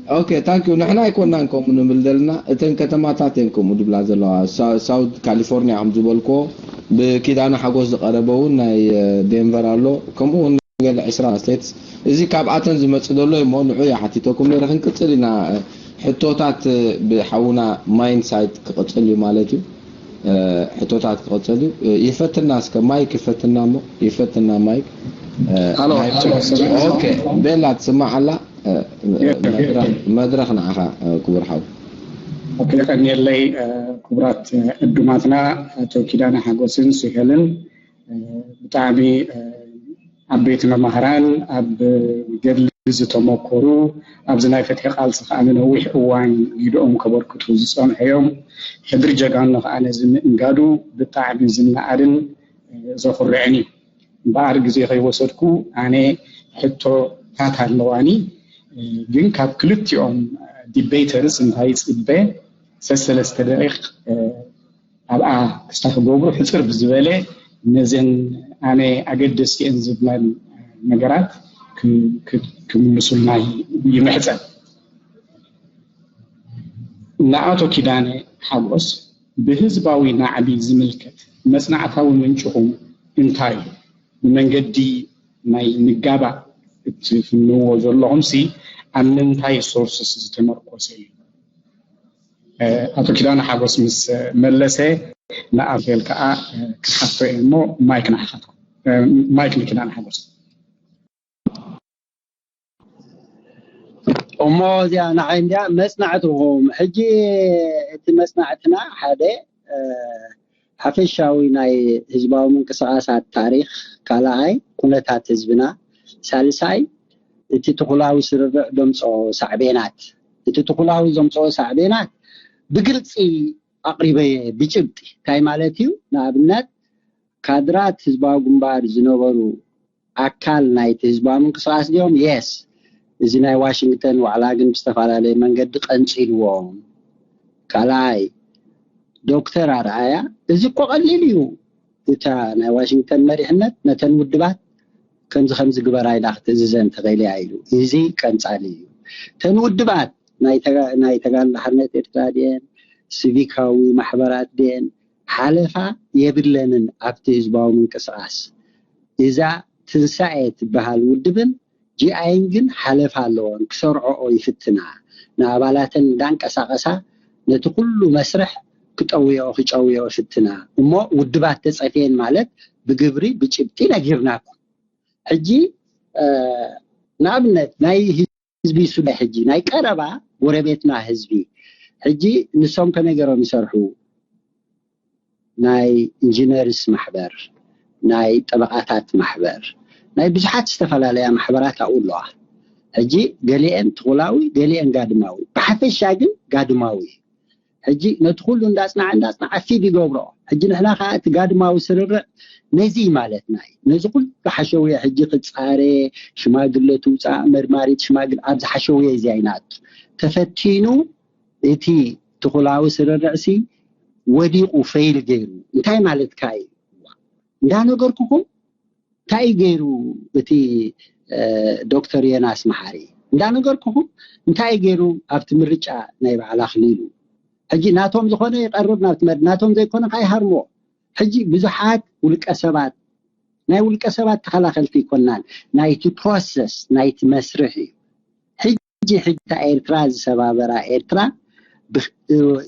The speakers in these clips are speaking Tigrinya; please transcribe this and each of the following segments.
ኦኬ፣ ታንክ ዩ። ንሕና ኣይኮናን ከምኡ ንብል ዘለና፣ እተን ከተማታት እየን ከምኡ ድብላ ዘለዋ። ሳውት ካሊፎርኒያ ከም ዝበልኮ፣ ብኪዳነ ሓጎስ ዝቐረበ እውን ናይ ዴንቨር ኣሎ፣ ከምኡ እውን ገለ ዕስራ ስቴትስ። እዚ ካብኣተን ዝመጽእ ዘሎ እሞ ንዑ እየ ሓቲተኩም ነረ። ክንቅጽል ኢና። ሕቶታት ብሓውና ማይንሳይት ክቕጽል እዩ ማለት እዩ። ሕቶታት ክቕጽል እዩ። ይፈትና እስከ ማይክ ይፈትና እሞ፣ ይፈትና ማይክ። ኦኬ፣ ቤላ ትስማዕ ኣላ? መድረኽ ንዓኻ ክቡር ሓው። የቀንየለይ። ክቡራት ዕዱማትና ኣቶ ኪዳነ ሓጎስን ሱሄልን፣ ብጣዕሚ ዓበይቲ መማህራን፣ ኣብ ገድሊ ዝተመኮሩ፣ ኣብዚ ናይ ፍትሒ ቃልሲ ከኣ ንነዊሕ እዋን ግደኦም ከበርክቱ ዝጸንሑ እዮም። ሕድሪ ጀጋኑ ከኣ ነዚ ምእንጋዱ ብጣዕሚ ዝነኣድን ዘኹርዕን እዩ። እምበኣር ግዜ ከይወሰድኩ ኣነ ሕቶታት ኣለዋኒ፣ ግን ካብ ክልቲኦም ዲቤተርስ እንታይ ይፅበ? ሰሰለስተ ደቂቕ ኣብኣ ክስታ ክገብሩ ሕፅር ብዝበለ ነዘን ኣነ ኣገደስቲ እየን ዝብለን ነገራት ክምልሱልና ይምሕፀን። ንኣቶ ኪዳነ ሓጎስ ብህዝባዊ ናዕቢ ዝምልከት መጽናዕታዊ ምንጭኹም እንታይ እዩ? ብመንገዲ ናይ ንጋባ እትፍንዎ ዘለኹምሲ ኣብ ምንታይ ሶርስስ ዝተመርኮሰ እዩ? ኣቶ ኪዳነ ሓጎስ ምስ መለሰ ንኣፌል ከዓ ክሓቶ እየ እሞ ማይክ ንዓኻትኩም። ማይክ ንኪዳነ ሓጎስ። እሞ እዚኣ ንዓይ እንዲያ መጽናዕትኹም። ሕጂ እቲ መጽናዕትና ሓደ ሓፈሻዊ ናይ ህዝባዊ ምንቅስቃሳት ታሪኽ፣ ካልኣይ ኩነታት ህዝብና፣ ሳልሳይ እቲ ትኹላዊ ስርርዕ ዘምጽኦ ሳዕቤናት። እቲ ትኹላዊ ዘምጽኦ ሳዕቤናት ብግልጺ ኣቕሪበየ ብጭብጢ። እንታይ ማለት እዩ? ንኣብነት ካድራት ህዝባዊ ግንባር ዝነበሩ ኣካል ናይቲ ህዝባዊ ምንቅስቃስ ድዮም? የስ። እዚ ናይ ዋሽንግተን ዋዕላ ግን ብዝተፈላለየ መንገዲ ቀንፂልዎም። ካልኣይ ዶክተር ኣርኣያ እዚ እኮ ቀሊል እዩ። እታ ናይ ዋሽንግተን መሪሕነት ነተን ውድባት ከምዚ ከምዚ ግበራ ኢላ ክትእዝዘን ተኽእልያ ኢሉ። እዚ ቀንፃሊ እዩ። ተን ውድባት ናይ ተጋድሎ ሓርነት ኤርትራ ድየን ሲቪካዊ ማሕበራት ድየን ሓለፋ የብለንን ኣብቲ ህዝባዊ ምንቅስቃስ። እዛ ትንሳኤ ትበሃል ውድብን ጂኣይን ግን ሓለፋ ኣለዎን፣ ክሰርዖኦ ይፍትና። ንኣባላተን እንዳንቀሳቐሳ ነቲ ኩሉ መስርሕ ክጠውዮ ክጨውዮ ይፍትና። እሞ ውድባት ተጸፍየን ማለት ብግብሪ ብጭብጢ ነጊርናኩም። ሕጂ ንኣብነት ናይ ህዝቢ ሱዳን ሕጂ ናይ ቀረባ ጎረቤትና ህዝቢ ሕጂ ንሶም ከመይ ገይሮም ይሰርሑ? ናይ ኢንጂነርስ ማሕበር፣ ናይ ጠበቓታት ማሕበር፣ ናይ ብዙሓት ዝተፈላለያ ማሕበራት ኣብኡ ኣለዋ። ሕጂ ገሊአን ትኹላዊ፣ ገሊአን ጋድማዊ፣ ብሓፈሻ ግን ጋድማዊ። ሕጂ ነቲ ኩሉ እንዳጽናዕ እንዳጽናዕ ፊድ ይገብሮ። ሕጂ ንሕና ከዓ እቲ ጋድማዊ ስርርዕ ነዚ ማለትና እዩ። ነዚ ኩሉ ሓሸውየ ሕጂ ክጻረ ሽማግለ ትውፃእ መርማሪት ሽማግለ ኣብዚ ሓሸውየ እዚ ኣይናቱ ተፈቲኑ እቲ ትኹላዊ ስርርዕሲ ወዲቑ ፈይል ገይሩ እንታይ ማለትካ እዩ? እንዳነገርኩኹም እንታይ ገይሩ እቲ ዶክተር ዮናስ መሓሪ እንዳነገርኩኹም እንታይ ገይሩ ኣብቲ ምርጫ ናይ በዓል ኣኽሊሉ ሕጂ ናቶም ዝኾነ ይቐርብ ናብቲ መድ ናቶም ዘይኮነ ከዓ ይሃርሞ። ሕጂ ብዙሓት ውልቀ ሰባት ናይ ውልቀ ሰባት ተኸላኸልቲ ይኮናን ናይቲ ፕሮሰስ ናይቲ መስርሕ እዩ። ሕጂ ሕጂ እታ ኤርትራ ዝሰባበራ ኤርትራ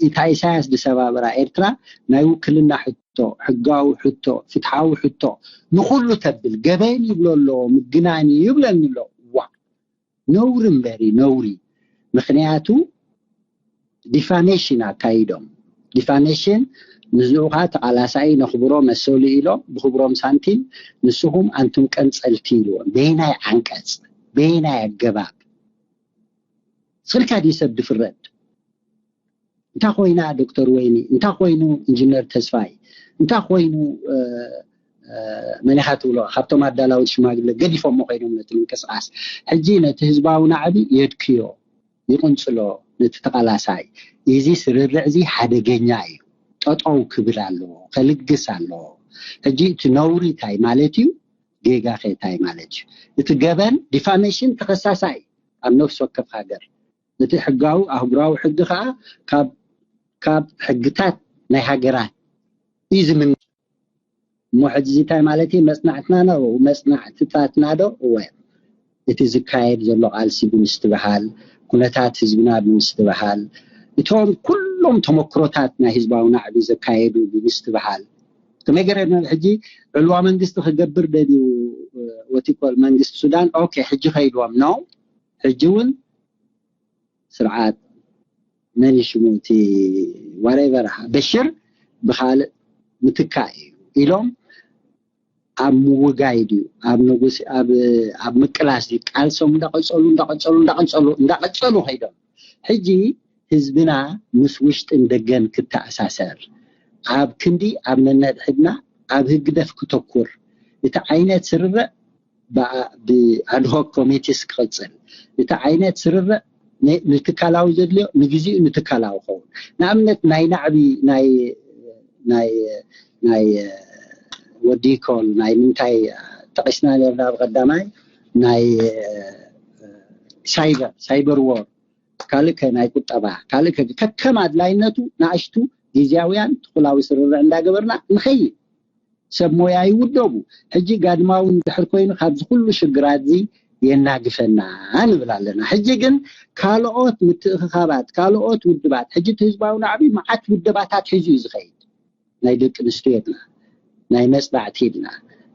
እታ ኢሳያስ ዝሰባበራ ኤርትራ ናይ ውክልና ሕቶ ሕጋዊ ሕቶ ፍትሓዊ ሕቶ ንኩሉ ተብል ገበን ይብሎ ኣለዎ ምግናን እዩ ይብለኒ ኣሎ። ዋ ነውሪ እምበሪ ነውሪ። ምክንያቱ ዲፋሜሽን ኣካይዶም ዲፋሜሽን ንዝኡኻ ተቓላሳይ ነኽብሮ መሰሉ ኢሎም ብኽብሮም ሳንቲም ንስኹም ኣንቱም ቀንፀልቲ ኢልዎም። በየናይ ዓንቀፅ በየናይ ኣገባብ ስልካ ድዩ ሰብ ድፍረድ? እንታይ ኮይና ዶክተር ወይኒ እንታይ ኮይኑ ኢንጂነር ተስፋይ እንታይ ኮይኑ መን ኢኻ ትብሎ ካብቶም ኣዳላዊ ሽማግለ ገዲፎሞ ኮይኖም ነቲ ምንቅስቃስ ሕጂ ነቲ ህዝባዊ ናዕቢ የድክዮ ይቕንጽሎ ነቲ ተቓላሳይ እዚ ስርርዕ እዚ ሓደገኛ እዩ ጠጠው ክብል ኣለዎ ከልግስ ኣለዎ ሕጂ እቲ ነውሪ እንታይ ማለት እዩ ጌጋ ከ እንታይ ማለት እዩ እቲ ገበን ዲፋሜሽን ተኸሳሳይ ኣብ ነፍሲ ወከፍ ሃገር እቲ ሕጋዊ ኣህጉራዊ ሕጊ ከዓ ካብ ካብ ሕግታት ናይ ሃገራት እዩ ዝምነ። እሞ ሕጂ እንታይ ማለት እዩ? መፅናዕትና ነው መፅናዕትታትና ዶ እወ እቲ ዝካየድ ዘሎ ቃልሲ ብምስትብሃል፣ ኩነታት ህዝብና ብምስትብሃል፣ እቶም ኩሎም ተመክሮታት ናይ ህዝባዊ ናዕቢ ዘካየዱ ብምስትብሃል፣ ከመይ ገረ ሕጂ ዕልዋ መንግስቲ ክገብር ደልዩ ወቲኮል መንግስቲ ሱዳን ኦኬ ሕጂ ከይድዎም ነው ሕጂ እውን ስርዓት መን ሽሙ እቲ ዋሬቨር በሽር ብካልእ ምትካእ እዩ ኢሎም ኣብ ምውጋይ ድዩ ኣብ ንጉስ ኣብ ኣብ ምቅላስ ድዩ ቃልሶም እንዳቀጸሉ እንዳቀጸሉ እንዳቀጸሉ እንዳቀጸሉ ከይዶም ሕጂ ህዝብና ምስ ውሽጥን ደገን ክተኣሳሰር ኣብ ክንዲ ኣብ ነነድሕድና ኣብ ህግደፍ ክተኩር እቲ ዓይነት ስርርዕ ብኣድሆክ ኮሚቴስ ክቕፅል እቲ ዓይነት ስርርዕ ንትካላዊ ዘድልዮ ንግዚኡ ንትካላዊ ኸውን ንኣብነት ናይ ናዕቢ ናይ ናይ ናይ ወዲ ኮል ናይ ምንታይ ጠቂስና ነርና ብቀዳማይ ናይ ሳይበር ሳይበር ወር ካልእ ከ ናይ ቁጠባ ካልእ ከ ከከም ኣድላይነቱ ንኣሽቱ ግዜያውያን ትኩላዊ ስርርዕ እንዳገበርና ንኸይድ ሰብ ሞያ ይውደቡ። ሕጂ ጋድማዊ እንድሕር ኮይኑ ካብዚ ኩሉ ሽግራት እዚ የናግፈና ንብል ኣለና። ሕጂ ግን ካልኦት ምትእኽኻባት፣ ካልኦት ውድባት፣ ሕጂ እቲ ህዝባዊ ናዕቢ መዓት ውደባታት ሒዙ እዩ ዝኸይድ። ናይ ደቂ ኣንስትዮ ኢልና፣ ናይ መፅናዕቲ ኢልና፣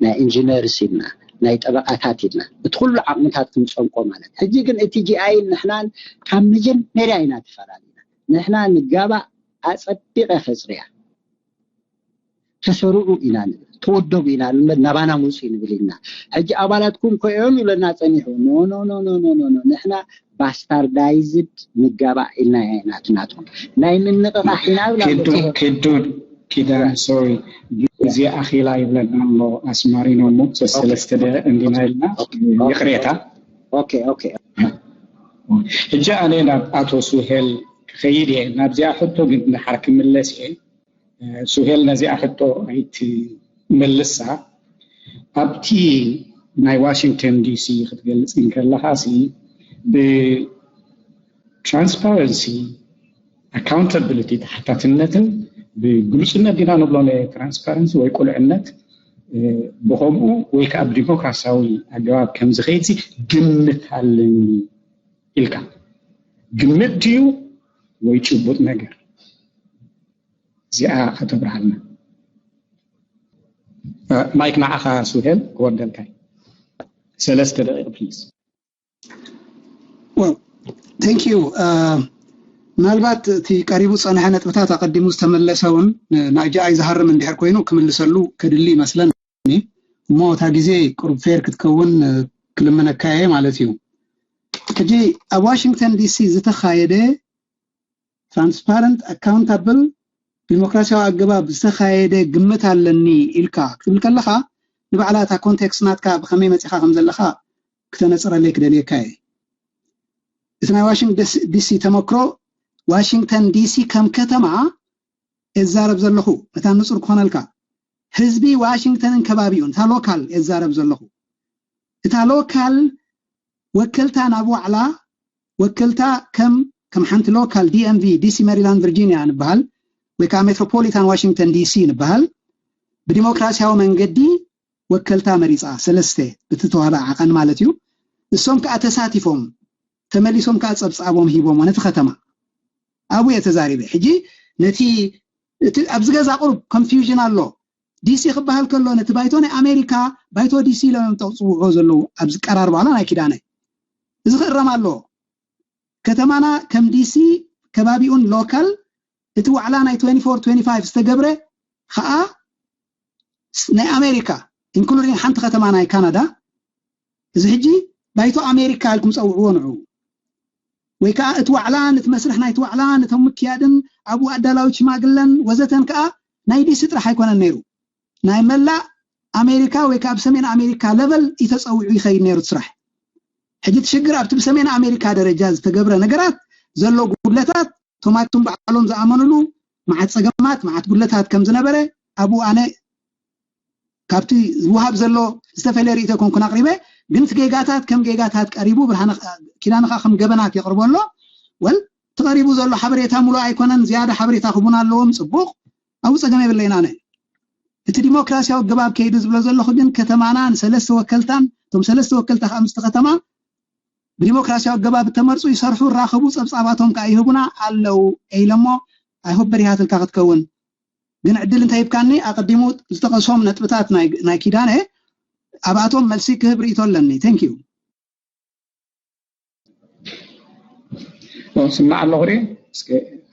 ናይ ኢንጂነርስ ኢልና፣ ናይ ጠበቃታት ኢልና፣ እቲ ኩሉ ዓቕምታት ክንፀንቆ ማለት። ሕጂ ግን እቲ ጂኣይን ንሕናን ካብ መጀመርያ ኢና ተፈላለና። ንሕና ንጋባእ ኣፀቢቐ ከፅርያ ተሰርዑ ኢና ንብል ተወደቡ ኢና ንብል ናባና ምፁ ንብል ኢና ሕጂ ኣባላትኩም ኮ እዮም ይብለና ፀኒሑ ኖ ኖ ኖ ኖ ኖ ኖ ንሕና ባስታርዳይዝድ ንጋባእ ኢልና ኢና ትናትኩም ናይ ምንቕቓሕ ኢና ብላ ኪዱ ኪዱ ኪዳን ሶሪ ግዜ ኣኺላ ይብለና ኣሎ ኣስማሪኖ እሞ ሰለስተ ደቂቕ እንዲና ኢልና ይቕሬታ ኦኬ ኦኬ ሕጂ ኣነ ናብ ኣቶ ሱሄል ክኸይድ እየ ናብዚኣ ሕቶ ግን ንሓር ክምለስ እየ ሱሄል ነዚኣ ሕቶ ኣይትመልሳ ኣብቲ ናይ ዋሽንግተን ዲሲ ክትገልፅ እንከለኻ ሲ ብትራንስፓረንሲ ኣካውንታብሊቲ ተሓታትነትን ብግሉፅነት ዲና ንብሎ ትራንስፓረንሲ ወይ ቁልዕነት ብከምኡ ወይ ከዓ ብዲሞክራሲያዊ ኣገባብ ከምዝኸይድ ግምት ኣለኒ ኢልካ ግምት ድዩ ወይ ጭቡጥ ነገር እዚኣ ከተብርሃልና ማይክ ንዓኻ ሱሄል ክወርደልካ ሰለስተ ደቂቕ ፕሊዝ thank you ምናልባት እቲ ቀሪቡ ፀንሐ ነጥብታት ኣቀዲሙ ዝተመለሰ እውን ንኣጃኣይ ዝሃርም እንድሕር ኮይኑ ክምልሰሉ ከድሊ ይመስለኒ እሞ እታ ግዜ ቁሩብ ፌር ክትከውን ክልምነካ እየ ማለት እዩ ሕጂ ኣብ ዋሽንግተን ዲሲ ዝተኻየደ transparent accountable ዲሞክራሲያዊ ኣገባብ ዝተኻየደ ግምት ኣለኒ ኢልካ ክትብል ከለኻ ንባዕላ እታ ኮንቴክስት ናትካ ብኸመይ መፂኻ ከም ዘለኻ ክተነፅረለይ ክደልየካ እየ እቲ ናይ ዋሽንግተን ዲሲ ተመክሮ ዋሽንግተን ዲሲ ከም ከተማ እዛረብ ዘለኹ መታን ንፁር ክኾነልካ ህዝቢ ዋሽንግተንን ከባቢኡን እታ ሎካል እዛረብ ዘለኹ እታ ሎካል ወከልታ ናብ ዋዕላ ወከልታ ከም ከም ሓንቲ ሎካል ዲኤምቪ ዲሲ ሜሪላንድ ቨርጂኒያ ንበሃል ወይ ከዓ ሜትሮፖሊታን ዋሽንግተን ዲሲ ንበሃል ብዲሞክራሲያዊ መንገዲ ወከልታ መሪፃ ሰለስተ ብቲ ተዋህዶ ዓቐን ማለት እዩ እሶም ከዓ ተሳቲፎም ተመሊሶም ከዓ ፀብፃቦም ሂቦም ነቲ ከተማ ኣብኡ እየ ተዛሪበ ሕጂ ነቲ እቲ ኣብዚ ገዛ ቁሩብ ኮንፊውዥን ኣሎ ዲሲ ክበሃል ከሎ ነቲ ባይቶ ናይ ኣሜሪካ ባይቶ ዲሲ ኢሎም እዮም ተፅውዕዎ ዘለዉ ኣብዚ ቀራርባና ናይ ኪዳነ እዚ ክእረም ኣለዎ ከተማና ከም ዲሲ ከባቢኡን ሎካል እቲ ዋዕላ ናይ twenty-four twenty-five ዝተገብረ ከዓ ናይ ኣሜሪካ ኢንክሉዲንግ ሓንቲ ከተማ ናይ ካናዳ እዚ ሕጂ ባይቶ ኣሜሪካ ኢልኩም ፀውዕዎ ንዑ ወይ ከዓ እቲ ዋዕላን እቲ መስርሕ ናይቲ ዋዕላን እቶም ምክያድን ኣብኡ ኣዳላዊት ሽማግለን ወዘተን ከዓ ናይ ዲሲ ጥራሕ ኣይኮነን ነይሩ ናይ መላእ ኣሜሪካ ወይ ከዓ ብሰሜን ኣሜሪካ ለቨል እዩ ተፀዊዑ ይኸይድ ነይሩ እቲ ስራሕ ሕጂ እቲ ሽግር ኣብቲ ብሰሜን ኣሜሪካ ደረጃ ዝተገብረ ነገራት ዘሎ ጉድለታት እቶም ኣቱም ባዕሎም ዝኣመኑሉ መዓት ፀገማት መዓት ጉድለታት ከም ዝነበረ ኣብኡ ኣነ ካብቲ ዝወሃብ ዘሎ ዝተፈለየ ርእቶ ኮንኩን ኣቕሪበ ግን እቲ ጌጋታት ከም ጌጋታት ቀሪቡ ብርሃነ ኪዳነ ከዓ ከም ገበናት የቕርቦ ኣሎ ወል ተቐሪቡ ዘሎ ሓበሬታ ሙሉእ ኣይኮነን፣ ዝያዳ ሓበሬታ ክቡን ኣለዎም። ጽቡቕ፣ ኣብኡ ጸገም የብለይን ኣነ። እቲ ዲሞክራሲያዊ ኣገባብ ከይዱ ዝብሎ ዘለኹ ግን ከተማና ንሰለስተ ወከልታን እቶም ሰለስተ ወከልታ ከዓ ምስቲ ከተማ ብዲሞክራሲያዊ ኣገባብ እተመርጹ ይሰርሑ፣ ይራኸቡ፣ ጸብጻባቶም ከዓ ይህቡና ኣለዉ ኢለ እሞ፣ I hope በሪሃትልካ ክትከውን። ግን ዕድል እንተሂብካኒ ኣቐዲሙ ዝጠቐሶም ነጥብታት ናይ ናይ ኪዳነ ኣብኣቶም መልሲ ክህብ ርእይቶ ኣለኒ። Thank you። ስማዕ ኣለኹ ርእ እስከ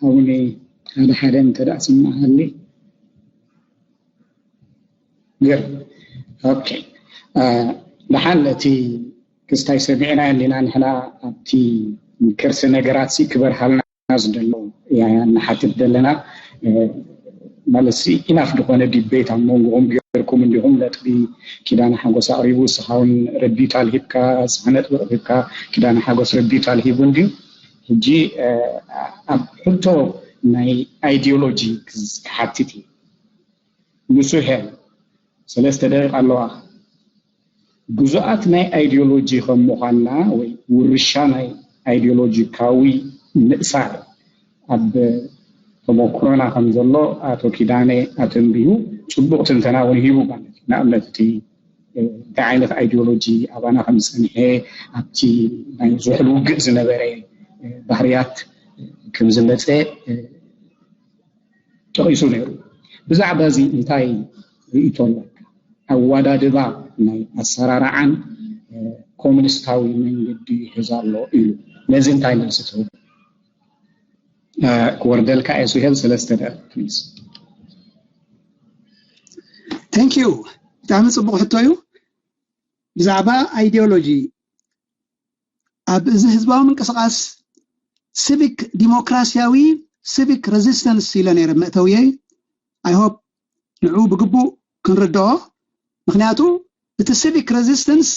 ኣብኒ ሓደ ሓደ እንተ ደኣ ስማዓሊ ገር ኦኬ። ደሓን እቲ ክስታይ ሰሚዕና እንዲና ንሕና ኣብቲ ከርሲ ነገራት ሲ ክበርሃልና ዝደሎ ንሓትት ዘለና ማለት ሲ ኢናፍ ዝኾነ ዲቤት ኣብ መንጎኹም ገርኩም እንዲኹም ነጥቢ ኪዳነ ሓጎስ ኣቕሪቡ እስኻ እውን ረዲት ኣልሂብካ እስኻ ነጥቢ ኣቕሪብካ ኪዳነ ሓጎስ ረዲት ኣልሂቡ እንድዩ ሕጂ ኣብ ሕቶ ናይ ኣይዲዮሎጂ ክሓትት እዩ ንሱ ሄ ሰለስተ ደቂቕ ኣለዋ ግዙኣት ናይ ኣይዲዮሎጂ ከም ምዃንና ወይ ውርሻ ናይ ኣይዲዮሎጂካዊ ምእሳር ኣብ ተመክሮና ከም ዘሎ ኣቶ ኪዳነ ኣተንቢሁ ፅቡቕ ትንተና እውን ሂቡ ማለት እዩ። ንኣብነት እቲ እንታይ ዓይነት ኣይዲዮሎጂ ኣባና ከም ዝፀንሐ ኣብቲ ናይ ዝሑል ውግእ ዝነበረ ባህርያት ከም ዝመፀ ጠቒሱ ነይሩ። ብዛዕባ እዚ እንታይ ርእይቶ ኣለካ? ኣወዳድባ ናይ ኣሰራርዓን ኮሙኒስታዊ መንገዲ ይሕዝ ኣሎ ኢሉ። ነዚ እንታይ መልሲ ትህቡ? ክወርደልካ እየ ሱሄል ሰለስተ ደቂቕ ፕሊዝ። Thank you። ብጣዕሚ ፅቡቕ ሕቶ እዩ። ብዛዕባ ኣይዲዮሎጂ ኣብ እዚ ህዝባዊ ምንቅስቃስ ሲቪክ ዲሞክራሲያዊ ሲቪክ ሬዚስተንስ ኢለ ነይረ መእተውየይ። I hope ንዑ ብግቡእ ክንርድኦ። ምክንያቱ እቲ ሲቪክ ሬዚስተንስ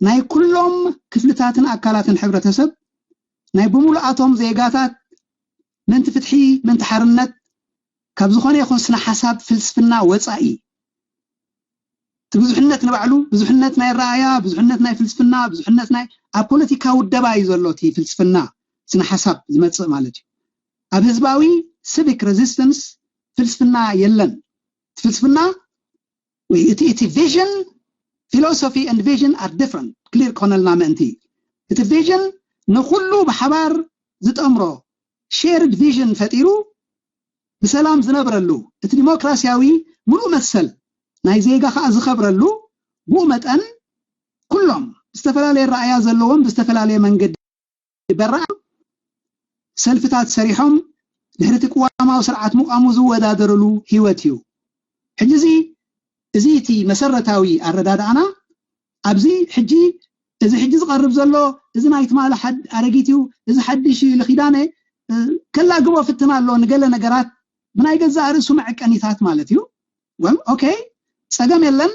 ናይ ኩሎም ክፍልታትን ኣካላትን ሕብረተሰብ ናይ ብምሉኣቶም ዜጋታት ምእንቲ ፍትሒ ምእንቲ ሓርነት ካብ ዝኾነ ይኹን ስነ ሓሳብ ፍልስፍና ወፃኢ እቲ ብዙሕነት ንባዕሉ ብዙሕነት ናይ ረኣያ ብዙሕነት ናይ ፍልስፍና ብዙሕነት ናይ ኣብ ፖለቲካ ውደባ እዩ ዘሎ እቲ ፍልስፍና ስነ ሓሳብ ዝመፅእ ማለት እዩ ኣብ ህዝባዊ civic resistance ፍልስፍና የለን ፍልስፍና ወይ እቲ እቲ vision philosophy and vision are different clear ክኾነልና ምእንቲ እቲ vision ንኩሉ ብሓባር ዝጠምሮ shared vision ፈጢሩ ብሰላም ዝነብረሉ እቲ ዲሞክራሲያዊ ሙሉእ መሰል ናይ ዜጋ ከዓ ዝኸብረሉ ብኡ መጠን ኩሎም ዝተፈላለየ ረኣያ ዘለዎም ብዝተፈላለየ መንገዲ በራዕ ሰልፍታት ሰሪሖም ድሕሪ እቲ ቅዋማዊ ስርዓት ምቋሙ ዝወዳደርሉ ህይወት እዩ። ሕጂ እዚ እዚ እቲ መሰረታዊ ኣረዳድኣና ኣብዚ ሕጂ እዚ ሕጂ ዝቐርብ ዘሎ እዚ ናይ ትማሊ ኣረጊት እዩ፣ እዚ ሓድሽ እዩ ኢሉ ኪዳነ ከላግቦ ፍትን ኣሎ ንገለ ነገራት ብናይ ገዛእ ርእሱ መዐቀኒታት ማለት እዩ። ወል ኦኬ ጸገም የለን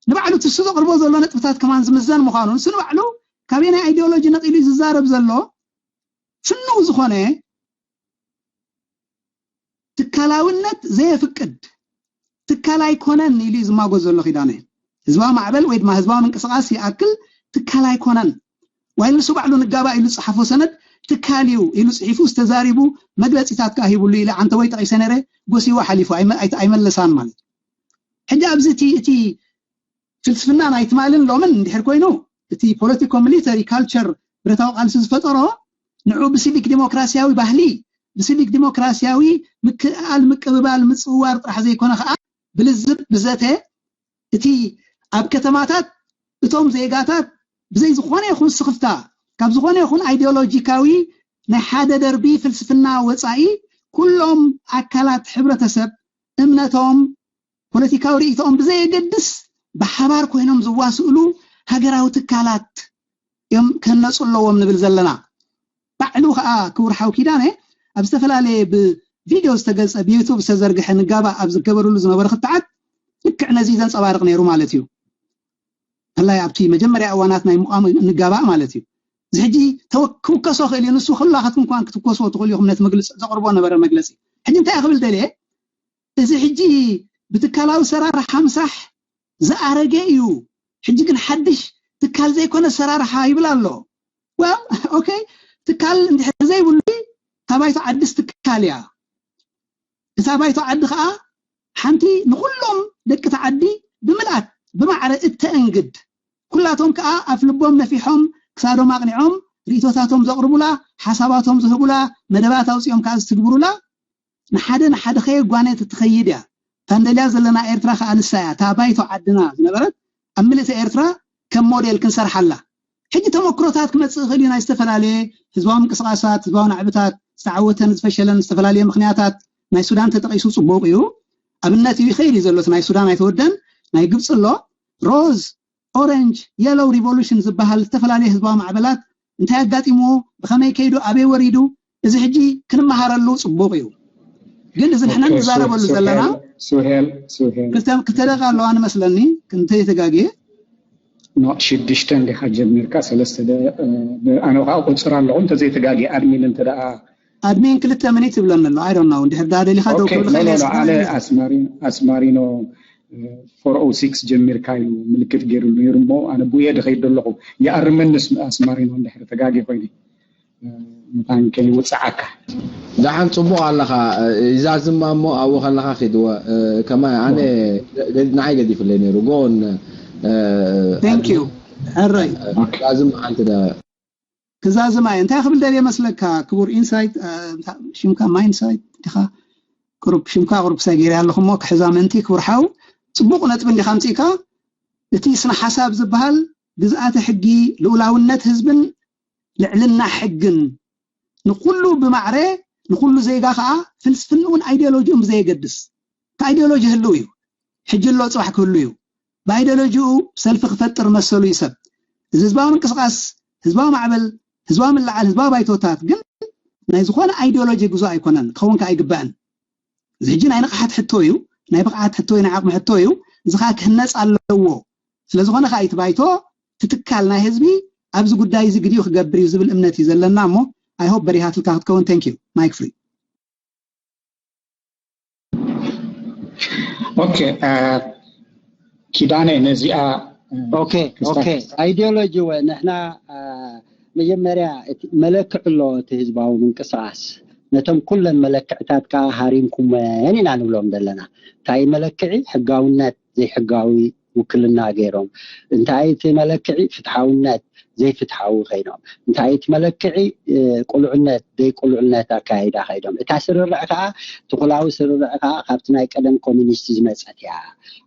ንባዕሉ ትሱ ዘቕርቦ ዘሎ ነጥብታት ከማን ዝምዘን ምዃኑ ንሱ ንባዕሉ ካበየናይ ኣይዲዮሎጂ ነቒሉ እዩ ዝዛረብ ዘሎ ፍንው ዝኾነ ትካላውነት ዘየፍቅድ ትካል ኣይኮነን ኢሉ እዩ ዝማጎት ዘሎ ኪዳነ ህዝባዊ ማዕበል ወይ ድማ ህዝባዊ ምንቅስቃስ ይኣክል ትካል ኣይኮነን ዋይል ንሱ ባዕሉ ንጋባ ኢሉ ዝፀሓፎ ሰነድ ትካል እዩ ኢሉ ፅሒፉ ዝተዛሪቡ መግለፂታት ከዓ ሂቡሉ ኢለ ዓንተቦይ ጠቂሰ ነረ ጎሲዎ ሓሊፉ ኣይመለሳን ማለት ሕጂ ኣብዚ እቲ ፍልስፍና ናይ ትማልን ሎምን እንድሕር ኮይኑ እቲ politico military culture ብረታዊ ቃልሲ ዝፈጠሮ ንዑ ብሲቪክ ዲሞክራሲያዊ ባህሊ ብሲቪክ ዲሞክራሲያዊ ምክእኣል ምቅብባል ምፅውዋር ጥራሕ ዘይኮነ ከዓ ብልዝብ ብዘተ እቲ ኣብ ከተማታት እቶም ዜጋታት ብዘይ ዝኾነ ይኹን ስኽፍታ ካብ ዝኾነ ይኹን ኣይዲዮሎጂካዊ ናይ ሓደ ደርቢ ፍልስፍና ወፃኢ ኩሎም ኣካላት ሕብረተሰብ እምነቶም ፖለቲካዊ ርእይቶኦም ብዘየገድስ ብሓባር ኮይኖም ዝዋስእሉ ሃገራዊ ትካላት እዮም ክህነፁ ኣለዎም ንብል ዘለና። ባዕሉ ከዓ ክቡር ሓው ኪዳነ ኣብ ዝተፈላለየ ብቪድዮ ዝተገልፀ ብዩቱብ ዝተዘርግሐ ንጋባእ ኣብ ዝገበርሉ ዝነበረ ክትዓት ልክዕ ነዚ ዘንፀባርቕ ነይሩ ማለት እዩ። ብፍላይ ኣብቲ መጀመርያ እዋናት ናይ ምቋም ንጋባእ ማለት እዩ። እዚ ሕጂ ክውከሶ ክእል እዩ። ንሱ ኩላኻትኩም ከዋን ክትውከስዎ ትኽእሉ ኢኹም ነቲ መግለፂ ዘቕርቦ ነበረ መግለፂ። ሕጂ እንታይ ክብል ደልየ እዚ ሕጂ ብትካላዊ ሰራርሓ ምሳሕ ዝኣረገ እዩ። ሕጂ ግን ሓድሽ ትካል ዘይኮነ ሰራርሓ ይብል ኣሎ። ወል ኦኬ ትካል እንድሕር ዘይብሉ እታ ባይቶ ዓድስ ትካል እያ። እታ ባይቶ ዓዲ ከዓ ሓንቲ ንኩሎም ደቂ እቲ ዓዲ ብምልኣት ብማዕረ እተእንግድ፣ ኩላቶም ከዓ ኣፍ ልቦም ነፊሖም ክሳዶም ኣቕኒዖም ርእቶታቶም ዘቕርቡላ፣ ሓሳባቶም ዝህቡላ፣ መደባት ኣውፂኦም ከዓ ዝትግብሩላ፣ ንሓደ ንሓደ ከየጓነየት እትኸይድ እያ። እታ ንደልያ ዘለና ኤርትራ ከዓ ንሳ እያ። እታ ባይቶ ዓድና ዝነበረት ኣብ ምልእቲ ኤርትራ ከም ሞዴል ክንሰርሓላ። ሕጂ ተመክሮታት ክመፅእ ይኽእል እዩ። ናይ ዝተፈላለየ ህዝባዊ ምንቅስቃሳት፣ ህዝባዊ ናዕብታት፣ ዝተዓወተን ዝፈሸለን ዝተፈላለየ ምኽንያታት ናይ ሱዳን ተጠቒሱ ፅቡቕ እዩ። ኣብነት እዩ ይኸይድ እዩ ዘሎ። እቲ ናይ ሱዳን ኣይተወደን፣ ናይ ግብፂ ኣሎ። ሮዝ፣ ኦረንጅ፣ የሎው ሪቮሉሽን ዝበሃል ዝተፈላለየ ህዝባዊ ማዕበላት እንታይ ኣጋጢምዎ፣ ብኸመይ ከይዱ፣ ኣበይ ወሪዱ፣ እዚ ሕጂ ክንመሃረሉ ፅቡቕ እዩ። ግን እዚ ንሕና ኦኬ፣ ሱ-፣ ንዛረበሉ ዘለና ሱሄል፣ ሱሄል፣ ሱሄል። ክልተ፣ ክልተ ደቂቃ ኣለዋ ንመስለኒ፣ እንተይተጋግየ። ኖ፣ ሽዱሽተ እንዲኻ ጀሚርካ፣ ሰለስተ ደ-፣ እ፣ ብ-፣ ኣነ ከዓ ቁፅር ኣለኹ፣ እንተዘይተጋግየ፣ ኣድሚን እንተ ደኣ ኣድሚን ክልተ ሚኒት ይብለኒ ኣሎ። I don't know፣ እንድሕር ደኣ ደሊኻ ደው ኦኬ፣ ክብል ኖ፣ ኖ፣ ኖ፣ ኣነ ኣስማሪ-፣ ኣስማሪኖ፣ እ፣ ፎር ኦ ሲክስ ጀሚርካ ኢሉ ምልክት ገይሩሉ ነይሩ እሞ፣ ኣነ ብኡ እየ ድኸይድ ዘለኹ። ይኣርመኒ ኣስ-፣ ኣስማሪኖ፣ እንድሕር ተጋግየ ኮይነ። ምዃን ከይውፅዓካ። ደሓን፣ ፅቡቕ ኣለኻ። ይዛዝማ እሞ ኣብኡ ከለኻ ኪድዎ። ከማይ ኣነ ገ-፣ ንዓይ ገዲፍለይ ነይሩ። ጎን፣ እ፣ Thank you። ሕራይ። ኦኬ። ዛዝም ሓንቲ ደ- ክዛዝማ እየ። እንታይ ክብል ደልየ መስለካ? ክቡር ኢንሳይት፣ እ፣ ሽምካ ማይንሳይት ዲኻ? ቁሩብ ሽምካ ቁሩብ ክሳይ ገይረ ኣለኹ እሞ ክሕዛ ምእንቲ፣ ክቡር ሓው፣ ፅቡቕ ነጥቢ እንዲኻ ኣምፂእካ። እቲ ስነ ሓሳብ ዝበሃል ግዝኣተ ሕጊ፣ ልኡላውነት ህዝብን ልዕልና ሕግን ንኹሉ ብማዕረ፣ ንኹሉ ዜጋ ከዓ ፍልስፍንኡን ኣይዲዮሎጂኡን ብዘየገድስ። እቲ ኣይዲዮሎጂ ህልው እዩ። ሕጂ ኣሎ፣ ፅባሕ ክህሉ እዩ። ብኣይዲዮሎጂኡ ሰልፊ ክፈጥር መሰሉ እዩ ሰብ። እዚ ህዝባዊ ምንቅስቃስ፣ ህዝባዊ ማዕበል፣ ህዝባዊ ምልዓል፣ ህዝባዊ ባይቶታት ግን ናይ ዝኾነ ኣይዲዮሎጂ ጉዞ ኣይኮነን፣ ክኸውን ከዓ ኣይግባእን። እዚ ሕጂ ናይ ንቕሓት ሕቶ እዩ፣ ናይ ብቕዓት ሕቶ እዩ፣ ናይ ዓቕሚ ሕቶ እዩ። እዚ ከዓ ክህነፅ ኣለዎ። ስለ ዝኾነ ከዓ እቲ ባይቶ፣ እቲ ትካል ናይ ህዝቢ ኣብዚ ጉዳይ እዚ ግዲኡ ክገብር እዩ ዝብል እምነት እዩ ዘለና እሞ፣ I hope በሪሃትልካ ክትከውን። Thank you። ማይክ ፍሪ። ኦኬ፣ እ፣ ኪዳነ ነዚኣ፣ እ፣ ኦኬ፣ ክስታ- ኦኬ። ኣይዲዮሎጂ ወ-፣ ንሕና፣ እ፣ መጀመርያ እቲ መለክዒ ኣሎ፣ እቲ ህዝባዊ ምንቅስቃስ። ነቶም ኩለን መለክዕታት ከዓ ሃሪምኩመን ኢና ንብሎም ዘለና። እንታይ መለክዒ? ሕጋውነት፣ ዘይሕጋዊ ውክልና ገይሮም። እንታይ እቲ መለክዒ? ፍትሓውነት፣ ዘይፍትሓዊ ከይኖም። እንታይ እቲ መለክዒ? እ፣ ቁልዕነት፣ ዘይቁልዕነት ኣካይዳ ከይዶም። እታ ስርርዕ ከዓ፣ ትኹላዊ ስርርዕ ከዓ ካብቲ ናይ ቀደም ኮሚኒስት ዝመጸት እያ።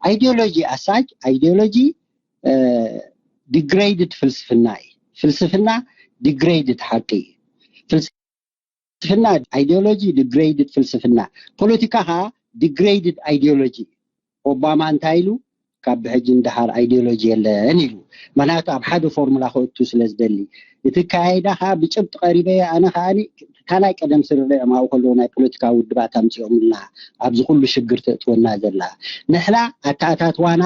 ኣይዲዮሎጂ ኣሳጅ፣ ኣይዲዮሎጂ፣ እ፣ ዲግሬድድ ፍልስፍና እዩ። ፍልስፍና ዲግሬድድ ሓቂ እዩ። ፍልስፍና ኣይዲዮሎጂ ዲግሬድድ ፍልስፍና፣ ፖለቲካ ከዓ ዲግሬድድ ኣይዲዮሎጂ። ኦባማ እንታይ ኢሉ? ካብ ብሕጂ ንደሓር ኣይዲዮሎጂ የለን ኢሉ። ምክንያቱ ኣብ ሓደ ፎርሙላ ከእቱ ስለ ዝደሊ። እቲ ኣካያይዳ ከዓ ብጭብጢ ቀሪበ፣ ኣነ ከዓ እታ ናይ ቀደም ስርርዕ ማው ከለዉ ናይ ፖለቲካ ውድባት ኣምፅኦምልና ኣብዚ ኩሉ ሽግር ተእትወና ዘላ። ንሕና ኣተኣታትዋና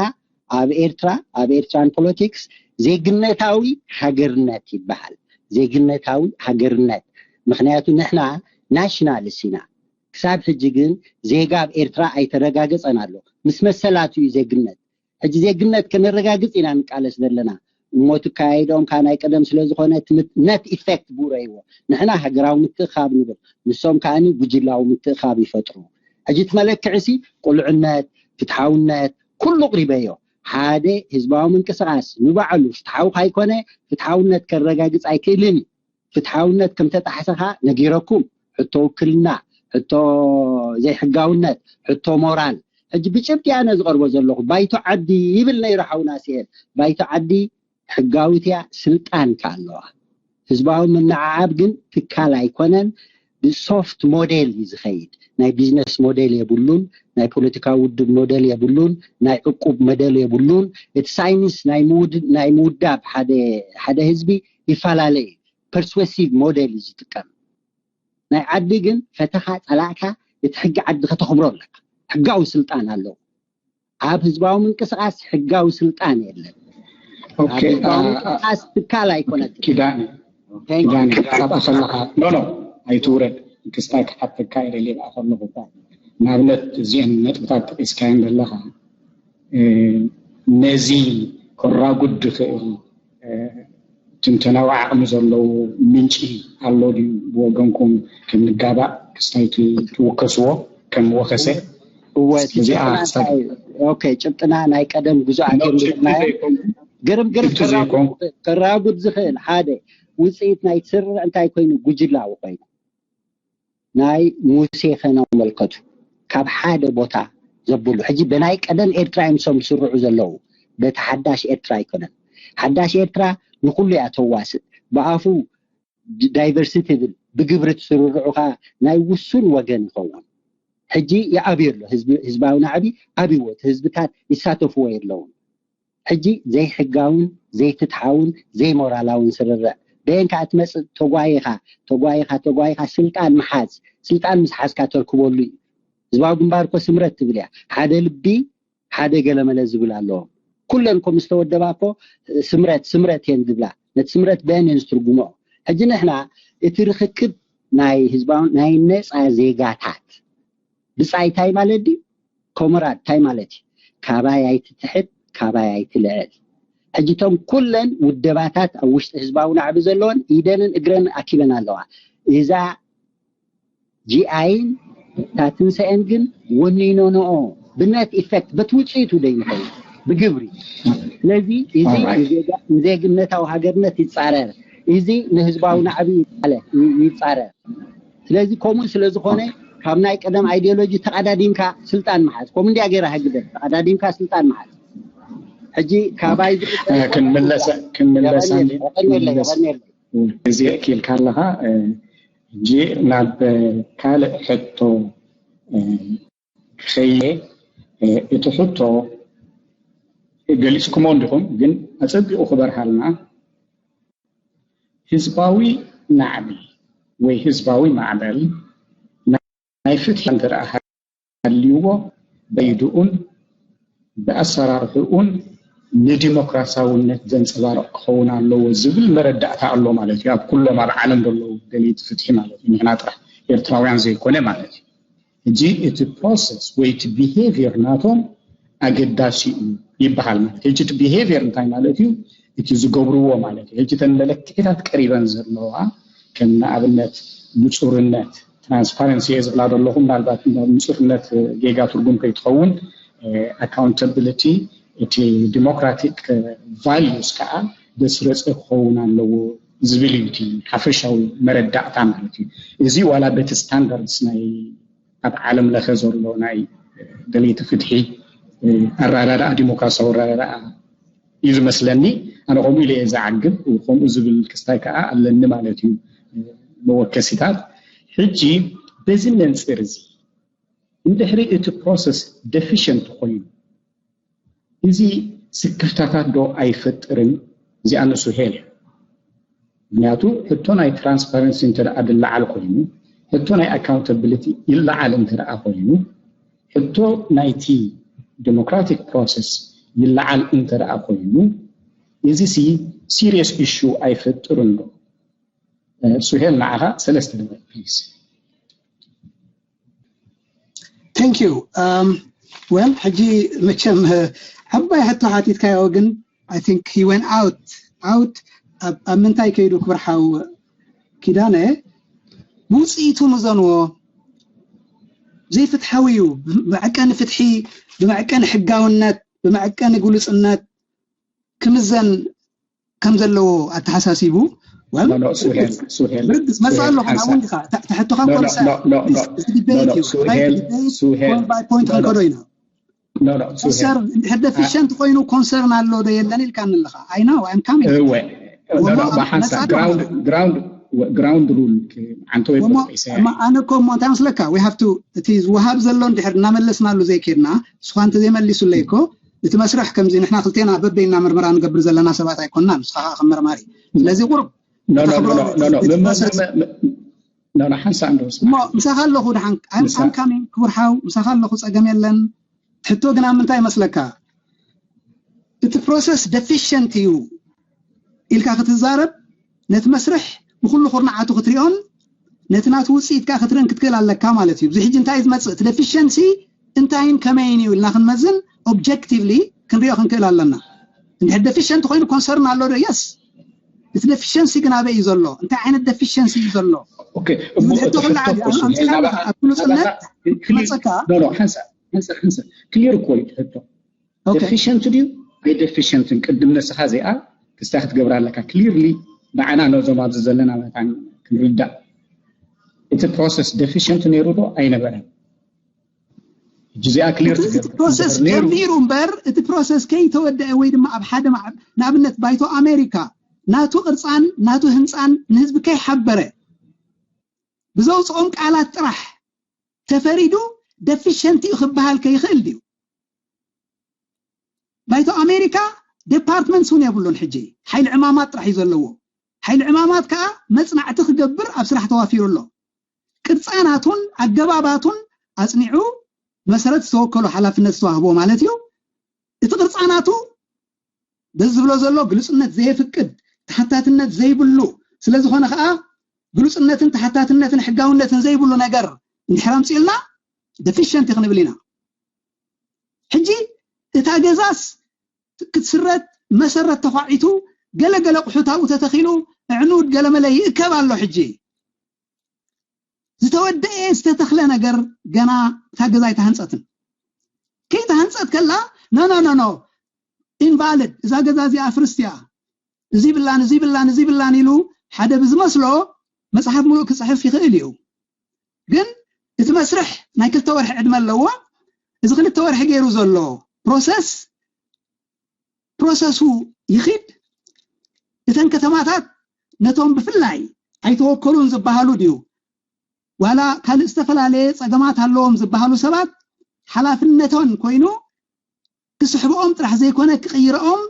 ኣብ ኤርትራ፣ ኣብ ኤርትራን ፖለቲክስ ዜግነታዊ ሃገርነት ይበሃል። ዜግነታዊ ሃገርነት። ምክንያቱ ንሕና ናሽናልስ ኢና። ክሳብ ሕጂ ግን ዜጋ ኣብ ኤርትራ ኣይተረጋገጸን ኣሎ። ምስ መሰላቱ እዩ ዜግነት። ሕጂ ዜግነት ከነረጋግጽ ኢና ንቃለስ ዘለና። እሞ ትካየዶም ካብ ናይ ቀደም ስለ ዝኾነ እቲ ምት-፣ ነት ኢፌክት ብኡ ረእይዎ። ንሕና ሃገራዊ ምትእኻብ ንብል፣ ንሶም ከኣኒ ጉጅላዊ ምትእኻብ ይፈጥሩ። ሕጂ እቲ መለክዒሲ ቁልዕነት፣ ፍትሓውነት፣ ኩሉ ኣቕሪበዮ። ሓደ ህዝባዊ ምንቅስቓስ ንባዕሉ ፍትሓዊ ካይኮነ ፍትሓውነት ከረጋግጽ ኣይክእልን እዩ። ፍትሓውነት ከም ተጣሕሰ ኸኣ ነጊረኩም። ሕቶ ውክልና፣ ሕቶ ዘይሕጋውነት፣ ሕቶ ሞራል። ሕጂ ብጭብጢ ኣነ ዝቐርቦ ዘለኹ ባይቶ ዓዲ ይብል ነይሩ ሓውና ስኤል። ባይቶ ዓዲ ሕጋዊት እያ፣ ስልጣን ከኣ ኣለዋ። ህዝባዊ ምንዓዓብ ግን ትካል ኣይኮነን፣ ብሶፍት ሞዴል እዩ ዝኸይድ። ናይ ቢዝነስ ሞዴል የብሉን፣ ናይ ፖለቲካዊ ውድብ ሞዴል የብሉን፣ ናይ ዕቁብ ሞዴል የብሉን። እቲ ሳይንስ ናይ ምውድ-፣ ናይ ምውዳብ ሓደ፣ ሓደ ህዝቢ ይፈላለ እዩ። ፐርስዌሲቭ ሞዴል እዩ ዝጥቀም። ናይ ዓዲ ግን ፈተኻ ጸላእካ እቲ ሕጊ ዓዲ ከተኽብሮ ኣለካ። ሕጋዊ ስልጣን ኣለዎ። ኣብ ህዝባዊ ምንቅስቃስ ሕጋዊ ስልጣን የለን። ኦኬ፣ ኣብ ህዝባዊ አ-፣ አ-፣ ምንቅስቃስ ትካል ኣይኮነትን። ኪዳነ፣ Thank you። ኪዳነ፣ ካብኣ ከለኻ፣ ኖ፣ ኖ፣ ኣይትውረድ። ክስታይ ክሓተካ እየ ደልየ ኣብኣ ከለኹ እኳ። ንኣብነት፣ እዚአን ነጥብታት ጠቂስካየን ዘለኻ፣ እ፣ ነዚ ከራጉድ ዝኽእል፣ እ፣ ትንተናዊ ዓቕሚ ዘለዎ ምንጪ ኣሎ ድዩ? ብወገንኩም ከም ንጋባእ ክስታይ ትውከስዎ ከም ወኸሰ እወ እዚኣ ጭብጥና ክሳብ እንታይ ኦኬ ጭብጥና ናይ ቀደም ጉዞ ኣገም ዝብልናዮ ዘይኮንኩም ግርም ግርም ጭብጢ ዘይኮንኩ ከራጉድ ዝኽእል ሓደ ውፅኢት ናይ ስርርዕ እንታይ ኮይኑ ጉጅላዊ ኮይኑ ናይ ሙሴ ከነመልከቱ ካብ ሓደ ቦታ ዘብሉ ሕጂ ብናይ ቀደም ኤርትራ እዮም ሶም ዝስርዑ ዘለዉ በቲ ሓዳሽ ኤርትራ ኣይኮነን ሓዳሽ ኤርትራ ንኩሉ እያ ተዋስእ ብኣፉ ዳይቨርሲቲ ብል ብግብሪ ትስርርዑ ከዓ ናይ ውሱን ወገን ይኸውን ሕጂ ይኣብዩ ኣሎ ህዝባዊ ናዕቢ ኣብይዎ ህዝብታት ይሳተፍዎ የለውን ሕጂ ዘይሕጋውን ዘይፍትሓውን ዘይሞራላውን ስርርዕ በየን ከዓ ትመፅእ ተጓይኻ ተጓይኻ ተጓይኻ ስልጣን ምሓዝ ስልጣን ምስ ሓዝካ ተርክበሉ እዩ ህዝባዊ ግንባር እኮ ስምረት ትብል እያ ሓደ ልቢ ሓደ ገለመለ ዝብል ኣለዎም ኩለን ኮ ምስ ተወደባ እኮ ስምረት ስምረት እየን ዝብላ ነቲ ስምረት በየን እየን ዝትርጉምኦ ሕጂ ንሕና እቲ ርክክብ ናይ ህዝባዊ ናይ ነፃ ዜጋታት ብፃይ ታይ ማለት ድዩ ኮመራድ ታይ ማለት እዩ ካባይ ኣይትትሕት ካባይ ኣይትልዕል ሕጂ እቶም ኩለን ውደባታት ኣብ ውሽጢ ህዝባዊ ናዕቢ ዘለወን ኢደንን እግረን ኣኪበን ኣለዋ እዛ ጂኣይን እታ ትንሳኤን ግን ወኒኖንኦ ብነት ኢፌክት በቲ ውፅኢቱ ዶ ይንኸውን ብግብሪ ስለዚ እዚ ንዜግነታዊ ሃገርነት ይፃረር እዚ ንህዝባዊ ናዕቢ ይፃረር ስለዚ ከምኡ ስለዝኾነ ካብ ናይ ቀደም ኣይዲዮሎጂ ተቐዳዲምካ ስልጣን መሓዝ ከምኡ እንዲያ ገይራ ህግደፍ ተቐዳዲምካ ስልጣን መሓዝ ሕጂ ካባይ ክንምለሰ ክንምለሳ የቐንየለይ የቐንየለይ እዚ የእኪልካ ኣለኻ ሕጂ ናብ ካልእ ሕቶ ክኸየ እቲ ሕቶ ገሊፅኩሞ እንዲኹም ግን ኣፀቢቑ ክበርሃልና ህዝባዊ ናዕቢ ወይ ህዝባዊ ማዕበል ናይ ፍትሒ እንተ ደኣ ሃልይዎ በይድኡን ብኣሰራርሕኡን ንዲሞክራሲያውነት ዘንፀባርቕ ክኸውን ኣለዎ ዝብል መረዳእታ ኣሎ ማለት እዩ ኣብ ኩሎም ኣብ ዓለም ዘለዉ ደለይቲ ፍትሒ ማለት እዩ ንሕና ጥራሕ ኤርትራውያን ዘይኮነ ማለት እዩ ሕጂ እቲ ፕሮሰስ ወይ እቲ ቢሄቪየር ናቶም ኣገዳሲ እዩ ይበሃል ማለት ሕጂ እቲ ቢሄቪየር እንታይ ማለት እዩ እቲ ዝገብርዎ ማለት እዩ ሕጂ ተን መለክዒታት ቀሪበን ዘለዋ ከም ንኣብነት ንፁርነት ትራንስፓረንሲ እየ ዝብላ ዘለኹ ምናልባት ንፁርነት ጌጋ ትርጉም ከይትኸውን ኣካውንታብሊቲ እቲ ዲሞክራቲክ ቫልዩስ ከዓ ዘስረፀ ክኸውን ኣለዎ ዝብል እዩ እቲ ሓፈሻዊ መረዳእታ ማለት እዩ እዚ ዋላ በቲ ስታንዳርድስ ናይ ኣብ ዓለም ለኸ ዘሎ ናይ ደለይቲ ፍትሒ ኣረዳድኣ ዲሞክራሲያዊ ኣረዳድኣ እዩ ዝመስለኒ ኣነ ከምኡ ኢለ እየ ዝዓግብ ከምኡ ዝብል ክስታይ ከዓ ኣለኒ ማለት እዩ መወከሲታት ሕጂ በዚ መንፅር እዚ እንድሕሪ እቲ ፕሮሰስ ደፊሸንት ኮይኑ እዚ ስክፍታታት ዶ ኣይፈጥርን እዚኣ ንሱ ሄል እያ ምክንያቱ ሕቶ ናይ ትራንስፓረንሲ እንተ ደኣ ድለዓል ኮይኑ ሕቶ ናይ ኣካውንታብሊቲ ይለዓል እንተ ደኣ ኮይኑ ሕቶ ናይቲ ዲሞክራቲክ ፕሮሰስ ይለዓል እንተ ደኣ ኮይኑ እዚ ሲ ሲሪየስ ኢሹ ኣይፈጥርን ዶ ሱሄል ንዓኻ ሰለስተ ደቂቕ ፕሊዝ Thank you well ሕጂ መቸም ዓባይ ሕቶ ሓቲትካዮ ግን I think he went out out ኣብ ምንታይ ከይዱ ክብርሓው ኪዳነ ብውፅኢቱ ምዘንዎ ዘይፍትሓዊ እዩ ብመዐቀኒ ፍትሒ ብመዐቀኒ ሕጋውነት ብመዐቀኒ ግሉፅነት ክምዘን ከም ዘለዎ ኣተሓሳሲቡ ሱሄል ሱሄል ርግፅ መፅእ ኣለኹ ናብኡ እንዲኻ ትሕቶኻ ኮንሰር እዚ ዲቤት እዩ point by point ክንከዶ ኢና ኮንሰር እንድሕር ደፊሸንት ኮይኑ ኮንሰርን ኣሎ ዶ የለን ኢልካኒ ኣለኻ I know I'm coming እወ ብሓንሳብ ግራውንድ ሩል ዓንተወይ ኣነ እኮ እሞ እንታይ መስለካ we have to እቲ ዝወሃብ ዘሎ እንድሕር እናመለስናሉ ዘይኬድና ንስኻ እንተዘይመሊሱለይ እኮ እቲ መስርሕ ከምዚ ንሕና ክልቴና በበይና ምርመራ ንገብር ዘለና ሰባት ኣይኮንና ንስኻ ከዓ ከም መርማሪ ስለዚ ቁሩብ ሓንሳእ እንዶ እሞ ምሳኻ ኣለኹ ድሓን ኣምካሚን ክቡር ሓው ምሳኻ ኣለኹ ፀገም የለን ሕቶ ግን ኣብ ምንታይ ይመስለካ እቲ ፕሮሰስ ደፊሸንት እዩ ኢልካ ክትዛረብ ነቲ መስርሕ ብኩሉ ኩርናዓቱ ክትሪኦን ነቲ ናቱ ውፅኢት ከዓ ክትርእን ክትክእል ኣለካ ማለት እዩ። እዚ ሕጂ እንታይ እዩ ዝመፅእ? እቲ ደፊሸንሲ እንታይን ከመይን እዩ ኢልና ክንመዝን ኦብጀክቲቭሊ ክንሪኦ ክንክእል ኣለና። እንድሕር ደፊሸንት ኮይኑ ኮንሰርን ኣሎ ዶ? የስ። እቲ deficiency ግን ኣበይ እዩ ዘሎ? እንታይ ዓይነት deficiency እዩ ዘሎ? Okay እሞ ዝብል ሕቶ እቲ ኩሉ ሕቶ ዓዲ እኮ እሱ ኣምፂኻ ናባኻ ኣለኻ ኣብ ግሉፅነት ናባኻ clear መፀካ no no ሓንሳብ ሓንሳብ ሓንሳብ clear እኮ እዩ እቲ ሕቶ okay deficient ድዩ ኣይ deficient ን ቅድም ነስኻ እዚኣ ክስታ ክትገብራ ኣለካ clearly ንዓና ነዞም ኣብዚ ዘለና መታን ክንርዳእ እቲ process deficient ነይሩ ዶ ኣይነበረን ሕጂ እዚኣ clear እቲ ትገብር process እንድሕር ነይሩ ጀሚሩ እምበር እቲ process ከይተወደአ ወይ ድማ ኣብ ሓደ ማዕ- ንኣብነት ባይቶ ኣሜሪካ ናቱ ቅርፃን ናቱ ህንፃን ንህዝቢ ከይሓበረ ብዘውፅኦም ቃላት ጥራሕ ተፈሪዱ deficient እዩ ክበሃል ከይኽእል ድዩ? ባይቶ ኣሜሪካ departments እውን የብሉን ሕጂ ሓይሊ ዕማማት ጥራሕ እዩ ዘለዎ ሓይሊ ዕማማት ከዓ መፅናዕቲ ክገብር ኣብ ስራሕ ተዋፊሩ ኣሎ ቅርፃናቱን ኣገባባቱን ኣፅኒዑ መሰረት ዝተወከሎ ሓላፍነት ዝተዋህቦ ማለት እዩ እቲ ቅርፃናቱ በዚ ዝብሎ ዘሎ ግልፅነት ዘየፍቅድ ተሓታትነት ዘይብሉ ስለዝኾነ ከዓ ግልፅነትን ተሓታትነትን ሕጋውነትን ዘይብሉ ነገር እንድሕር ኣምፅኡልና deficient ክንብል ኢና ሕጂ እታ ገዛስ ክትስረት መሰረት ተኳዒቱ ገለገለ ቁሑት ኣብኡ ተተኺሉ ዕኑድ ገለመለ ይእከብ ኣሎ ሕጂ ዝተወደኤ ዝተተኽለ ነገር ገና እታ ገዛ ኣይተሃንፀትን ከይተሃንፀት ከላ no no no no invalid እዛ ገዛ እዚኣ ኣፍርስ እያ እዚ ይብላን እዚ ይብላን እዚ ይብላን ኢሉ ሓደ ብዝመስሎ መፅሓፍ ሙሉእ ክፅሕፍ ይኽእል እዩ ግን እቲ መስርሕ ናይ ክልተ ወርሒ ዕድመ ኣለዎ እዚ ክልተ ወርሒ ገይሩ ዘሎ process process ኡ ይኺድ እተን ከተማታት ነቶም ብፍላይ ኣይተወከሉን ዝበሃሉ ድዩ ዋላ ካልእ ዝተፈላለየ ፀገማት ኣለዎም ዝበሃሉ ሰባት ሓላፍነቶን ኮይኑ ክስሕብኦም ጥራሕ ዘይኮነ ክቕይረኦም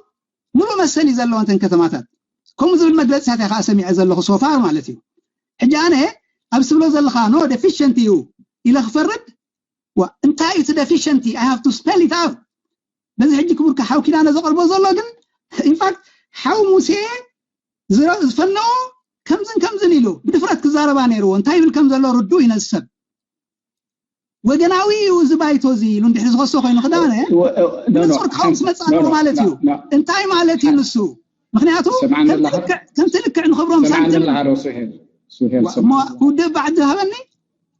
ሙሉእ መሰል እዩ ዘለዎን እተን ከተማታት ከምኡ ዝብል መግለፂታት እያ ከዓ ሰሚዐ ዘለኹ so far ማለት እዩ ሕጂ ኣነ ኣብ ዝብሎ ዘለኻ no deficient እዩ ኢለ ክፈርድ እንታይ እዩ እቲ deficiency I have to spell it out በዚ ሕጂ ክቡር ሓው ኪዳነ ዘቐርቦ ዘሎ ግን in fact ሓው ሙሴ ዝፈነዎ ከምዝን ከምዝን ኢሉ ብድፍረት ክዛረባ ነይርዎ እንታይ ይብል ከም ዘሎ ርዱእ እዩ ነዚ ሰብ ወገናዊ እዩ እዚ ባይቶ እዚ ኢሉ እንድሕር ዝኸሶ ኮይኑ ክዳነ ብንጹር ክኸውን ክመጽእ ኣለዎ ማለት እዩ እንታይ ማለት እዩ ንሱ ምክንያቱ ከምቲ ልክዕ ንኽብሮም ሳንቲም ክውድእ ባዕዲ ሃበኒ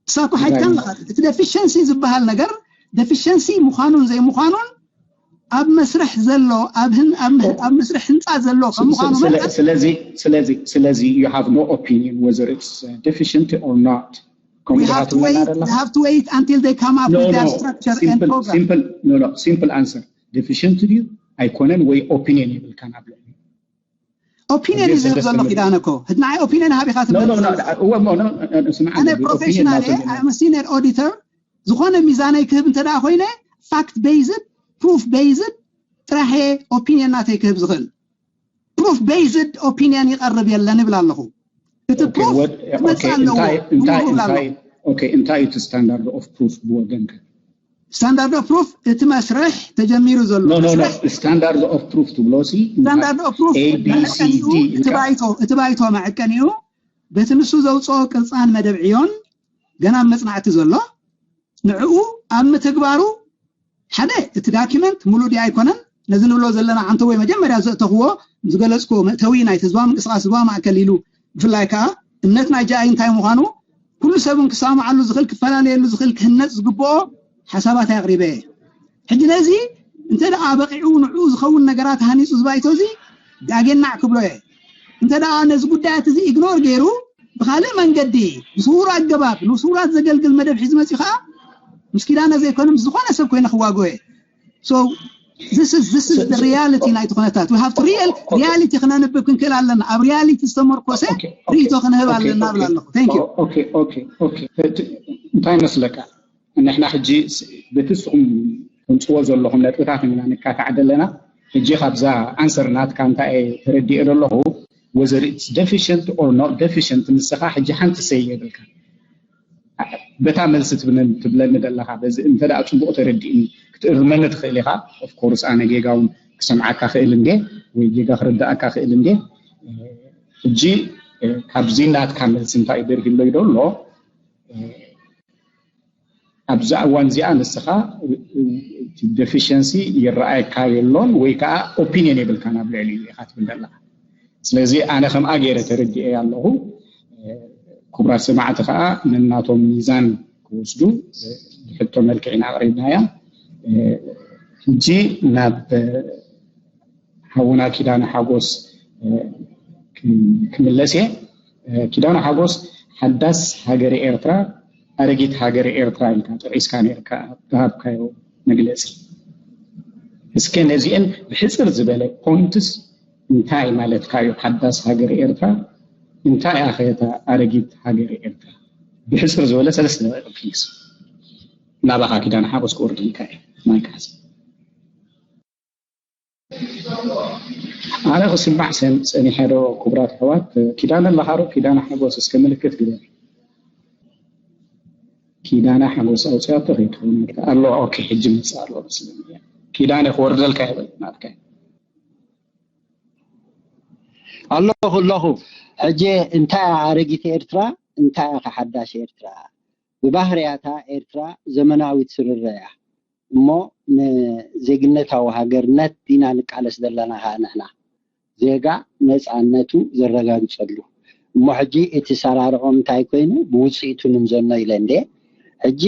እሳ እኮ ሓይትካ ኣለኻ እቲ deficiency ዝበሃል ነገር deficiency ምዃኑን ዘይምዃኑን ኣብ መስርሕ ዘሎ ኣብ መስርሕ ህንፃ ዘሎ ከምዃኑ ስለዚ ስለዚ you have no opinion whether it's deficient or not we have to wait we have to wait until they come up with their structure and program simple no no simple answer deficient ድዩ ኣይኮነን ወይ opinion የብልካን ኣብ ልዕሊ opinion እዩ ዝህብ ዘሎ ኪዳነ እኮ ንዓይ opinion ሃቢኻ ትብል ኣነ professionally I'm senior auditor ዝኾነ ሚዛነይ ክህብ እንተ ኮይነ fact based proof based ጥራሕ opinion ናተይ ክህብ ዝኽእል proof based opinion ይቐርብ የለን ይብል ኣለኹ እቲ proof ክመፅእ ኣለዎ ይብል ኣለኹ እንታይ እዩ standard of proof ብወገንካ standard of proof እቲ መስርሕ ተጀሚሩ ዘሎ standard of proof ትብሎ standard of proof እቲ ባይቶ መዐቀኒኡ በቲ ንሱ ዘውፅኦ ቅርፃን መደብ ዕዮን ገና መፅናዕቲ ዘሎ ንዕኡ ኣብ ምትግባሩ ሓደ እቲ document ሙሉእ ድዩ ኣይኮነን ነዚ ንብሎ ዘለና ዓንተቦይ መጀመርያ ዘእተኽዎ ዝገለፅክዎ መእተዊ ናይቲ ህዝባዊ ምንቅስቃስ ህዝባዊ ማእከል ኢሉ ብፍላይ ከዓ እምነት ናይ ጃኣይ እንታይ ምዃኑ ኩሉ ሰብ እውን ክሰማማዓሉ ዝኽእል ክፈላለየሉ ዝኽእል ክህነፅ ዝግብኦ ሓሳባት ኣቕሪበ እየ ሕጂ ነዚ እንተ ደኣ በቂዑ ንዕኡ ዝኸውን ነገራት ሃኒፁ ዝባይቶ እዚ ዳጌናዕ ክብሎ እየ እንተ ደኣ ነዚ ጉዳያት እዚ ኢግኖር ገይሩ ብካልእ መንገዲ ብስውር ኣገባብ ንስውራት ዘገልግል መደብ ሒዙ መፂኡ ከዓ ምስ ኪዳነ ዘይኮነ ምስ ዝኾነ ሰብ ኮይነ ክዋግኦ እየ so this is this is the reality ናይቲ ኩነታት we have to real reality ክነንብብ ክንክእል ኣለና ኣብ reality ዝተመርኮሰ ርእቶ ክንህብ ኣለና ብል ኣለኹ thank you እንታይ መስለካ ንሕና ሕጂ በቲ ንስኹም ተምፅዎ ዘለኹም ነጥብታት ኢና ንካታዕ ዘለና ሕጂ ካብዛ answer ናትካ እንታይ ተረዲኦ ዘለኹ whether it's deficient or not deficient ንስኻ ሕጂ ሓንቲ say የብልካ በታ መልሲ ትብለኒ ዘለኻ በዚ እንተ ደኣ ፅቡቕ ተረዲእኒ ክትእርመኒ ትኽእል ኢኻ of course ኣነ ጌጋ እውን ክሰምዓካ ክእል እንዴ ወይ ጌጋ ክርዳእካ ክእል እንዴ ሕጂ ካብዚ ናትካ መልሲ እንታይ በርሂለይ ደሎ ኣብዛ እዋን እዚኣ ንስኻ deficiency ይረኣየካ የሎን ወይ ከዓ opinion የብልካን ኣብ ልዕሊ ኢኻ ትብል ዘለኻ ስለዚ ኣነ ከምኣ ገይረ ተረዲኤ ኣለኹ። ክቡራት ሰማዕቲ ከዓ ነናቶም ሚዛን ክወስዱ ብሕቶ መልክዕ ኢና ኣቕሪብናያ። ሕጂ ናብ ሓውና ኪዳነ ሓጎስ ክምለስ እየ። ኪዳነ ሓጎስ ሓዳስ ሃገረ ኤርትራ ኣረጊት ሃገረ ኤርትራ ኢልካ ጠቒስካ ነርካ ኣብ ዝሃብካዮ መግለፂ። እስከ ነዚአን ብሕፅር ዝበለ ፖይንትስ እንታይ ማለትካ እዩ ሓዳስ ሃገረ ኤርትራ? እንታይ ኣኸታ ኣረጊት ሃገረ ኤርትራ? ብሕፅር ዝበለ ሰለስተ ደቂቕ ፕሊስ። ናባኻ ኪዳነ ሓጎስ ክወርደልካ እየ። ማይክ ሓዝ። ኣነ ክስማዕ ሰን- ጸኒሐ ዶ ክቡራት ኣሕዋት? ኪዳነ ኣለኻ ዶ? ኪዳነ ሓጎስ እስከ ምልክት ግበር። ኪዳነ ሓጎስ ኣውፅኣቶ ከይትኸውን ኣሎ። ኦኬ፣ ሕጂ ምጽእ ኣሎ መስለኒ። ኪዳነ ክወርደልካ ይብል ናትካ። ኣለኹ ኣለኹ። ሕጂ እንታይ እያ ኣረጊት ኤርትራ እንታይ እያ ሓዳሽ ኤርትራ? ብባህርያታ ኤርትራ ዘመናዊት ስርረ እያ። እሞ ንዜግነታዊ ሃገርነት ዲና ንቃለስ ዘለና ከዓ ንሕና ዜጋ ነፃነቱ ዘረጋግፀሉ። እሞ ሕጂ እቲ ሰራርዖም እንታይ ኮይኑ ብውፅኢቱ ንምዘኖ ኢለ እንደ ሕጂ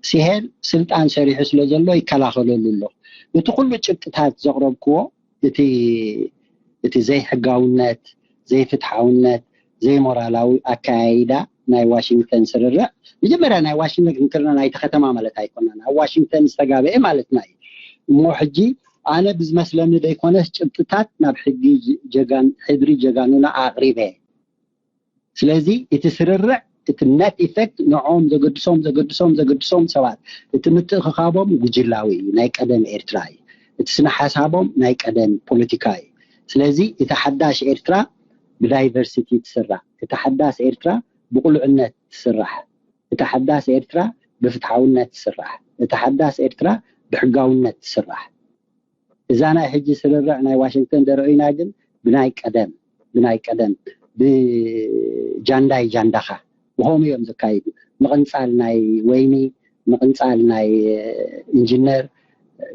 ሲሄል ስልጣን ሰሪሑ ስለ ዘሎ ይከላኸለሉ ኣሎ። እቲ ኩሉ ጭብጥታት ዘቕረብክዎ እቲ እቲ ዘይሕጋውነት፣ ዘይፍትሓውነት፣ ዘይሞራላዊ ኣከያይዳ ናይ ዋሽንግተን ስርርዕ መጀመርያ ናይ ዋሽንግተን ክንክርና ናይቲ ከተማ ማለት ኣይኮነን ኣብ ዋሽንግተን ዝተጋበኤ ማለትና እዩ። እሞ ሕጂ ኣነ ብዝመስለኒ ዘይኮነስ ጭብጥታት ናብ ሕድሪ ጀጋኑና ኣቕሪበ። ስለዚ እቲ ስርርዕ እቲ net effect ንዕኦም ዘገድሶም ዘገድሶም ዘገድሶም ሰባት እቲ ምትእኽኻቦም ጉጅላዊ እዩ፣ ናይ ቀደም ኤርትራ እዩ። እቲ ስነ ሓሳቦም ናይ ቀደም ፖለቲካ እዩ። ስለዚ እቲ ሓዳሽ ኤርትራ ብዳይቨርሲቲ ትስራሕ፣ እቲ ሓዳስ ኤርትራ ብቕሉዕነት ትስራሕ፣ እቲ ሓዳስ ኤርትራ ብፍትሓውነት ትስራሕ፣ እቲ ሓዳስ ኤርትራ ብሕጋውነት ትስራሕ። እዛ ናይ ሕጂ ስርርዕ ናይ ዋሽንግተን ደርዑይና ግን ብናይ ቀደም ብናይ ቀደም ብጃንዳይ ጃንዳኻ ብኸምኡ እዮም ዘካይዱ። ምቕንፃል ናይ ወይኒ፣ ምቕንፃል ናይ ኢንጂነር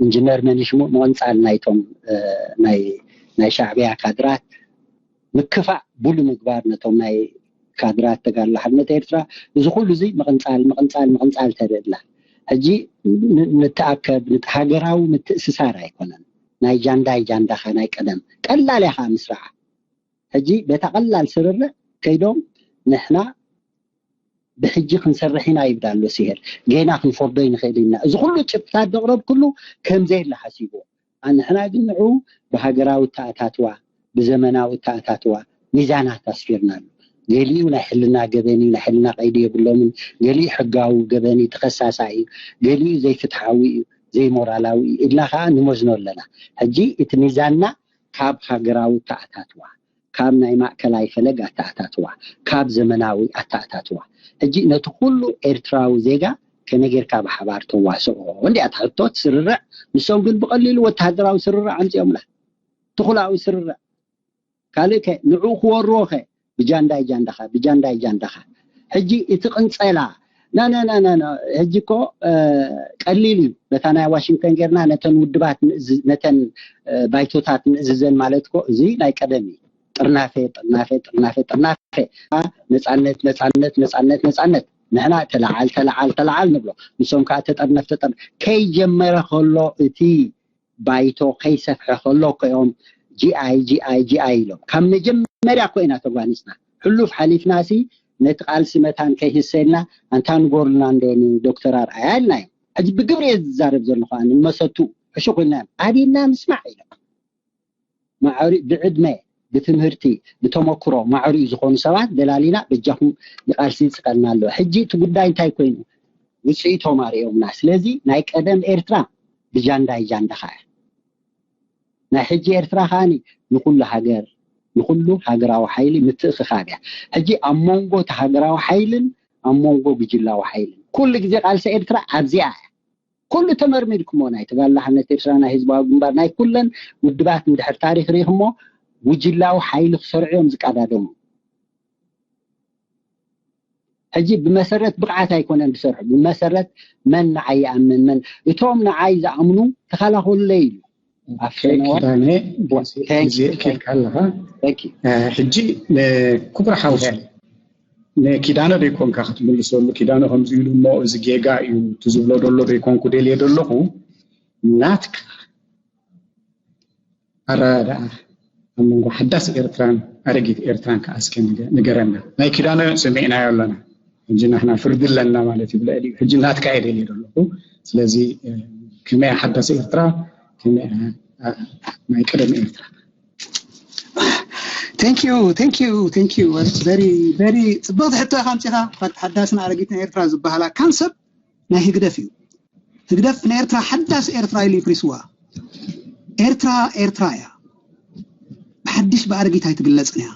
ኢንጂነር መኒሽሙ፣ ምቕንፃል ናይቶም ናይ ሻዕቢያ ካድራት ምክፋእ ቡሉ ምግባር ነቶም ናይ ካድራት ተጋድሎ ሓርነት ኤርትራ እዚ ኩሉ እዚ ምቕንፃል ምቕንፃል ምቕንፃል ተርኢ ኣላ። ሕጂ ንተኣከብ ሃገራዊ ምትእስሳር ኣይኮነን ናይ ጃንዳይ ጃንዳኻ ናይ ቀደም ቀላል ኢኻ ምስራዓ። ሕጂ በታ ቀላል ስርርዕ ከይዶም ንሕና ብሕጂ ክንሰርሕ ኢና ይብል ኣሎ ሲሄል። ጌና ክንፈርዶ ይንኽእል ኢና። እዚ ኩሉ ጭብጥታት ዘቕረብክሉ ከምዘየለ ሓሲብዎ። ንሕና ግን ንዑ ብሃገራዊ ኣተኣታትዋ፣ ብዘመናዊ ኣተኣታትዋ ሚዛናት ኣስፊርናሉ። ገሊኡ ናይ ሕልና ገበን እዩ፣ ናይ ሕልና ቀይዲ የብሎምን። ገሊኡ ሕጋዊ ገበን እዩ፣ ተኸሳሳይ እዩ። ገሊኡ ዘይፍትሓዊ እዩ፣ ዘይሞራላዊ እዩ ኢልና ከዓ ንመዝኖ ኣለና። ሕጂ እቲ ሚዛንና ካብ ሃገራዊ ኣተኣታትዋ ካብ ናይ ማእከላይ ፈለግ ኣተኣታትዋ፣ ካብ ዘመናዊ ኣተኣታትዋ። ሕጂ ነቲ ኩሉ ኤርትራዊ ዜጋ ከመይ ጌርካ ብሓባር ተዋስኦ? እንዲያ ትሕቶ ትስርርዕ። ንሶም ግን ብቐሊሉ ወተሃደራዊ ስርርዕ ኣምፂኦምላ። ትኹላዊ ስርርዕ። ካልእ ከ ንዑ ክወርዎ ከ ብጃንዳይ ጃንዳኻ ብጃንዳይ ጃንዳኻ። ሕጂ እቲ ቅንፀላ ናናናናና ሕጂ እኮ ቀሊል እዩ። በታ ናይ ዋሽንግተን ጌርና ነተን ውድባት ነተን ባይቶታት ንእዝዘን ማለት እኮ እዚ ናይ ቀደም እዩ። ጥርናፈ ጥርናፈ ጥርናፈ ጥርናፈ ነፃነት ነፃነት ነፃነት ነፃነት ንሕና ተለዓል ተለዓል ተለዓል ንብሎ። ንሶም ከዓ ተጠርነፍ ተጠር ከይጀመረ ከሎ እቲ ባይቶ ከይሰፍሐ ከሎ ኮይኦም ጂኣይ ጂኣይ ጂኣይ ኢሎም ካብ መጀመርያ ኮይና ተጓኒፅና። ሕሉፍ ሓሊፍና ሲ ነቲ ቃልሲ መታን ከይህሰልና ኣንታ ንጎርልና እንዶ ንዶክተር ኣርኣያ ኢልና እዮም። ሕጂ ብግብሪ እየ ዝዛረብ ዘለኹ ኣነ ንመሰቱ ሕሹ ኮይልና እዮም ኣዲና ምስማዕ ኢሎም ማዕሪ ብዕድመ ብትምህርቲ ብተመክሮ ማዕሪኡ ዝኾኑ ሰባት ደላሊና በጃኹም ንቃልሲ ይፅቀልና ኣለዎ። ሕጂ እቲ ጉዳይ እንታይ ኮይኑ ውፅኢቶም ኣርእዮምና። ስለዚ ናይ ቀደም ኤርትራ ብጃንዳ ይጃንዳኻ እያ። ናይ ሕጂ ኤርትራ ከዓኒ ንኩሉ ሃገር ንኩሉ ሃገራዊ ሓይሊ ምትእኽኻብ እያ። ሕጂ ኣብ መንጎ እቲ ሃገራዊ ሓይልን ኣብ መንጎ ጉጅላዊ ሓይልን ኩሉ ግዜ ቃልሲ ኤርትራ ኣብዚኣ እያ። ኩሉ ተመርሚርኩሞ ናይ ተጋድሎ ሓርነት ኤርትራ ናይ ህዝባዊ ግንባር ናይ ኩለን ውድባት እንድሕር ታሪክ ሪኢኹሞ ጉጅላዊ ሓይሊ ክሰርዑ እዮም ዝቀዳደሙ። ሕጂ ብመሰረት ብቕዓት ኣይኮነን ዝሰርሑ ብመሰረት መን ንዓይ ይኣምን መን እቶም ንዓይ ዝኣምኑ ተኸላኸሉለይ ኢሉ ኦኬ፣ ኪዳነ፣ ግዜ ኬድካ ኣለኻ። ሕጂ ንክቡር ሓውሲ ንኪዳነ ዶ ይኮንካ ክትምልሰሉ? ኪዳነ ከምዚ ኢሉ እሞ እዚ ጌጋ እዩ ትዝብሎ ደሎ ዶ ይኮንኩ ደልየ ደለኹ? ናትካ ኣረዳድኣ ኣብ መንጎ ሓዳስ ኤርትራን ኣረጊት ኤርትራን ከኣ እስከ ንገረና። ናይ ኪዳነ ሰሚዕናዮ ኣለና። ሕጂ ናሕና ፍርዲ ኣለና ማለት እዩ ብልዕሊኡ። ሕጂ ናትካ እየ ደልየ ዘለኹ። ስለዚ ከመይ ሓዳስ ኤርትራ፣ ከመይ ናይ ቀደም ኤርትራ? Thank you, thank you, thank you. Very, very ጽብቕቲ ሕቶ ኢኻ ኣምጺኻ። ሓዳስን ኣረጊትን ኤርትራ ዝበሃላ ካንሰፕት ናይ ህግደፍ እዩ። ህግደፍ ንኤርትራ ሓዳስ ኤርትራ ኢሉ ይፍሪስዋ። ኤርትራ ኤርትራ እያ። ብሓድሽ ብኣረጊት ኣይትግለጽን እያ።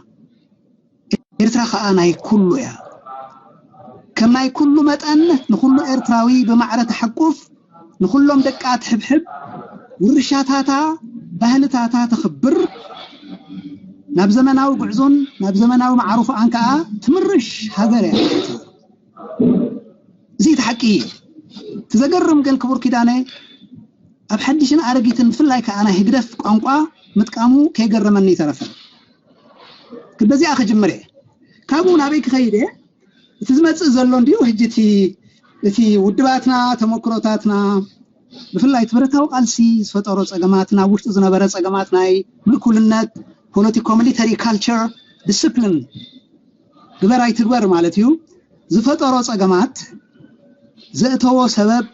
ኤርትራ ከኣ ናይ ኩሉ እያ። ከም ናይ ኩሉ መጠን ንኩሉ ኤርትራዊ ብማዕረ ተሓቁፍ፣ ንኩሎም ደቃ ትሕብሕብ፣ ውርሻታታ ባህልታታ ተኽብር፣ ናብ ዘመናዊ ጉዕዞን ናብ ዘመናዊ መዓርፎኣን ከኣ ትምርሽ ሃገር እያ። እዚ እቲ ሓቂ እዩ። እቲ ዘገርም ግን ክቡር ኪዳነ ኣብ ሓድሽን ኣረጊትን ብፍላይ ከኣ ናይ ህግደፍ ቋንቋ ምጥቃሙ ከይገረመኒ ይተረፈ። በዚኣ ክጅምር እየ። ካብኡ ናበይ ክኸይድ እየ? እቲ ዝመጽእ ዘሎ እንዲዩ ሕጂ እቲ እቲ ውድባትና ተመክሮታትና ብፍላይ እቲ ብረታዊ ቃልሲ ዝፈጠሮ ጸገማት ናብ ውሽጡ ዝነበረ ጸገማት ናይ ምእኩልነት ፖለቲኮ ሚሊተሪ ካልቸር ዲስፕሊን ግበር ኣይትግበር ማለት እዩ ዝፈጠሮ ጸገማት ዘእተዎ ሰበብ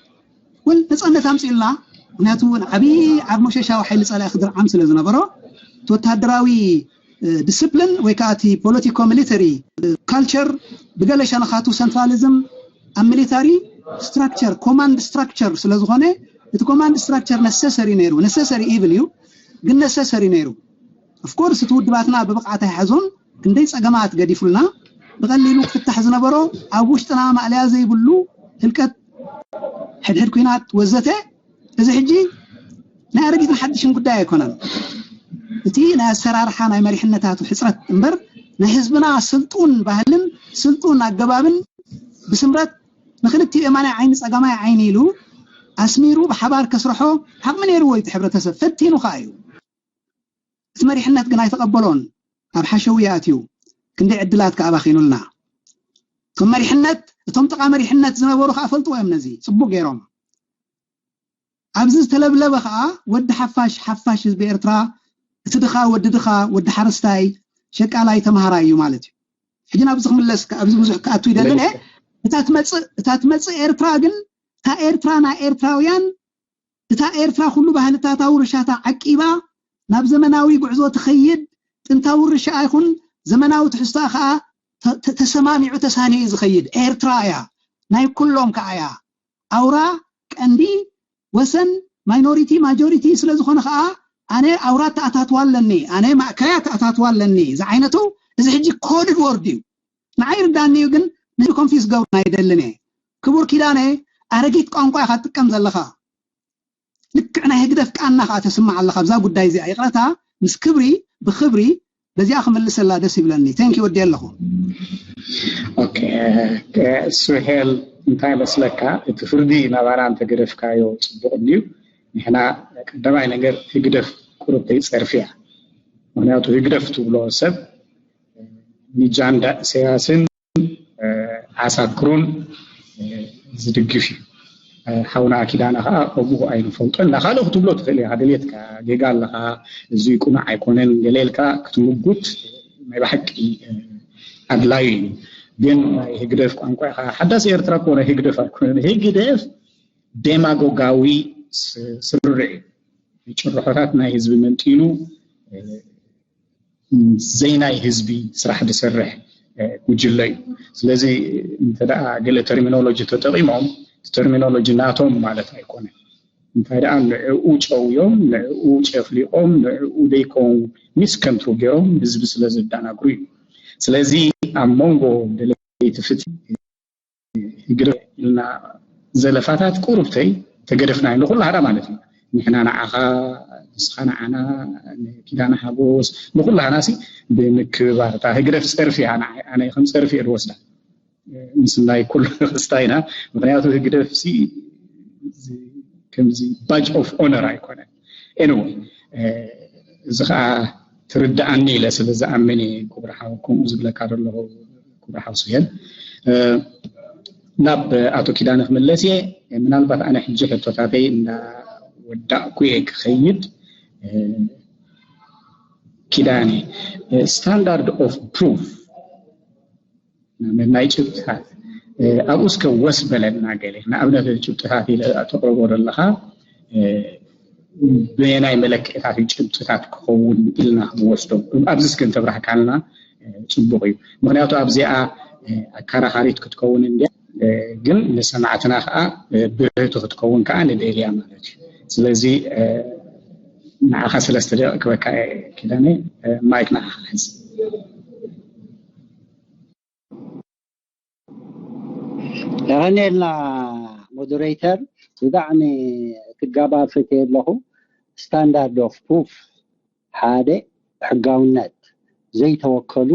ወል ነጻነት ኣምጺኡልና ምክንያቱ ዓብዪ ዓብ መሸሻዊ ሓይሊ ጸላኢ ክድርዓም ስለ ዝነበሮ እቲ ወታደራዊ ዲስፕሊን ወይ ከዓ እቲ ፖለቲኮ ሚሊተሪ ካልቸር ብገለ ሸነኻቱ ሰንትራሊዝም ኣብ ሚሊታሪ ስትራክቸር ኮማንድ ስትራክቸር ስለ ዝኾነ እቲ ኮማንድ ስትራክቸር ነሰሰሪ ነይሩ ነሰሰሪ ኢቭል እዩ ግን ነሰሰሪ ነይሩ ኦፍኮርስ እቲ ውድባትና ብብቕዓት ኣይሓዞን ክንደይ ፀገማት ገዲፉልና ብቐሊሉ ክፍታሕ ዝነበሮ ኣብ ውሽጥና ማእለያ ዘይብሉ ህልቀት ሕድሕድ ኩናት ወዘተ እዚ ሕጂ ናይ ኣረጊትን ሓድሽን ጉዳይ ኣይኮነን። እቲ ናይ ኣሰራርሓ ናይ መሪሕነታቱ ሕፅረት እምበር ናይ ህዝብና ስልጡን ባህልን ስልጡን ኣገባብን ብስምረት ንክልቲኡ የማናይ ዓይኒ ፀጋማይ ዓይኒ ኢሉ ኣስሚሩ ብሓባር ከስርሖ ዓቕሚ ነይርዎ እዩ እቲ ሕብረተሰብ ፈቲኑ ከዓ እዩ። እቲ መሪሕነት ግን ኣይተቐበሎን ኣብ ሓሸውየ ኣትዩ ክንደይ ዕድላት ከዓ ኣባኺኑልና። እቶም መሪሕነት እቶም ጥቓ መሪሕነት ዝነበሩ ከዓ ፈልጥዎ እዮም ነዚ ፅቡቕ ገይሮም። ኣብዚ ዝተለብለበ ከዓ ወዲ ሓፋሽ ሓፋሽ ህዝቢ ኤርትራ እቲ ድኻ ወዲ ድኻ ወዲ ሓረስታይ ሸቃላይ ተምሃራይ እዩ ማለት እዩ። ሕጂ ናብዚ ክምለስ ኣብዚ ብዙሕ ክኣቱ ይደልን እየ። እታ ትመፅእ እታ ትመፅእ ኤርትራ ግን እታ ኤርትራ ናይ ኤርትራውያን እታ ኤርትራ ኩሉ ባህልታታ ውርሻታ ዓቂባ ናብ ዘመናዊ ጉዕዞ ትኸይድ ጥንታዊ ውርሻኣ ይኹን ዘመናዊ ትሕዝቶኣ ከዓ ተሰማሚዑ ተሳኒዩ ዝኸይድ ኤርትራ እያ። ናይ ኩሎም ከዓ እያ። ኣውራ ቀንዲ ወሰን ማይኖሪቲ ማጆሪቲ ስለ ዝኾነ ከዓ ኣነ ኣውራ ተኣታትዋ ኣለኒ ኣነ ማእከላይ ተኣታትዋ ኣለኒ ዝዓይነቱ እዚ ሕጂ ኮድድ ወርድ እዩ። ንዓይ ርዳኒ እዩ ግን ነዚ ኮንፊስ ገብሩ ኣይደልን እየ። ክቡር ኪዳነ ኣረጊት ቋንቋ ኢኻ ትጥቀም ዘለኻ። ልክዕ ናይ ህግደፍ ቃና ከዓ ተስምዕ ኣለኻ ኣብዛ ጉዳይ እዚኣ ይቕረታ ምስ ክብሪ ብክብሪ በዚኣ ክምልሰላ ደስ ይብለኒ። Thank you ወዲ ኣለኹ። ኦኬ ሱሄል እንታይ መስለካ እቲ ፍርዲ ናባና እንተገደፍካዮ ፅቡቕ እንድዩ። ንሕና ቀዳማይ ነገር ህግደፍ ቁርብተይ ፀርፊ እያ። ምክንያቱ ህግደፍ ትብሎ ሰብ ንጃንዳ ኢሳያስን ዓሳክሩን ዝድግፍ እዩ። ሓውና ኪዳነ ከዓ ከምኡ ኣይንፈልጦ እና ካልኦ ክትብሎ ትኽእል ኢኻ ድልየትካ ጌጋ ኣለኻ እዚ ቁኑዕ ኣይኮነን ገለ ኢልካ ክትምጉት ናይ ብሓቂ ኣድላዩ እዩ። ግን ናይ ህግደፍ ቋንቋ ኢኻ ሓዳስ ኤርትራ እኮ ናይ ህግደፍ ኣይኮነን ህግደፍ ደማጎጋዊ ስርርዕ እዩ። ጭርሖታት ናይ ህዝቢ መንጢሉ ዘይናይ ህዝቢ ስራሕ ዝሰርሕ ጉጅለ እዩ። ስለዚ እንተ ገለ ተርሚኖሎጂ ተጠቒሞም እቲ ተርሚኖሎጂ ናቶም ማለት ኣይኮነን። እንታይ ደኣ ንዕኡ ጨውዮም ንዕኡ ጨፍሊቖም ንዕኡ ደይከውን ሚስ ከንትሩ ገይሮም ህዝቢ ስለ ዘደናግሩ እዩ። ስለዚ ኣብ መንጎ ደለይቲ ፍትሒ ህግደፍ ኢልና ዘለፋታት ቁሩብተይ ተገደፍና እዩ ንኩላህና ማለት እዩ። ንሕና ንዓኻ ንስኻ ንዓና ንኪዳነ ሓጎስ ንኩላህና ሲ ብምክብባር እታ ህግደፍ ፀርፊ እያ ንዓይ ኣነ ከም ፀርፊ እየ ዝወስዳ። ምስናይ ኩሉ ክስታ ኢና ምክንያቱ ህግደፍ ሲ ከምዚ ባጅ ኦፍ ኦነር ኣይኮነን። Anyway, እዚ ከዓ ትርድኣኒ ኢለ ስለ ዝኣምን እየ ክቡር ሓው ከምኡ ዝብለካ ዘለኹ ክቡር ሓው ስሄል። ናብ ኣቶ ኪዳነ ክምለስ እየ። ምናልባት ኣነ ሕጂ ሕቶታተይ እንዳወዳእኩ እየ ክኸይድ። ኪዳነ፣ standard of proof ናይ ጭብጥታት ኣብኡ እስከ ወስ በለና ገለ ንኣብነት ጭብጥታት ኢለ ተቕርቦ ዘለኻ ብናይ መለክዕታት ጭብጥታት ክኸውን ኢልና ክንወስዶ ኣብዚ እስከ እንተብራህካልና ፅቡቕ እዩ። ምክንያቱ ኣብዚኣ ኣከራኻሪት ክትከውን እንድያ፣ ግን ንሰማዕትና ከዓ ብርህቲ ክትከውን ከዓ ንደልያ ማለት እዩ። ስለዚ ንዓኻ ሰለስተ ደቂቕ ክበካ ኪዳነ ማይክ ንዓኻ ሕዝ። የቐንየልና ሞደሬተር፣ ብጣዕሚ ክጋባእ ፈትየ ኣለኹ። ስታንዳርድ ኦፍ ፕሩፍ ሓደ ሕጋውነት ዘይተወከሉ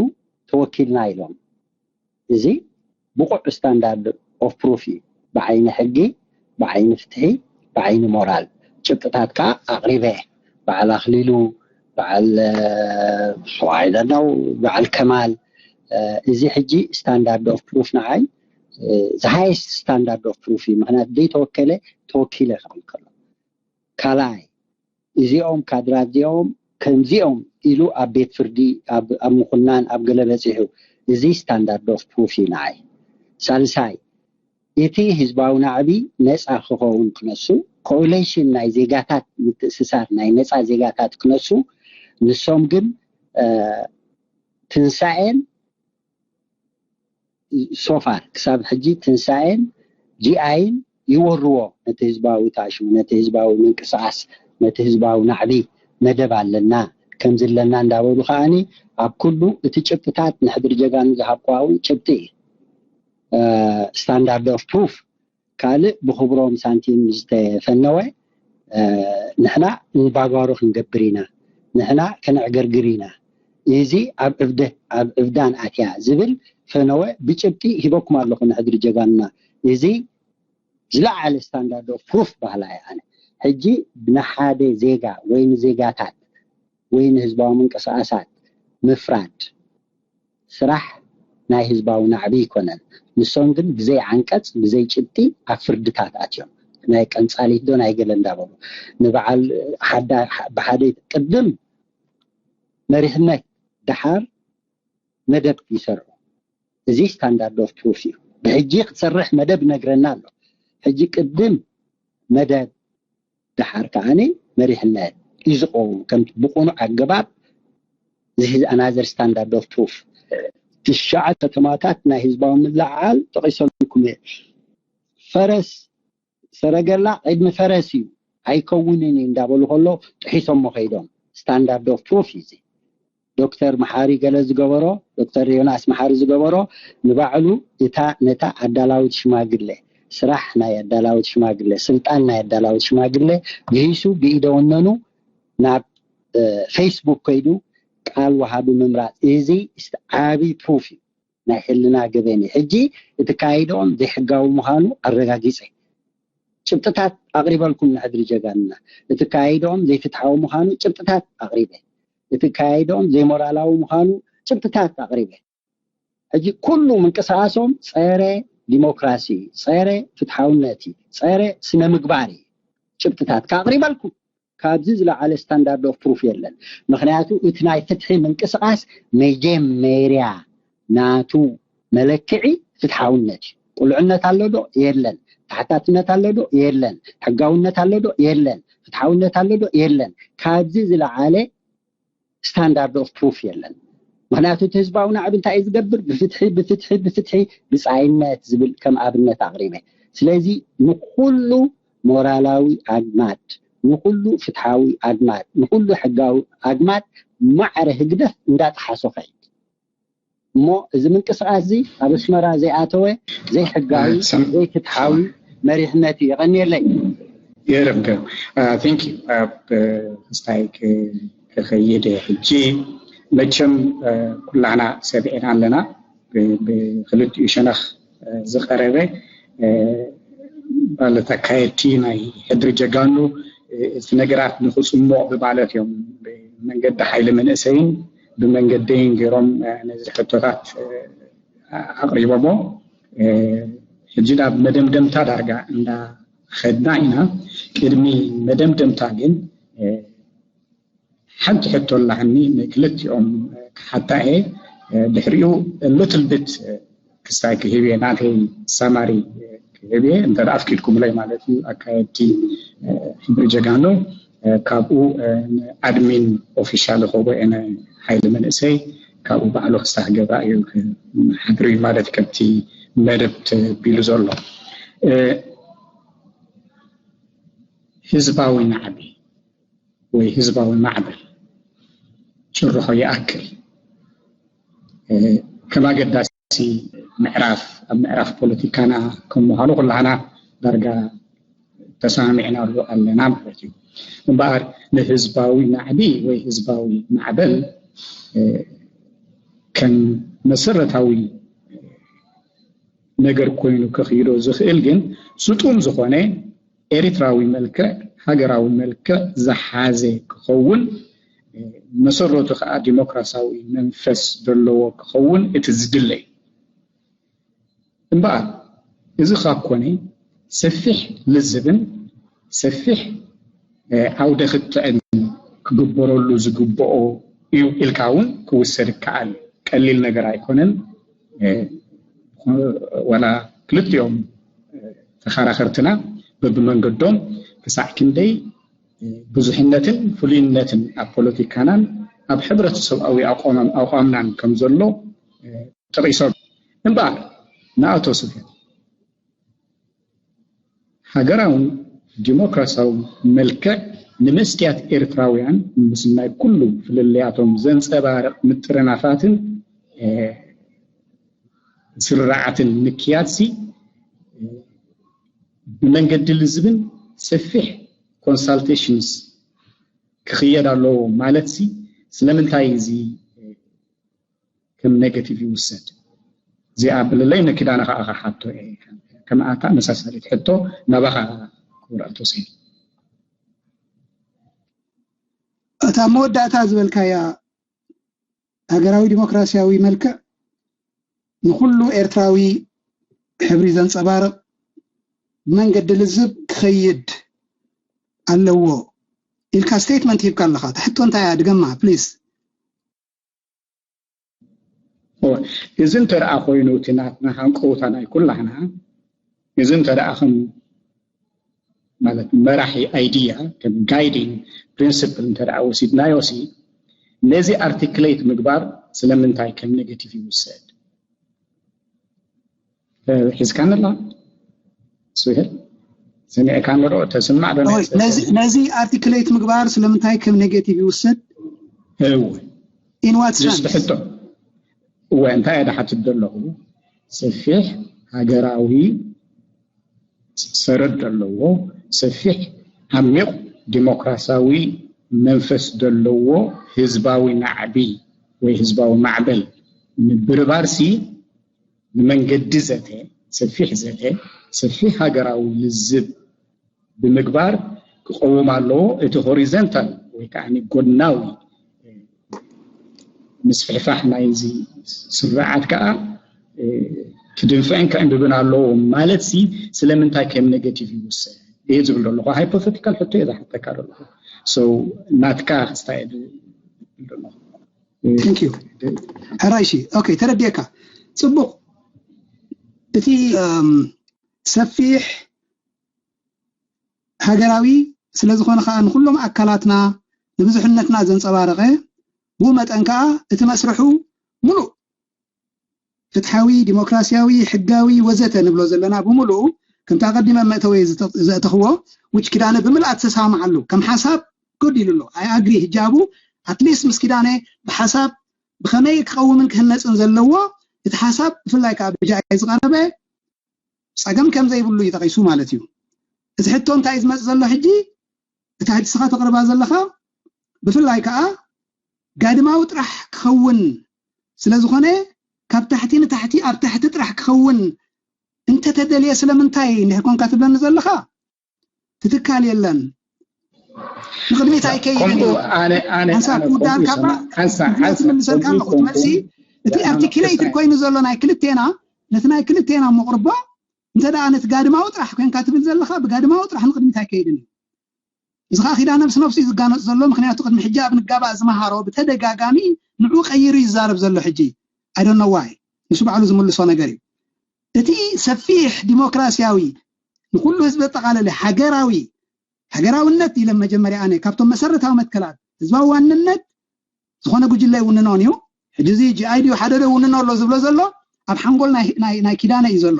ተወኪልና ኢሎም። እዚ ብቑዕ ስታንዳርድ ኦፍ ፕሩፍ እዩ። ብዓይኒ ሕጊ፣ ብዓይኒ ፍትሒ፣ ብዓይኒ ሞራል ጭብጥታት ከዓ ኣቕሪበ። በዓል ኣኽሊሉ፣ በዓል ሰብኣይ ደናው፣ በዓል ከማል እዚ ሕጂ ስታንዳርድ ኦፍ ፕሩፍ ንዓይ ዝሃይስት ስታንዳርድ ኦፍ ፕሩፍ እዩ። ምክንያቱ ዘይተወከለ ተወኪለ ክብል ከሎ ካልኣይ እዚኦም ካድራት እዚኦም ከምዚኦም ኢሉ ኣብ ቤት ፍርዲ ኣብ ምኩናን ኣብ ገለ በፂሑ እዚ ስታንዳርድ ኦፍ ፕሩፍ እዩ ንዓይ። ሳልሳይ እቲ ህዝባዊ ናዕቢ ነፃ ክኸውን ክነሱ ኮኦሌሽን ናይ ዜጋታት ምትእስሳር ናይ ነፃ ዜጋታት ክነሱ ንሶም ግን ትንሳኤን ሶፋር ክሳብ ሕጂ ትንሳኤን ጂኣይን ይወርዎ ነቲ ህዝባዊ ታሽሙ ነቲ ህዝባዊ ምንቅስቃስ ነቲ ህዝባዊ ናዕቢ መደብ ኣለና ከምዚ ኣለና እንዳበሉ ከዓኒ ኣብ ኩሉ እቲ ጭብጥታት ንሕድሪ ጀጋኑ ዝሃብክዋ እውን ጭብጢ እዩ። ስታንዳርድ ኦፍ ፕሩፍ ካልእ ብክብሮም ሳንቲም ዝተፈነወ ንሕና ንባጓሮ ክንገብር ኢና፣ ንሕና ከነዕገርግር ኢና። እዚ ኣብ እብደ ኣብ እብዳን ኣትያ ዝብል ፈነወ ብጭብጢ ሂበኩም ኣለኹ ንሕድሪ ጀጋኑና። እዚ ዝለዓለ ስታንዳርድ ኦፍ ፕሩፍ ባህላ እየ ኣነ። ሕጂ ንሓደ ዜጋ ወይ ንዜጋታት ወይ ንህዝባዊ ምንቅስቃሳት ምፍራድ ስራሕ ናይ ህዝባዊ ናዕቢ ኣይኮነን። ንሶም ግን ብዘይ ዓንቀፅ ብዘይ ጭብጢ ኣብ ፍርድታት ኣትዮም ናይ ቀንፃሊት ዶ ናይ ገለ እንዳበሉ ንበዓል ብሓደ ቅድም መሪሕነት ደሓር መደብ ይሰርዑ። እዚ ስታንዳርድ ኦፍ ፕሩፍ እዩ። ብሕጂ ክትሰርሕ መደብ ነግረና ኣሎ። ሕጂ ቅድም መደብ ደሓር ከዓኒ መሪሕነት እዩ ዝኸውን ከም ብቁኑዕ ኣገባብ። This is another standard of proof። ትሽዓተ ከተማታት ናይ ህዝባዊ ምልዕዓል ጠቒሰልኩም እየ። ፈረስ ሰረገላ ቅድሚ ፈረስ እዩ ኣይከውንን እዩ እንዳበሉ ከሎ ጥሒሶሞ ከይዶም። ስታንዳርድ ኦፍ ፕሩፍ እዩ እዚ። ዶክተር መሓሪ ገለ ዝገበሮ ዶክተር ዮናስ መሓሪ ዝገበሮ ንባዕሉ እታ ነታ ኣዳላዊት ሽማግለ ስራሕ ናይ ኣዳላዊት ሽማግለ ስልጣን ናይ ኣዳላዊት ሽማግለ ግሂሱ ብኢደ ወነኑ ናብ ፌስቡክ ከይዱ ቃል ወሃቢ ምምራፅ እዚ ዓብይ ፕሩፍ እዩ ናይ ሕልና ገበን እዩ ሕጂ እቲ ካይድኦም ዘይሕጋዊ ምዃኑ ኣረጋጊፀ ጭብጥታት ኣቕሪበልኩም ንሕድሪ ጀጋንና እቲ ካይድኦም ዘይፍትሓዊ ምዃኑ ጭብጥታት ኣቕሪበ እቲ ካይድኦም ዘይሞራላዊ ምዃኑ ጭብጥታት ኣቕሪበ ሕጂ ኩሉ ምንቅስቃሶም ፀረ ዲሞክራሲ እዩ ፀረ ፍትሓውነት እዩ ፀረ ስነ ምግባር እዩ ጭብጥታት ከኣቕሪበልኩም ካብዚ ዝለዓለ ስታንዳርድ ኦፍ ፕሩፍ የለን ምክንያቱ እቲ ናይ ፍትሒ ምንቅስቃስ መጀመርያ ናቱ መለክዒ ፍትሓውነት እዩ ቁልዕነት ኣሎ ዶ የለን ተሓታትነት ኣሎ ዶ የለን ሕጋውነት ኣሎ ዶ የለን ፍትሓውነት ኣሎ ዶ የለን ካብዚ ዝለዓለ ስታንዳርድ ኦፍ ፕሩፍ የለን ምክንያቱ እቲ ህዝባዊ ናዕቢ እንታይ እዩ ዝገብር ብፍትሒ ብፍትሒ ብፍትሒ ብፃይነት ዝብል ከም ኣብነት ኣቅሪበ ስለዚ ንኩሉ ሞራላዊ ኣግማድ ንኩሉ ፍትሓዊ ኣግማድ ንኩሉ ሕጋዊ ኣግማድ ማዕረ ህግደፍ እንዳጠሓሶ ከይድ እሞ እዚ ምንቅስቃስ እዚ ኣብ ኣስመራ ዘይኣተወ ዘይሕጋዊ ዘይፍትሓዊ መሪሕነት እዩ የቀንየለይ የረብ ቴንክ ክስታይ ክኸይድ ሕጂ መቸም ኩላና ሰብኤና ኣለና ብክልቲኡ ሸነኽ ዝቀረበ ማለት ኣካየድቲ ናይ ሕድሪ ጀጋኑ እቲ ነገራት ንክፅሞቕ ብማለት እዮም ብመንገዲ ሓይሊ መንእሰይን ብመንገደይን ገይሮም ነዚ ሕቶታት ኣቕሪቦሞ። ሕጂ ናብ መደምደምታ ዳርጋ እንዳኸድና ኢና። ቅድሚ መደምደምታ ግን ሓንቲ ሕቶ ኣላኒ ንክልቲኦም ክሓታ እየ። ድሕሪኡ ልትል ብት ክስታይ ክህብ እየ፣ ናተይ ሳማሪ ክህብ እየ፣ እንተ ኣፍቂድኩምለይ ማለት እዩ። ኣካየድቲ ሕድሪ ጀጋኑ ካብኡ ኣድሚን ኦፊሻል ኾቦ እየ ሓይሊ መንእሰይ ካብኡ ባዕሉ ክስታይ ክገብራ እዩ ሓድሪ ማለት ከምቲ መደብ ተቢሉ ዘሎ ህዝባዊ ናዕቢ ወይ ህዝባዊ ማዕበል ጭርሖ ይኣክል ከም ኣገዳሲ ምዕራፍ ኣብ ምዕራፍ ፖለቲካና ከም ምዃኑ ኩላህና ዳርጋ ተሰማሚዕናሉ ኣለና ማለት እዩ። እምበኣር ንህዝባዊ ናዕቢ ወይ ህዝባዊ ማዕበል ከም መሰረታዊ ነገር ኮይኑ ከኽይዶ ዝኽእል ግን ስጡም ዝኾነ ኤርትራዊ መልክዕ ሃገራዊ መልክዕ ዝሓዘ ክኸውን መሰረቱ ከዓ ዲሞክራሲያዊ መንፈስ ዘለዎ ክኸውን እቲ ዝድለ እዩ። እምበኣር እዚ ካብ ኮነ ሰፊሕ ልዝብን ሰፊሕ ዓውደ ክትዕን ክግበረሉ ዝግብኦ እዩ ኢልካ እውን ክውሰድ ይከኣል። ቀሊል ነገር ኣይኮነን። ዋላ ክልቲኦም ተኸራኸርትና በብመንገዶም ክሳዕ ክንደይ ብዙሕነትን ፍሉይነትን ኣብ ፖለቲካናን ኣብ ሕብረተሰብኣዊ ኣቋምናን ከም ዘሎ ጠቒሶም። እምበኣር ንኣቶ ስብሐት ሃገራውን ዲሞክራሲያዊ መልክዕ ንመስትያት ኤርትራውያን ምስ ናይ ኩሉ ፍልልያቶም ዘንጸባርቕ ምጥርናፋትን ስርርዓትን ምክያድሲ ብመንገዲ ልዝብን ሰፊሕ ኮንሳልቴሽንስ ክኽየድ ኣለዎ ማለትሲ ስለምንታይ እዚ ከም ኔጋቲቭ ይውሰድ? እዚኣ ኣብለለይ ንኪዳነ ከዓ ክሓቶ እየ። ከምኣ ተመሳሳሊት ሕቶ ናባኻ ክቡር ኣቶ ሰይድ። እታ መወዳእታ ዝበልካያ ሃገራዊ ዲሞክራሲያዊ መልክዕ ንኹሉ ኤርትራዊ ሕብሪ ዘንጸባርቕ ብመንገዲ ልዝብ ክኸይድ ኣለዎ ኢልካ ስቴትመንት ሂብካ ኣለኻ። እታ ሕቶ እንታይ እያ? ድገማ ፕሊስ። እዚ እንተ ደኣ ኮይኑ እቲ ናትና ሃንቀውታ ናይ ኩላህና እዚ እንተ ደኣ ከም ማለት መራሒ ኣይድያ ከም ጋይዲንግ ፕሪንስፕል እንተ ደኣ ወሲድናዮ ሲ ነዚ ኣርቲክሌት ምግባር ስለምንታይ ከም ኔጋቲቭ ይውሰድ? ሒዝካኒ ኣላ ስሄል ሰሚዕካኒ ዶ ተስማዕ ዶ? ነዚ ኣርቲክሌት ምግባር ስለምንታይ ከም ኔጌቲቭ ይውሰድ? እው in what just sense? ሕቶ እወ እንታይ እየ ድሓትት ዘለኹ ሰፊሕ ሃገራዊ ሰረት ዘለዎ ሰፊሕ ዓሚቕ ዲሞክራሲያዊ መንፈስ ዘለዎ ህዝባዊ ናዕቢ ወይ ህዝባዊ ማዕበል ምብርባርሲ ብመንገዲ ዘተ፣ ሰፊሕ ዘተ፣ ሰፊሕ ሃገራዊ ልዝብ ብምግባር ክቐውም ኣለዎ። እቲ ሆሪዘንታል ወይ ከዓ ጎድናዊ ምስፍሕፋሕ ናይዚ ስርዓት ከዓ ክድንፍዕን ክዕንብብን ኣለዎ ማለት ሲ ስለምንታይ ከም ኔጌቲቭ ይውሰድ እየ ዝብል ዘለኹ። ሃይፖቴቲካል ሕቶ እየ ዝሓተካ ዘለኹ። ናትካ ክስታይ ሕራይ ሺ ኦኬ ተረዲኤካ ፅቡቕ እቲ ሰፊሕ ሃገራዊ ስለዝኾነ ከዓ ንኩሎም ኣካላትና ንብዙሕነትና ዘንፀባረቐ ብኡ መጠን ከዓ እቲ መስርሑ ሙሉእ ፍትሓዊ ዲሞክራሲያዊ ሕጋዊ ወዘተ ንብሎ ዘለና ብምሉኡ ከምቲ ኣቐዲመ መእተወይ ዘእተኽዎ ውጭ ኪዳነ ብምልኣት ተስማማዓሉ ከም ሓሳብ good ኢሉ ኣሎ ኣይ ኣግሪ ህጃቡ ኣትሊስት ምስ ኪዳነ ብሓሳብ ብኸመይ ክቐውምን ክህነፅን ዘለዎ እቲ ሓሳብ ብፍላይ ከዓ ብጃ ዝቐረበ ፀገም ከም ዘይብሉ እዩ ጠቂሱ ማለት እዩ። እቲ ሕቶ እንታይ እዩ ዝመፅእ ዘሎ ሕጂ? እታ ሕጂ ስኻ ተቕርባ ዘለኻ ብፍላይ ከዓ ጋድማዊ ጥራሕ ክኸውን ስለ ዝኾነ ካብ ታሕቲ ንታሕቲ ኣብ ታሕቲ ጥራሕ ክኸውን እንተተደልየ ስለምንታይ እንድሕር ኮንካ ትብለኒ ዘለኻ ትትካል የለን ንቕድሚት ኣይከይድን እዩ። ኣነ ኣነ ኣንሳ ኣነ ክውዳእልካ ከምኡ እባ ይሰማዕ። ሓንሳ ሓንሳ ትምልሰልካ ከምኡ ኣለኹ። እቲ መልሲ ከምኡ እቲ ኣርቲኪሌትድ ኮይኑ ዘሎ ናይ ክልቴና፣ ነቲ ናይ ክልቴና መቕርቦ እንተ ደኣ ነቲ ጋድማዊ ጥራሕ ኮንካ ትብል ዘለኻ፣ ብጋድማዊ ጥራሕ ንቕድሚት ኣይከይድን እዩ። እዚ ኸኣ ኪዳነ ምስ ነብሱ እዩ ዝጋነጽ ዘሎ። ምኽንያቱ ቅድሚ ሕጂ ኣብ ንጋባእ ዝመሃሮ ብተደጋጋሚ ንዑ ቀይሩ እዩ ዝዛረብ ዘሎ። ሕጂ I don't know why ንሱ ባዕሉ ዝምልሶ ነገር እዩ። እቲ ሰፊሕ ዲሞክራሲያዊ ንኩሉ ህዝቢ ዘጠቓለለ ሃገራዊ ሃገራውነት ኢለ መጀመርያ ኣነ ካብቶም መሰረታዊ መትከላት ህዝባዊ ዋንነት ዝኾነ ጉጅለ ይውንኖን እዩ። ሕጂ እዚ ጂ ኣይ ድዩ ሓደ ዶ ይውንኖ ኣሎ ዝብሎ ዘሎ ኣብ ሓንጎል ናይ ኪዳነ እዩ ዘሎ።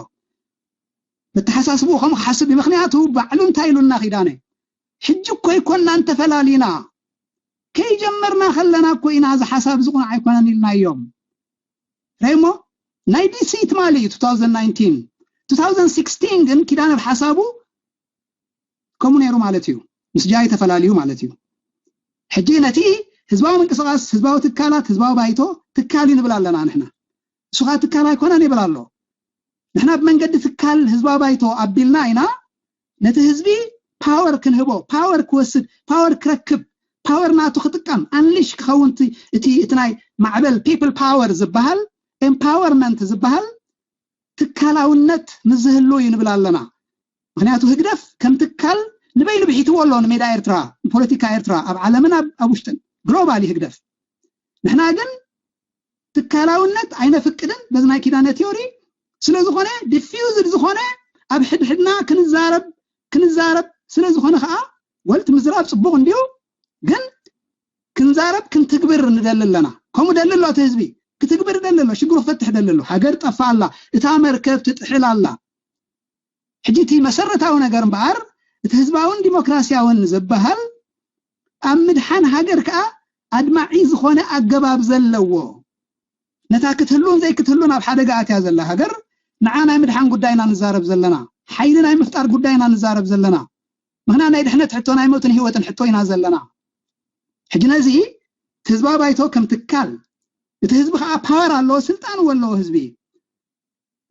መተሓሳስብኡ ከምኡ ክሓስብ እዩ። ምኽንያቱ ባዕሉ እንታይ ኢሉና ኪዳነ፣ ሕጂ እኮ ኣይኮናን ተፈላሊና፣ ከይጀመርና ከለና እኮ ኢና እዚ ሓሳብ እዚ ቁኑዕ ኣይኮነን ኢልናዮም። ራይሞ ናይ ዲሲ ትማሊ እዩ two thousand nineteen two thousand sixteen ግን ኪዳነ ብሓሳቡ ከምኡ ነይሩ ማለት እዩ። ምስ ጃይ ተፈላልዩ ማለት እዩ። ሕጂ ነቲ ህዝባዊ ምንቅስቃስ፣ ህዝባዊ ትካላት፣ ህዝባዊ ባይቶ ትካል እዩ ንብል ኣለና ንሕና። እሱ ከዓ ትካል ኣይኮነን ይብል ኣሎ። ንሕና ብመንገዲ ትካል ህዝባዊ ባይቶ ኣቢልና ኢና ነቲ ህዝቢ ፓወር ክንህቦ፣ ፓወር ክወስድ፣ ፓወር ክረክብ፣ ፓወር ናቱ ክጥቀም፣ ኣንሊሽ ክኸውን እቲ እቲ ናይ ማዕበል ፒፕል ፓወር ዝበሃል ኤምፓወርመንት ዝበሃል ትካላውነት ምስ ዝህሉ እዩ ንብል ኣለና። ምክንያቱ ህግደፍ ከም ትካል ንበይኑ ብሒትዎ ኣሎ ንሜዳ ኤርትራ፣ ንፖለቲካ ኤርትራ ኣብ ዓለምን ኣብ ውሽጥን ግሎባሊ ህግደፍ። ንሕና ግን ትካላውነት ኣይነፍቅድን በዚ ናይ ኪዳነ ቲዮሪ። ስለዝኾነ ዲፊውዝድ ዝኾነ ኣብ ሕድሕድና ክንዛረብ ክንዛረብ ስለዝኾነ ከዓ ወልት ምዝራብ ፅቡቅ እንዲዩ፣ ግን ክንዛረብ ክንትግብር ንደሊ ኣለና። ከምኡ ደሊ ኣሎ እቲ ህዝቢ ክትግብር ደሊ ኣሎ፣ ሽግሩ ክፈትሕ ደሊ ኣሎ። ሃገር ጠፋ ኣላ፣ እታ መርከብ ትጥሕል ኣላ። ሕጂ እቲ መሰረታዊ ነገር እምበኣር እቲ ህዝባውን ዲሞክራሲያውን ዝበሃል ኣብ ምድሓን ሃገር ከዓ ኣድማዒ ዝኾነ ኣገባብ ዘለዎ፣ ነታ ክትህሉን ዘይክትህሉን ኣብ ሓደጋ ኣትያ ዘላ ሃገር ንዓ ናይ ምድሓን ጉዳይ ኢና ንዛረብ ዘለና፣ ሓይሊ ናይ ምፍጣር ጉዳይ ኢና ንዛረብ ዘለና። ምኽንያት ናይ ድሕነት ሕቶ ናይ ሞትን ህይወትን ሕቶ ኢና ዘለና። ሕጂ ነዚ ህዝባዊ ባይቶ ከም ትካል እቲ ህዝቢ ከዓ ፓወር ኣለዎ፣ ስልጣን እውን ኣለዎ ህዝቢ።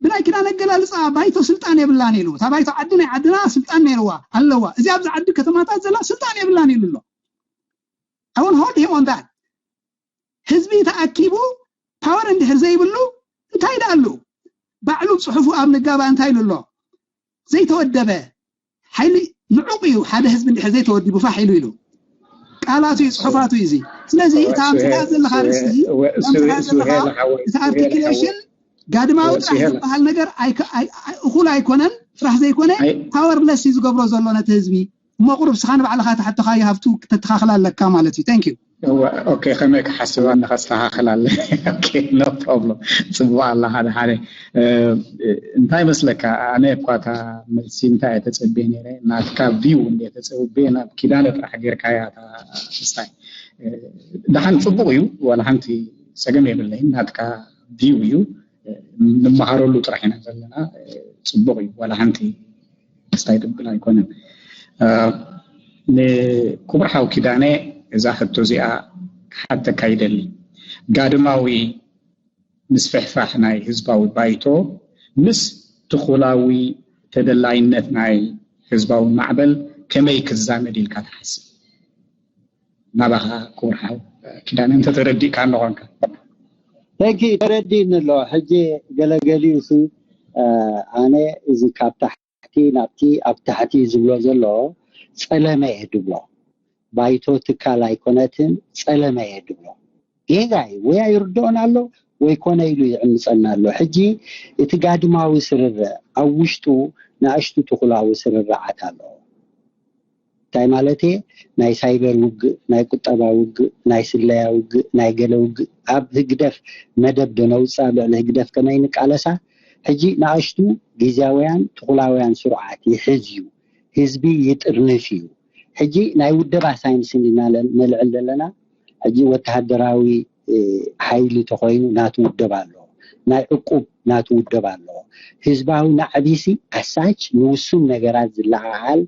ብናይ ኪዳን ኣገላልፃ ባይቶ ስልጣን የብላን ኢሉ። እታ ባይቶ ዓዲ ናይ ዓድና ስልጣን ነይርዋ ኣለዋ። እዚ ኣብዚ ዓዲ ከተማታት ዘላ ስልጣን የብላን ኢሉ ኣሎ። I won't hold him on that። ህዝቢ ተኣኪቡ ፓወር እንድሕር ዘይብሉ እንታይ ደኣሉ? ባዕሉ ጽሑፉ ኣብ ንጋባ እንታይ ኢሉ ኣሎ? ዘይተወደበ ሓይሊ ንዑቕ እዩ። ሓደ ህዝቢ እንድሕር ዘይተወዲቡ ፋሕ ኢሉ ኢሉ ቃላቱ እዩ፣ ጽሑፋቱ እዩ እዚ። ስለዚ እታ ኣምጽኻ ዘለኻ ርእስቲ ኣምጽኻ ዘለኻ እቲ ኣርቲኩሌሽን ጋድማዊ ጥራሕ ዝበሃል ነገር እኹል ኣይኮነን። ጥራሕ ዘይኮነ ፓወርለስ እዩ ዝገብሮ ዘሎ ነቲ ህዝቢ። እሞ ቁሩብ ስኻ ንባዕልኻ ተሕቶኻ you have to ክተተኻኽል ኣለካ ማለት እዩ። Thank you። ኦኬ፣ ከመይ ክሓስብ ኣነ ከስተኻኽል ኣለ። ኦኬ፣ no problem። ጽቡቕ ኣላ ሓደ ሓደ። እንታይ መስለካ፣ ኣነ እኳ እታ መልሲ እንታይ እየ ተጸብየ ነይረ፣ ናትካ ቪው እንደ ተጸብየ ናብ ኪዳነ ጥራሕ ጌርካያ እታ ስታይ። ደሓን ጽቡቕ እዩ፣ ዋላ ሓንቲ ጸገም የብለይን። ናትካ ቪው እዩ፣ ንምሃረሉ ጥራሕ ኢና ዘለና። ጽቡቕ እዩ፣ ዋላ ሓንቲ ስታይ ድብል ኣይኮነን። ንክቡር ሓው ኪዳነ እዛ ሕቶ እዚኣ ክሓተካ ይደሊ። ጋድማዊ ምስፍሕፋሕ ናይ ህዝባዊ ባይቶ ምስ ትኹላዊ ተደላይነት ናይ ህዝባዊ ማዕበል ከመይ ክዛመድ ኢልካ ትሓስብ? ናባኻ ክቡር ሓው ኪዳነ እንተተረዲእካ እንኾንካ። Thank you። ተረዲእኒ ኣሎ። ሕጂ ገለገሊኡ ሲ ኣነ እዚ ካብ ታሕቲ ናብቲ ኣብ ታሕቲ ዝብሎ ዘሎ ጸለመ እየ ድብሎ። ባይቶ ትካል ኣይኮነትን፣ ጸለመ እየ ድብሎ። ጌጋ እዩ ወይ ኣይርድኦን ኣሎ ወይ ኮነ ኢሉ ይዕምጸና ኣሎ። ሕጂ እቲ ጋድማዊ ስርርዕ ኣብ ውሽጡ ንኣሽቱ ትኹላዊ ስርርዓት ኣለዎ። እንታይ ማለት እየ? ናይ ሳይበር ውግእ፣ ናይ ቁጠባ ውግእ፣ ናይ ስለያ ውግእ፣ ናይ ገለ ውግእ ኣብ ህግደፍ መደብ ዶ ነውፅእ? ኣብ ልዕሊ ህግደፍ ከመይ ንቃለሳ? ሕጂ ንኣሽቱ ግዝያውያን ትኹላውያን ስሩዓት ይሕዝ እዩ። ህዝቢ ይጥርንፍ እዩ። ሕጂ ናይ ውደባ ሳይንስ እንዲና ነልዕል ዘለና። ሕጂ ወተሃደራዊ ሓይሊ ተኾይኑ ናቱ ውደብ ኣለዎ። ናይ ዕቁብ ናቱ ውደብ ኣለዎ። ህዝባዊ ናዕቢሲ ኣሳች ንውሱን ነገራት ዝለዓዓል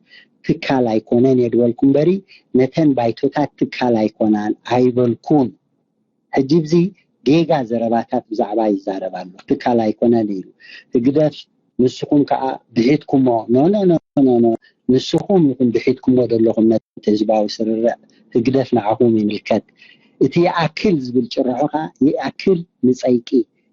ትካል ኣይኮነን እየ ድበልኩ እምበሪ ነተን ባይቶታት ትካል ኣይኮናን ኣይበልኩን። ሕጂ ብዚ ጌጋ ዘረባታት ብዛዕባ ይዛረብ ኣሎ። ትካል ኣይኮነን ኢሉ ህግደፍ ንስኹም ከዓ ብሒትኩሞ። ኖ ኖ ኖ ኖ ኖ። ንስኹም ኢኹም ብሒትኩሞ ዘለኹም ነቲ ህዝባዊ ስርርዕ። ህግደፍ ንዓኹም ይምልከት። እቲ ይኣክል ዝብል ጭርሖ ከዓ ይኣክል ንፀይቂ፣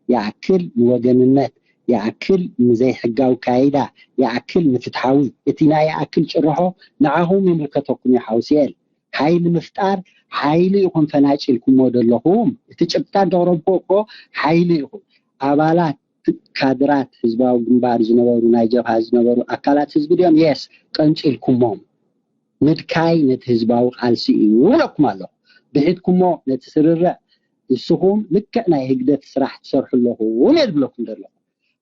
ይኣክል ንወገንነት፣ ይኣክል ንዘይሕጋዊ ካይዳ፣ ይኣክል ንፍትሓዊ። እቲ ናይ ይኣክል ጭርሖ ንዓኹም ይምልከተኩም እዩ ሓውስኤል። ሓይሊ ምፍጣር ሓይሊ ኢኹም ፈናጭልኩሞ ዘለኹም። እቲ ጭብጥታት ዘቕረብኩ እኮ ሓይሊ ኢኹም። ኣባላት ካድራት ህዝባዊ ግንባር ዝነበሩ፣ ናይ ጀብሃ ዝነበሩ ኣካላት ህዝቢ ድዮም? የስ፣ ቀንፂልኩሞም። ምድካይ ነቲ ህዝባዊ ቃልሲ እዩ እብለኩም ኣለኹ። ብሒትኩሞ ነቲ ስርርዕ ንስኹም ልክዕ ናይ ህግደፍ ስራሕ ትሰርሑ ኣለኹም እየ ዝብለኩም ዘለኹ።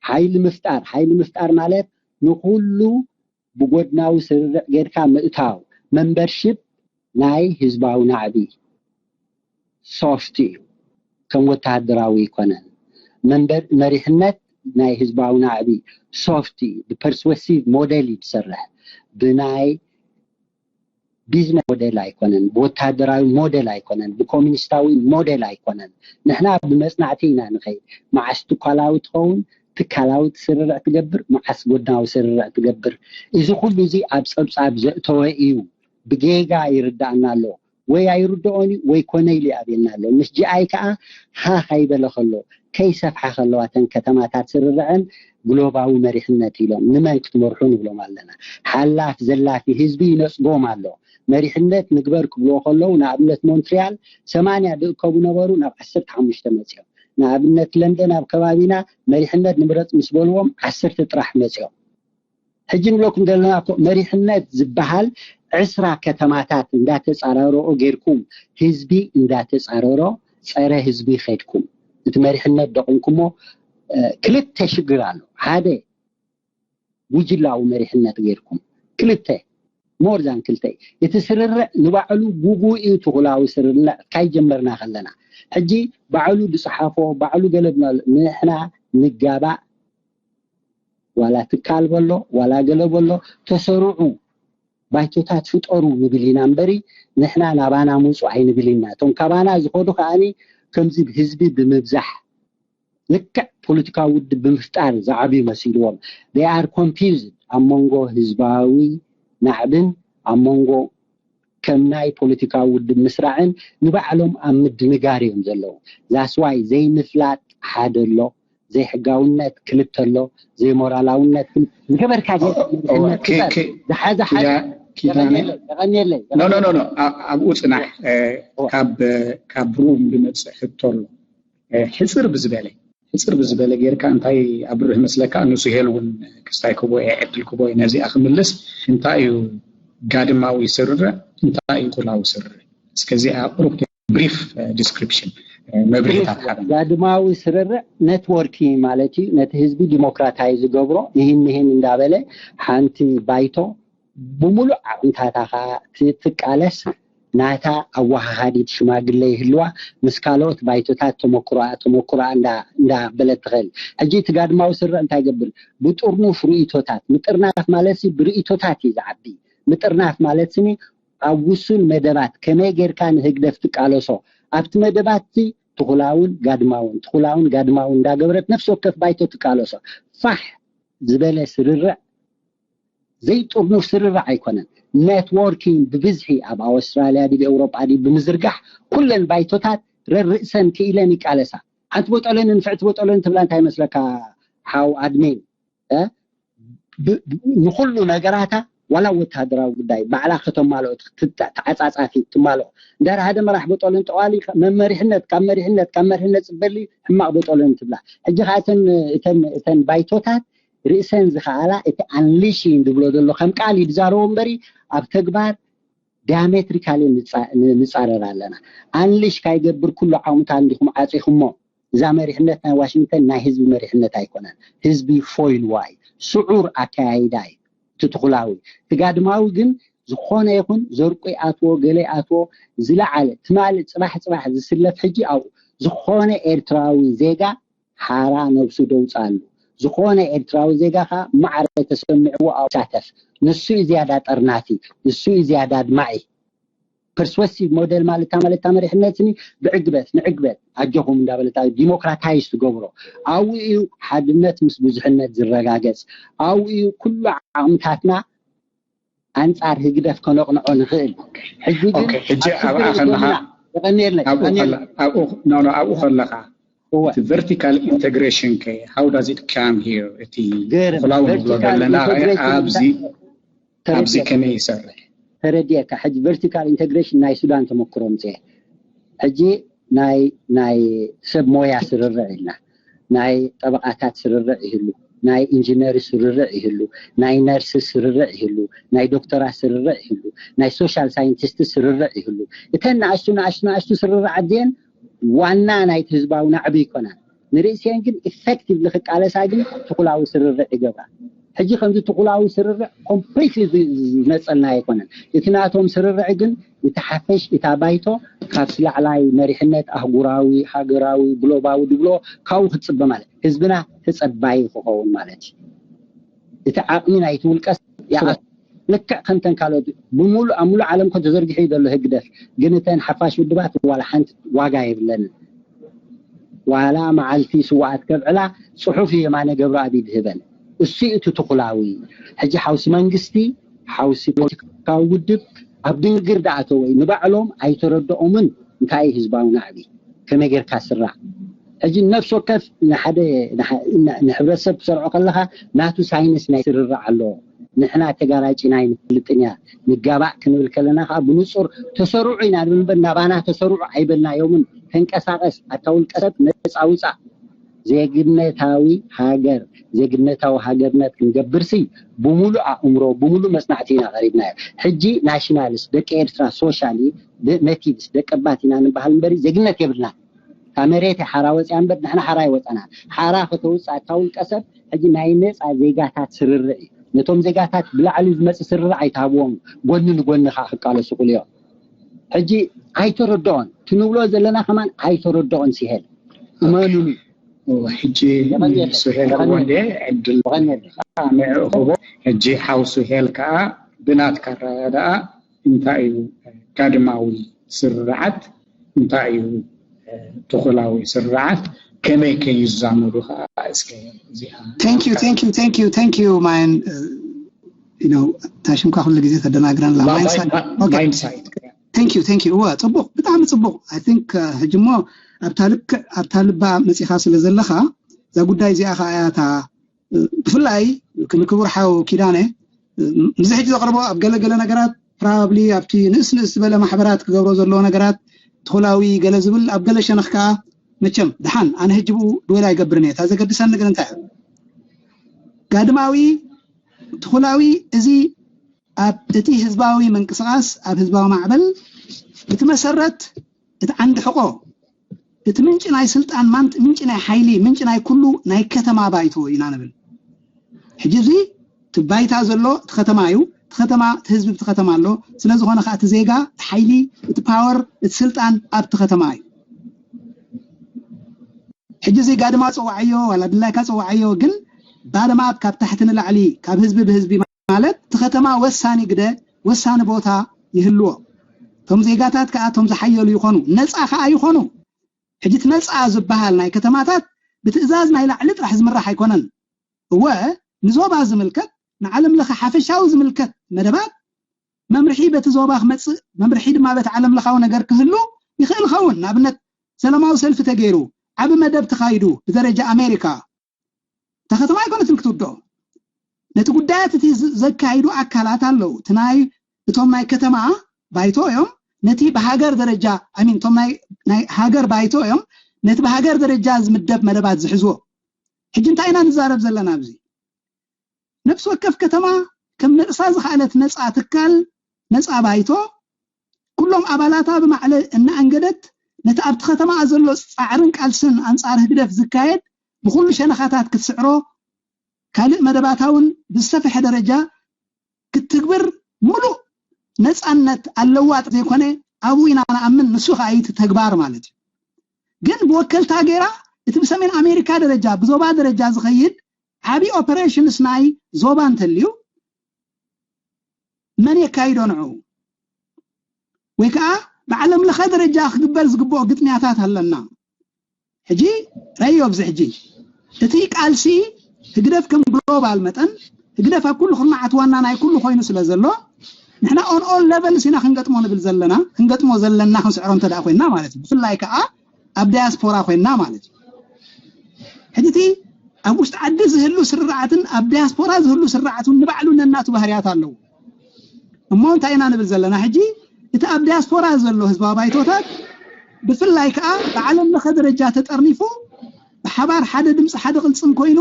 ሓይሊ ምፍጣር፣ ሓይሊ ምፍጣር ማለት ንኹሉ ብጎድናዊ ስርርዕ ጌርካ ምእታው፣ መንበርሽፕ ናይ ህዝባዊ ናዕቢ ሶፍት እዩ፣ ከም ወተሃደራዊ ኣይኮነን። መንበር መሪሕነት ናይ ህዝባዊ ናዕቢ ሶፍት እዩ። ብፐርስወሲቭ ሞዴል እዩ ዝሰርሕ፣ ብናይ ቢዝነስ ሞዴል ኣይኮነን፣ ብወተሃደራዊ ሞዴል ኣይኮነን፣ ብኮሚኒስታዊ ሞዴል ኣይኮነን። ንሕና ብመፅናዕቲ ኢና ንኸይድ። መዓስ ትኳላዊ ትኸውን፣ ትካላዊ ስርርዕ ትገብር፣ መዓስ ጎድናዊ ስርርዕ ትገብር። እዚ ኩሉ እዚ ኣብ ፀብፃብ ዘእተወ እዩ። ብጌጋ ይርዳእና ኣሎ። ወይ ኣይርድኦን እዩ ወይ ኮነ ኢሉ ይኣብየና ኣሎ። ምስ ጂኣይ ከዓ ሃ ካይበለ ከሎ፣ ከይሰፍሓ ከለዋ እተን ከተማታት ስርርዐን ግሎባዊ መሪሕነት ኢሎም ንመን ክትመርሑ ንብሎም ኣለና። ሓላፍ ዘላፊ ህዝቢ ይነፅጎም ኣሎ። መሪሕነት ንግበር ክብልዎ ከለዉ ንኣብነት ሞንትሪያል ሰማንያ ዝእከቡ ነበሩ፣ ናብ ዓሰርተ ሓሙሽተ መፅኦም። ንኣብነት ለንደን ኣብ ከባቢና መሪሕነት ንምረፅ ምስ በልዎም ዓሰርተ ጥራሕ መፅኦም። ሕጂ ንብለኩም ዘለና እኮ መሪሕነት ዝበሃል ዕስራ ከተማታት እንዳተፃራረኦ ጌርኩም ህዝቢ እንዳተፃረሮ ፀረ ህዝቢ ኸድኩም እቲ መሪሕነት ደቑምኩሞ። ክልተ ሽግር ኣሎ። ሓደ ጉጅላዊ መሪሕነት ጌርኩም፣ ክልተ ሞርዛን ክልተ እቲ ስርርዕ ንባዕሉ ጉጉ እዩ። ትኹላዊ ስርርዕ ካይጀመርና ከለና ሕጂ ባዕሉ ዝፀሓፎ ባዕሉ ገለብና ንሕና ንጋባእ ዋላ ትካል በሎ ዋላ ገለ በሎ ተሰርዑ ባይቶታት ፍጠሩ ንብል ኢና እምበሪ ንሕና ናባና ምፁ ኣይንብል ኢና። እቶም ካባና ዝኸዱ ከዓኒ ከምዚ ህዝቢ ብምብዛሕ ልክዕ ፖለቲካዊ ውድብ ብምፍጣር ዝዓብዩ መሲልዎም they are confused ኣብ መንጎ ህዝባዊ ናዕብን ኣብ መንጎ ከም ናይ ፖለቲካዊ ውድብ ምስራዕን ንባዕሎም ኣብ ምድንጋር እዮም ዘለዉ። ዛስዋይ ዘይምፍላጥ ሓደ ኣሎ፣ ዘይሕጋውነት ክልተ ኣሎ፣ ዘይሞራላውነት ዝገበርካ ዝሓዘ ሓደ የቐንየለይ። ኣብኡ ፅናሕ ካብ ሩም ዝመፅእ ሕቶ ኣሎ። ሕፅር ብዝበለ ሕፅር ብዝበለ ጌርካ እንታይ ኣብርህ መስለካ? ንሱ ሄል እውን ክስታይ ክቦ እየ ዕድል ክቦ ነዚኣ ክምልስ። እንታይ እዩ ጋድማዊ ስርርዕ? እንታይ እዩ ኩላዊ ስርርዕ? እስከዚኣ ቁሩብ ብሪፍ ዲስክሪፕሽን መብርሂታት ሓደ ጋድማዊ ስርርዕ ኔትወርኪንግ ማለት እዩ። ነቲ ህዝቢ ዲሞክራታይዝ ዝገብሮ ይህን ይህን እንዳበለ ሓንቲ ባይቶ ብሙሉእ ዓቕምታታ ከዓ ትቃለስ ናታ ኣወሃሃዲት ሽማግለ ይህልዋ ምስ ካልኦት ባይቶታት ተመክሮኣ ተመክሮኣ እንዳበለት ትኽእል። ሕጂ እቲ ጋድማዊ ስርርዕ እንታይ ይገብር? ብጥርኑፍ ርእይቶታት ምጥርናፍ ማለት ብርእይቶታት እዩ ዝዓቢ። ምጥርናፍ ማለት ስኒ ኣብ ውሱን መደባት ከመይ ጌርካ ንህግደፍ ትቃለሶ ኣብቲ መደባት ትኹላውን ጋድማውን ትኹላውን ጋድማውን እንዳገበረት ነፍሲ ወከፍ ባይቶ ትቃለሶ። ፋሕ ዝበለ ስርርዕ ዘይጥርኑፍ ስርርዕ ኣይኮነን። ኔትወርኪንግ ብብዝሒ ኣብ ኣውስትራልያ ድዩ ኤውሮጳ ድዩ ብምዝርጋሕ ኩለን ባይቶታት ረርእሰን ክኢለን ይቃለሳ። ሓንቲ ቦጠለን ንፍዕቲ ቦጠለን ትብላ እንታይ ይመስለካ ሓው ኣድሜን ንኩሉ ነገራታ ዋላ ወታደራዊ ጉዳይ ባዕላ ከተማልኦ ተዓፃፃፊ ትማልኦ እንድሕር ሓደ መራሕ ቦጠለን ጠዋሊ መመሪሕነት ካብ መሪሕነት ካብ መሪሕነት ፅበሊ ሕማቕ ቦጠለን ትብላ። ሕጂ ከዓ እተን ባይቶታት ርእሰን ዝኸኣላ እቲ ኣንሊሽን ዝብሎ ዘሎ ከም ቃል ይድዛረቦ እምበሪ ኣብ ተግባር ዳያሜትሪካሊ ንፃረር ኣለና። ኣንሊሽ ካይገብር ኩሉ ዓቕምታት እንዲኹም ዓፂኹሞ እዛ መሪሕነት ናይ ዋሽንግተን ናይ ህዝቢ መሪሕነት ኣይኮነን። ህዝቢ ፎይል ዋይ ስዑር ኣካያይዳ እዩ እቲ ትኹላዊ። እቲ ጋድማዊ ግን ዝኾነ ይኹን ዘርቁ ይኣትዎ ገለ ይኣትዎ ዝለዓለ ትማሊ ፅባሕ ፅባሕ ዝስለፍ ሕጂ ኣብኡ ዝኾነ ኤርትራዊ ዜጋ ሓራ ነብሱ ደውፃሉ። ዝኾነ ኤርትራዊ ዜጋ ከዓ ማዕረ ተሰሚዕዎ ኣብኡ ይሳተፍ። ንሱ እዩ ዝያዳ ጠርናፊ፣ ንሱ እዩ ዝያዳ ኣድማዒ። ፐርስወሲቭ ሞዴል ማለት ማለት መሪሕነት ኒ ብዕግበት ንዕግበት ኣጆኹም እንዳበለታ ዲሞክራታይዝ ትገብሮ። ኣብኡ እዩ ሓድነት ምስ ብዙሕነት ዝረጋገጽ። ኣብኡ እዩ ኩሉ ዓቕምታትና ኣንጻር ህግደፍ ከነቕንዖ ንኽእል። ሕጂ ግን ሕጂ ኣብኣ ከለኻ የቐንየልና የቐንየልና ኣብኡ ከለኻ እቲ vertical integration ከ how does it come here? እቲ ተኽላዊ ንብሎ ዘለና ኣብዚ ኣብዚ ከመይ ይሰርሕ? ተረዲኤካ። ሕጂ vertical integration ናይ ሱዳን ተመክሮ ምጽኤ። ሕጂ ናይ ናይ ሰብ ሞያ ስርርዕ ኢልና ናይ ጠበቓታት ስርርዕ ይህሉ፣ ናይ ኢንጂነር ስርርዕ ይህሉ፣ ናይ ነርስ ስርርዕ ይህሉ፣ ናይ ዶክተራት ስርርዕ ይህሉ፣ ናይ ሶሻል ሳይንቲስት ስርርዕ ይህሉ። እተን ንኣሽቱ ንኣሽቱ ንኣሽቱ ስርርዓት እዚአን ዋና ናይቲ ህዝባዊ ናዕቢ ይኮናን። ንርእሲአን ግን ኢፌክቲቭሊ ክቃለሳ ግን ትኩላዊ ስርርዕ ይገብራ። ሕጂ ከምዚ ትኩላዊ ስርርዕ ኮምፕሊትሊ ዝነፀልና ኣይኮነን። እቲ ናቶም ስርርዕ ግን እቲ ሓፈሽ እታ ባይቶ ካብ ስላዕላይ መሪሕነት ኣህጉራዊ ሃገራዊ ግሎባዊ ድብሎ ካብኡ ክትፅበ ማለት ህዝብና ተፀባይ ክኸውን ማለት እዩ። እቲ ዓቕሚ ናይቲ ውልቀ ልክዕ ከምተን ካልኦት ብሙሉእ ኣብ ሙሉእ ዓለም ኮ ተዘርጊሑ እዩ ዘሎ ህግደፍ። ግን እተን ሓፋሽ ውድባት ዋላ ሓንቲ ዋጋ የብለንን። ዋላ መዓልቲ ስዋኣት ከብዕላ ፅሑፍ እዩ የማነ ገብረኣብ ዝህበን። እሱ እዩ እቲ ትኩላዊ። ሕጂ ሓውሲ መንግስቲ ሓውሲ ፖለቲካዊ ውድብ ኣብ ድንግር ዳኣተወ ንባዕሎም ኣይተረድኦምን እንታይ እዩ ህዝባዊ ናዕቢ ከመይ ጌርካ ስራዕ። ሕጂ ነፍሲ ወከፍ ንሓደ ንሕብረተሰብ ትሰርዖ ከለካ ናቱ ሳይንስ ናይ ስርርዕ ኣለዎ። ንሕና ተጋራጭ ናይ ንፈልጥን እያ ንጋባእ ክንብል ከለና ከዓ ብንፁር ተሰሩዑ ኢና ንብል እምበር ናባና ተሰሩዑ ኣይበልናዮምን። ተንቀሳቀስ ኣታ ውልቀ ሰብ ነፃ ውፃእ። ዜግነታዊ ሃገር ዜግነታዊ ሃገርነት ክንገብርሲ ብሙሉእ ኣእምሮ ብሙሉእ መፅናዕቲ ኢና ቀሪብናዮ። ሕጂ ናሽናልስ ደቂ ኤርትራ ሶሻሊ ነቲቭስ ደቂ ባት ኢና ንበሃል እምበሪ ዜግነት የብልና። ካብ መሬት ሓራ ወፅያ እምበር ንሕና ሓራ ይወፀና። ሓራ ከተውፅእ ኣታ ውልቀ ሰብ ሕጂ ናይ ነፃ ዜጋታት ስርርዕ እዩ። ነቶም ዜጋታት ብላዕሊ ዝመፅእ ስርርዕ ኣይትሃብዎም። ጎኒ ንጎኒ ከዓ ክቃለሱ ክልዮ ሕጂ ኣይተረድኦን ትንብሎ ዘለና ከማን ኣይተረድኦን ሲሄል እመኑኒ። ሕጂ ሱሄል ክቦ እንደ ዕድል ንዕኡ ክቦ። ሕጂ ሓው ሱሄል ከዓ ብናትካ ኣረዳድኣ እንታይ እዩ ጋድማዊ ስርዓት እንታይ እዩ ትኹላዊ ስርዓት ከመይ ከ ይዛመዱ ከዓ እስከ እዚኣ Thank you, thank you, thank you, thank you, ማይን you know ታሽምካ ኩሉ ግዜ ተደናግረን mindsight Thank you, thank you. እወ ጽቡቕ፣ ብጣዕሚ ጽቡቕ። I think ሕጂ እሞ ኣብታ ልክዕ ኣብታ ልባ መጺኻ ስለ ዘለኻ እዛ ጉዳይ እዚኣ ከዓ እያ እታ ብፍላይ ንክቡር ሓው ኪዳነ ምዚ ሕጂ ዘቕርቦ ኣብ ገለገለ ነገራት probably ኣብቲ ንእስ ንእስ ዝበለ ማሕበራት ክገብሮ ዘለዎ ነገራት ትኹላዊ ገለ ዝብል ኣብ ገለ ሸነኽ ከዓ መቸም ድሓን ኣነ ሕጂ ብኡ ድወል ኣይገብርን እየ። እታ ዘገድሰኒ ግን እንታይ እዩ? ጋድማዊ ትኹላዊ እዚ ኣብ እቲ ህዝባዊ ምንቅስቃስ ኣብ ህዝባዊ ማዕበል እቲ መሰረት እቲ ዓንዲ ሕቆ እቲ ምንጭ ናይ ስልጣን ማንት ምንጭ ናይ ሓይሊ ምንጭ ናይ ኩሉ ናይ ከተማ ባይቶ ኢና ንብል። ሕጂ እዚ እቲ ባይታ ዘሎ እቲ ከተማ እዩ። እቲ ከተማ እቲ ህዝቢ እቲ ከተማ ኣሎ። ስለ ዝኾነ ከዓ እቲ ዜጋ እቲ ሓይሊ እቲ ፓወር እቲ ስልጣን ኣብቲ ከተማ እዩ። ሕጂ እዚ ጋድማ ፀዋዓዮ ዋላ ድላይካ ፀዋዓዮ ግን ባደማ ካብ ታሕቲ ንላዕሊ ካብ ህዝቢ ብህዝቢ ማለት እቲ ከተማ ወሳኒ ግደ ወሳኒ ቦታ ይህልዎ። እቶም ዜጋታት ከዓ እቶም ዝሓየሉ ይኾኑ፣ ነፃ ከዓ ይኾኑ። ሕጂ እቲ ነፃ ዝበሃል ናይ ከተማታት ብትእዛዝ ናይ ላዕሊ ጥራሕ ዝምራሕ ኣይኮነን። እወ ንዞባ ዝምልከት ንዓለም ለኸ ሓፈሻዊ ዝምልከት መደባት መምርሒ በቲ ዞባ ክመፅእ መምርሒ ድማ በቲ ዓለም ለኻዊ ነገር ክህሉ ይኽእል ኸውን። ንኣብነት ሰላማዊ ሰልፊ ተገይሩ ዓቢ መደብ ተኻይዱ ብደረጃ ኣሜሪካ እታ ከተማ ኣይኮነትን ክትውድኦ። ነቲ ጉዳያት እቲ ዘካይዱ ኣካላት ኣለዉ። እቲ ናይ እቶም ናይ ከተማ ባይቶ እዮም ነቲ ብሃገር ደረጃ ኣሚን እቶም ናይ ሃገር ባይቶ እዮም ነቲ ብሃገር ደረጃ ዝምደብ መደባት ዝሕዝዎ። ሕጂ እንታይ ኢና ንዛረብ ዘለና ኣብዚ? ነፍሲ ወከፍ ከተማ ከም ንርእሳ ዝኸኣለት ነፃ ትካል ነፃ ባይቶ ኩሎም ኣባላታ ብማዕለ እናኣንገደት ነቲ ኣብቲ ከተማኣ ዘሎ ፃዕርን ቃልስን ኣንፃር ህግደፍ ዝካየድ ብኩሉ ሸነኻታት ክትስዕሮ ካልእ መደባታ እውን ብዝሰፍሐ ደረጃ ክትትግብር ሙሉእ ነፃነት ኣለዋ ዘይኮነ ኣብኡ ኢና ንኣምን ንሱ ከዓ እቲ ተግባር ማለት እዩ ግን ብወከልታ ገይራ እቲ ብሰሜን ኣሜሪካ ደረጃ ብዞባ ደረጃ ዝኸይድ ዓብዪ ኦፐሬሽንስ ናይ ዞባ እንተልዩ መን የካይዶ ንዑ ወይ ከዓ ብዓለም ለኸ ደረጃ ክግበር ዝግብኦ ግጥሚያታት ኣለና። ሕጂ ረዮ ኣብዚ ሕጂ እቲ ቃልሲ ህግደፍ ከም ግሎባል መጠን ህግደፍ ኣብ ኩሉ ኩርናዓት ዋና ናይ ኩሉ ኮይኑ ስለ ዘሎ ንሕና on all levels ኢና ክንገጥሞ ንብል ዘለና ክንገጥሞ ዘለና ክንስዕሮ እንተ ኮይና ማለት እዩ። ብፍላይ ከዓ ኣብ ዳያስፖራ ኮይና ማለት እዩ። ሕጂ እቲ ኣብ ውሽጢ ዓዲ ዝህሉ ስርዓትን ኣብ ዳያስፖራ ዝህሉ ስርዓትን ንባዕሉ ነናቱ ባህርያት ኣለዎ። እሞ እንታይ ኢና ንብል ዘለና ሕጂ እቲ ኣብ ዳያስፖራ ዘሎ ህዝባዊ ባይቶታት ብፍላይ ከዓ ብዓለም ለኸ ደረጃ ተጠርኒፉ ብሓባር ሓደ ድምፂ ሓደ ቅልፅም ኮይኑ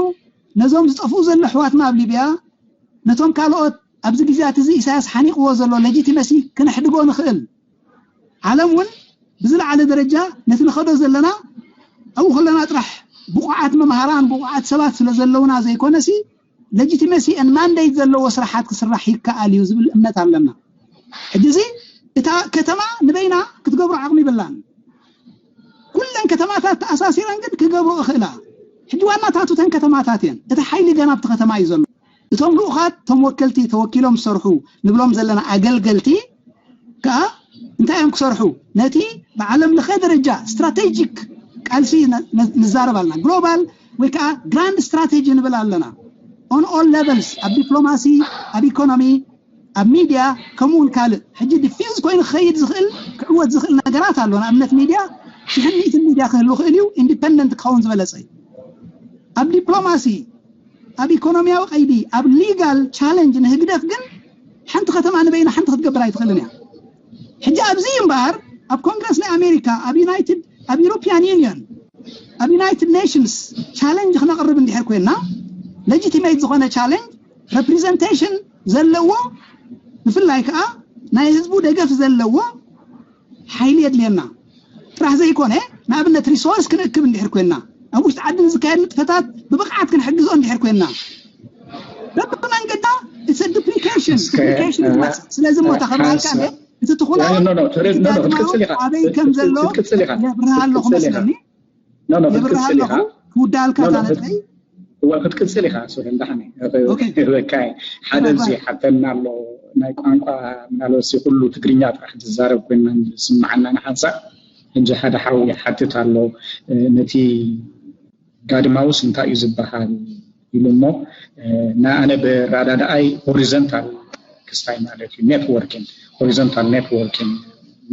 ነዞም ዝጠፍኡ ዘሎ ኣሕዋትና ኣብ ሊብያ ነቶም ካልኦት ኣብዚ ግዜያት እዚ ኢሳያስ ሓኒቕዎ ዘሎ ሌጂቲመሲ ክነሕድጎ ንኽእል። ዓለም እውን ብዝለዓለ ደረጃ ነቲ ንኸዶ ዘለና ኣብኡ ከለና ጥራሕ ብቑዓት መምሃራን ብቑዓት ሰባት ስለ ዘለውና ዘይኮነሲ legitimacy and mandate ዘለዎ ስራሓት ክስራሕ ይከኣል እዩ ዝብል እምነት ኣለና። ሕጂ እዚ እታ ከተማ ንበይና ክትገብሮ ዓቕሚ ይብላን። ኩለን ከተማታት ተኣሳሲረን ግን ክገብሮ እኽእላ። ሕጂ ዋናታቱ እተን ከተማታት እየን። እቲ ሓይሊ ገና ኣብቲ ከተማ እዩ ዘሎ። እቶም ልኡኻት እቶም ወከልቲ ተወኪሎም ዝሰርሑ ንብሎም ዘለና ኣገልገልቲ ከዓ እንታይ እዮም ክሰርሑ? ነቲ ብዓለም ለኸ ደረጃ ስትራቴጂክ ቃልሲ ንዛረብ ኣለና። ግሎባል ወይ ከዓ ግራንድ ስትራቴጂ ንብል ኣለና። On all levels ኣብ ዲፕሎማሲ፣ ኣብ ኢኮኖሚ፣ ኣብ ሚድያ ከምኡ እውን ካልእ ሕጂ ዲፊውዝ ኮይኑ ክኸይድ ዝኽእል ክዕወት ዝኽእል ነገራት ኣሎ። ንኣብነት ሚድያ ሽሕን ሚእትን ሚድያ ክህሉ ክእል እዩ። ኢንዲፐንደንት ክኸውን ዝበለፀ እዩ። ኣብ ዲፕሎማሲ ኣብ ኢኮኖሚያዊ ቀይዲ ኣብ ሊጋል ቻለንጅ ንህግደፍ ግን ሓንቲ ከተማ ንበይና ሓንቲ ክትገብር ኣይትኽእልን እያ። ሕጂ ኣብዚ እምበኣር ኣብ ኮንግረስ ናይ ኣሜሪካ ኣብ ዩናይትድ ኣብ ዩሮፒያን ዩኒየን ኣብ ዩናይትድ ኔሽንስ ቻለንጅ ክነቕርብ እንድሕር ኮይና ሌጂቲሜት ዝኾነ ቻለንጅ ሬፕሪዘንቴሽን ዘለዎ ብፍላይ ከዓ ናይ ህዝቡ ደገፍ ዘለዎ ሓይሊ የድልየና ጥራሕ ዘይኮነ ንኣብነት ሪሶርስ ክንእክብ እንድሕር ኮይና ኣብ ውሽጢ ዓዲ ንዝካየድ ንጥፈታት ብብቕዓት ክንሕግዞ እንድሕር ኮይና በብመንገዳ it's a duplication duplication ይመፅእ። ስለዚ ሞታ ከብርሃልካ እንደ እቲ ትኹላ ክትቅፅል ኢኻ ኣበይ ከም ዘሎ ክትቅፅል ኢኻ የብርሃ ኣለኹ ክትቅፅል ኢኻ መስለኒ። No, no, የብርሃ ክትቅፅል ኣለኹ ኢኻ። ክውዳልካ No, no, እታ ነጥበይ ክትቅፅል ኢኻ። ሶሪ እንዳሕኒ በቃ ሓደ እዚ ሓተና ኣሎ ናይ ቋንቋ ምናልባት ኩሉ ትግርኛ ጥራሕ ዝዛረብ ኮይና ዝስምዓና ንሓንሳእ እንጂ ሓደ ሓው ይሓትት ኣሎ ነቲ ጋድማውስ እንታይ እዩ ዝበሃል ኢሉ እሞ ንኣነ ብራዳድኣይ ሆሪዘንታል ክስታይ ማለት እዩ ኔትወርኪንግ ሆሪዘንታል ኔትወርኪንግ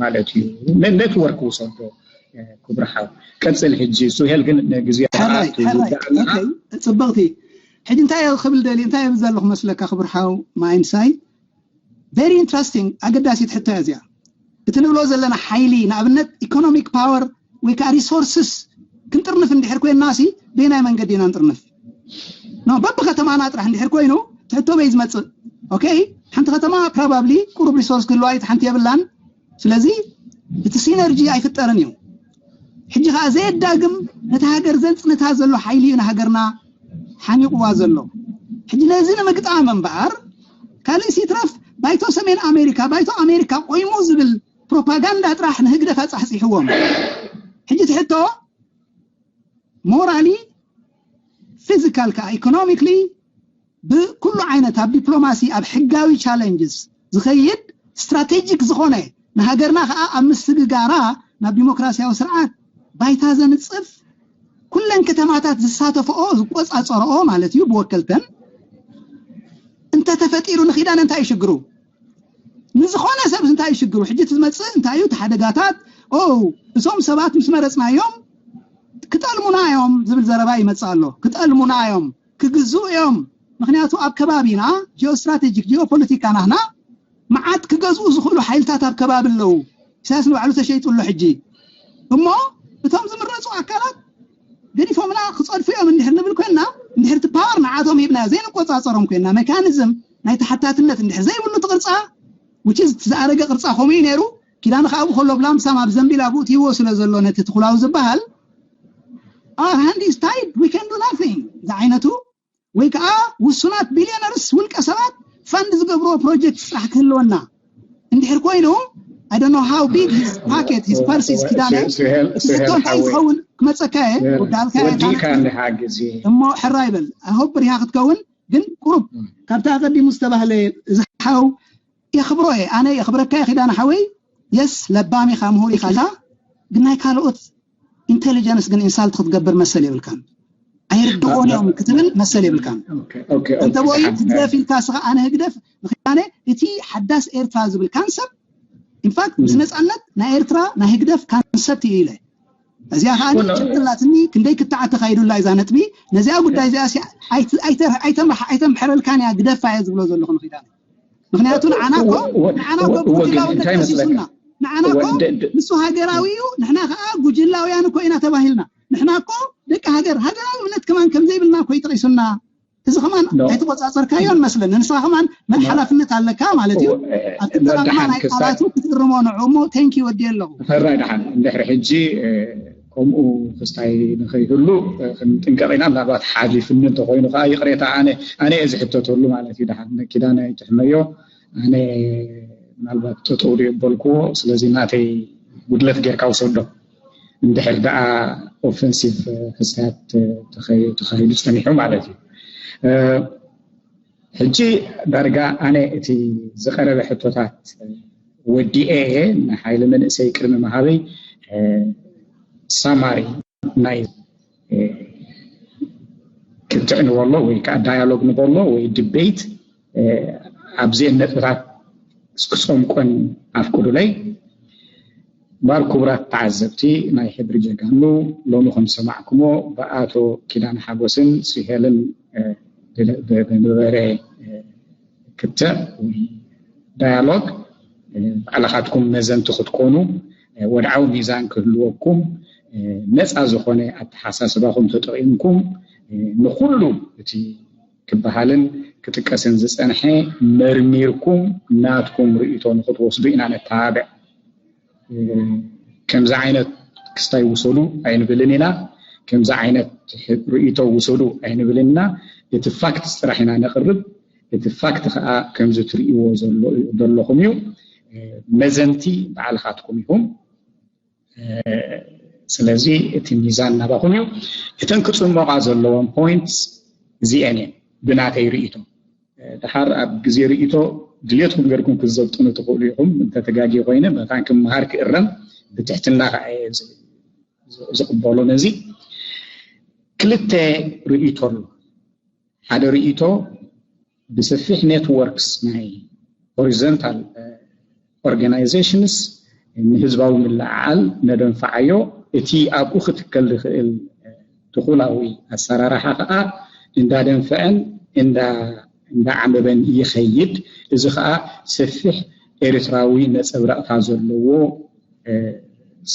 ማለት እዩ። ኔትወርክ ውሰዶ ክቡር ሓው ቀፅል። ሕጂ ሱሄል ግን ግዜ ጽብቕቲ ሕጂ እንታይ ክብል ደሊ እንታይ ብዛ ኣለኹ መስለካ ክቡር ሓው ማይንሳይ very interesting ኣገዳሲት ሕቶ እያ እዚኣ። እቲ ንብሎ ዘለና ሓይሊ ንኣብነት ኢኮኖሚክ ፓወር ወይ ከዓ ሪሶርስስ ክንጥርንፍ እንድሕር ኮይንና ሲ በየናይ መንገዲ ኢና ንጥርንፍ? በብከተማና ጥራሕ እንድሕር ኮይኑ ትሕቶ በይ ዝመፅእ ኦኬ ሓንቲ ከተማ ፕሮባብሊ ቁሩብ ሪሶርስ ክህልዋ እዩ ሓንቲ የብላን። ስለዚ እቲ ሲነርጂ ኣይፍጠርን እዩ። ሕጂ ከዓ ዘየዳግም ነቲ ሃገር ዘንፅንታ ዘሎ ሓይሊ እዩ ንሃገርና ሓኒቕዋ ዘሎ። ሕጂ ነዚ ንምግጣም እምበኣር ካልእ ሲትረፍ ባይቶ ሰሜን ኣሜሪካ ባይቶ ኣሜሪካ ቆይሙ ዝብል ፕሮፓጋንዳ ጥራሕ ንህግደፍ ኣፃሕፂሕዎም። ሕጂ ትሕቶ ሞራሊ ፊዚካል ከዓ ኢኮኖሚክሊ ብኩሉ ዓይነት ኣብ ዲፕሎማሲ ኣብ ሕጋዊ ቻለንጅስ ዝኸይድ ስትራቴጂክ ዝኾነ ንሃገርና ከዓ ኣብ ምስግጋራ ናብ ዲሞክራሲያዊ ስርዓት ባይታ ዘንፅፍ ኩለን ከተማታት ዝሳተፈኦ ዝቆፃፀረኦ ማለት እዩ ብወከልተን እንተተፈጢሩ ንኪዳነ እንታይ እዩ ሽግሩ? ንዝኾነ ሰብ እንታይ እዩ ሽግሩ? ሕጂ እቲ ዝመፅእ እንታይ እዩ? እቲ ሓደጋታት ኦ እዞም ሰባት ምስ መረፅናዮም ክጠልሙና እዮም ዝብል ዘረባ ይመፅእ ኣሎ። ክጠልሙና እዮም፣ ክግዝኡ እዮም። ምክንያቱ ኣብ ከባቢና ጂኦስትራቴጂክ ጂኦፖለቲካ ናህና መዓት ክገዝኡ ዝኽእሉ ሓይልታት ኣብ ከባቢ ኣለዉ። ኢሳያስ ንባዕሉ ተሸይጡ ኣሎ ሕጂ እሞ እቶም ዝምረፁ ኣካላት ገዲፎምና ክፀድፉ እዮም እንድሕር ንብል ኮይንና እንድሕር እቲ ፓወር ንዓቶም ሂብና ዘይንቆፃፀሮም ኮይንና ሜካኒዝም ናይ ተሓታትነት እንድሕር ዘይብሉ እቲ ቅርፃ which is ዝኣረገ ቅርፃ ከምኡ እዩ ነይሩ። ኪዳነ ከዓ ብከሎ ብላምሳም ኣብ ዘንቢል ኣብኡ ትይዎ ስለ ዘሎ ነቲ ትኩላዊ ዝበሃል our hand is tied we can do nothing ዝዓይነቱ ወይ ከዓ ውሱናት ቢልዮነርስ ውልቀ ሰባት ፋንድ ዝገብርዎ ፕሮጀክት ስራሕ ክህልወና እንድሕር ኮይኑ I don't know how big his pocket his purse is ኪዳነ እቲ ሕቶ እንታይ ዝኸውን ክመፀካ እየ ወዳልካ እሞ ሕራ ይበል I hope ሪሃ ክትከውን ግን ቁሩብ ካብታ ኣቀዲሙ ዝተባህለ እዚ ሓው የኽብሮ እየ ኣነ የኽብረካ እየ ኪዳነ ሓወይ የስ ለባም ኢኻ ምሁር ኢኻ እዛ ግን ናይ ካልኦት ኢንቴሊጀንስ ግን ኢንሳልት ክትገብር መሰል የብልካን። ኣይርድኦን እዮም ክትብል መሰል የብልካን። ኦኬ ኦኬ ኦኬ እንተ ቦይ ደሓን፣ ህግደፍ ኢልካ ስኻ ኣነ ህግደፍ ምክንያቱ እቲ ሓዳስ ኤርትራ ዝብል ካንሰፕት ኢንፋክት ምስ ነፃነት ናይ ኤርትራ ናይ ህግደፍ ካንሰፕት እዩ ኢለ እዚኣ ከዓ ወላ- ጭንቅላትኒ ክንደይ ክትዓ ተካይዱላ እዛ ነጥቢ ነዚኣ ጉዳይ እዚኣ ሲ- ኣይት- ኣይተ- ኣይተምርሓ- ኣይተምሕረልካን እያ ግደፋ እየ ዝብሎ ዘለኹ ንኺዳነ ምክንያቱ ንዓና እኮ ወ- ንዓና እኮ ወ- ወገን ጉጅላውያን እንታይ ተጠቂሱና መስለካ? ንዓና እኮ ወ- ደ- ደ- ንሱ ሃገራዊ እዩ ንሕና ከዓ ጉጅላውያን እኮ ኢና ተባሂልና ንሕና እኮ ደቂ ሃገር ሃገራዊ እምነት ከማን ከምዘይብልና እኮ እዩ ጠቂሱና እዚ ከማን No. ኣይተቆፃፀርካዮን መስለኒ ንስኻ ከማን ናይ ሓላፍነት ኣለካ ማለት እዩ ወ- እ- ኣብቲ ጠቃቅማ ደሓን ናይ ክስታይ- ቃላቱ ክትእርሞ ንዑ እሞ ቴንኪ ወዲ ኣለኹ ሕራይ ደሓን እንድሕሪ ሕጂ እ፣ ከምኡ ክስታይ ንኸይህሉ እ፣ ክንጥንቀቕ ኢና ምናልባት ሓሊፍኒ እንተኮይኑ ከዓ ይቕሬታ ኣነ ኣነ እየ ዝሕተተሉ ማለት እዩ ደሓን ኪዳነ ኣይትሕመዮ ኣነ ምናልባት ጠጠው ዶ የበልክዎ ስለዚ ናተይ ጉድለት ጌርካ ውሰዶ እንድሕር ደኣ ኦፈንሲቭ ክስታያት ተኻይዱ ፀኒሑ ማለት እዩ ሕጂ ዳርጋ ኣነ እቲ ዝቐረበ ሕቶታት ወዲኤ እየ ንሓይሊ መንእሰይ ቅድሚ መሃበይ ሳማሪ ናይ ክትዕ ንበሎ ወይ ከዓ ዳያሎግ ንበሎ ወይ ድቤት ኣብዚአን ነጥብታት ክፀምቆን ኣፍቅዱለይ እምበኣር ክቡራት ተዓዘብቲ ናይ ሕድሪ ጀጋኑ ሎሚ ከም ዝሰማዕኩሞ ብኣቶ ኪዳነ ሓጎስን ስሄልን ብነበረ ክትዕ ወይ ዳያሎግ ባዕልኻትኩም መዘንቲ ክትኮኑ ወድዓዊ ሚዛን ክህልወኩም ነፃ ዝኾነ ኣተሓሳስባኹም ተጠቒምኩም ንኩሉ እቲ ክበሃልን ክጥቀስን ዝፀንሐ መርሚርኩም ናትኩም ርእይቶ ንክትወስዱ ኢና ነተባብዕ። ከምዚ ዓይነት ክስታይ ውሰዱ ኣይንብልን ኢና፣ ከምዚ ዓይነት ርእይቶ ውሰዱ ኣይንብልን ኢና። እቲ ፋክት ጥራሕ ኢና ነቕርብ። እቲ ፋክት ከዓ ከምዚ ትርእይዎ ዘለኹም እዩ። መዘንቲ ባዕልኻትኩም ኢኹም። ስለዚ እቲ ሚዛን ናባኹም እዩ። እተን ክፅመቓ ዘለዎም ፖይንትስ እዚአን እየን ብናተይ ርእይቶ። ድሓር ኣብ ግዜ ርእይቶ ድሌትኩም ገርኩም ክትዘብጥኑ ትኽእሉ ኢኹም። እንተተጋጊ ኮይነ መታን ክመሃር ክእረም ብትሕትና ከዓ እየ ዝቕበሎ። ነዚ ክልተ ርእይቶ ኣሎ። ሓደ ርእይቶ ብሰፊሕ ኔትወርክስ ናይ ሆሪዞንታል ኦርጋናይዜሽንስ ንህዝባዊ ምልዕዓል ነደንፍዓዮ። እቲ ኣብኡ ክትከል ዝኽእል ትኹላዊ ኣሰራርሓ ከዓ እንዳደንፈዐን እንዳዓመበን ይኸይድ። እዚ ከዓ ሰፊሕ ኤርትራዊ ነፀብራቕታ ዘለዎ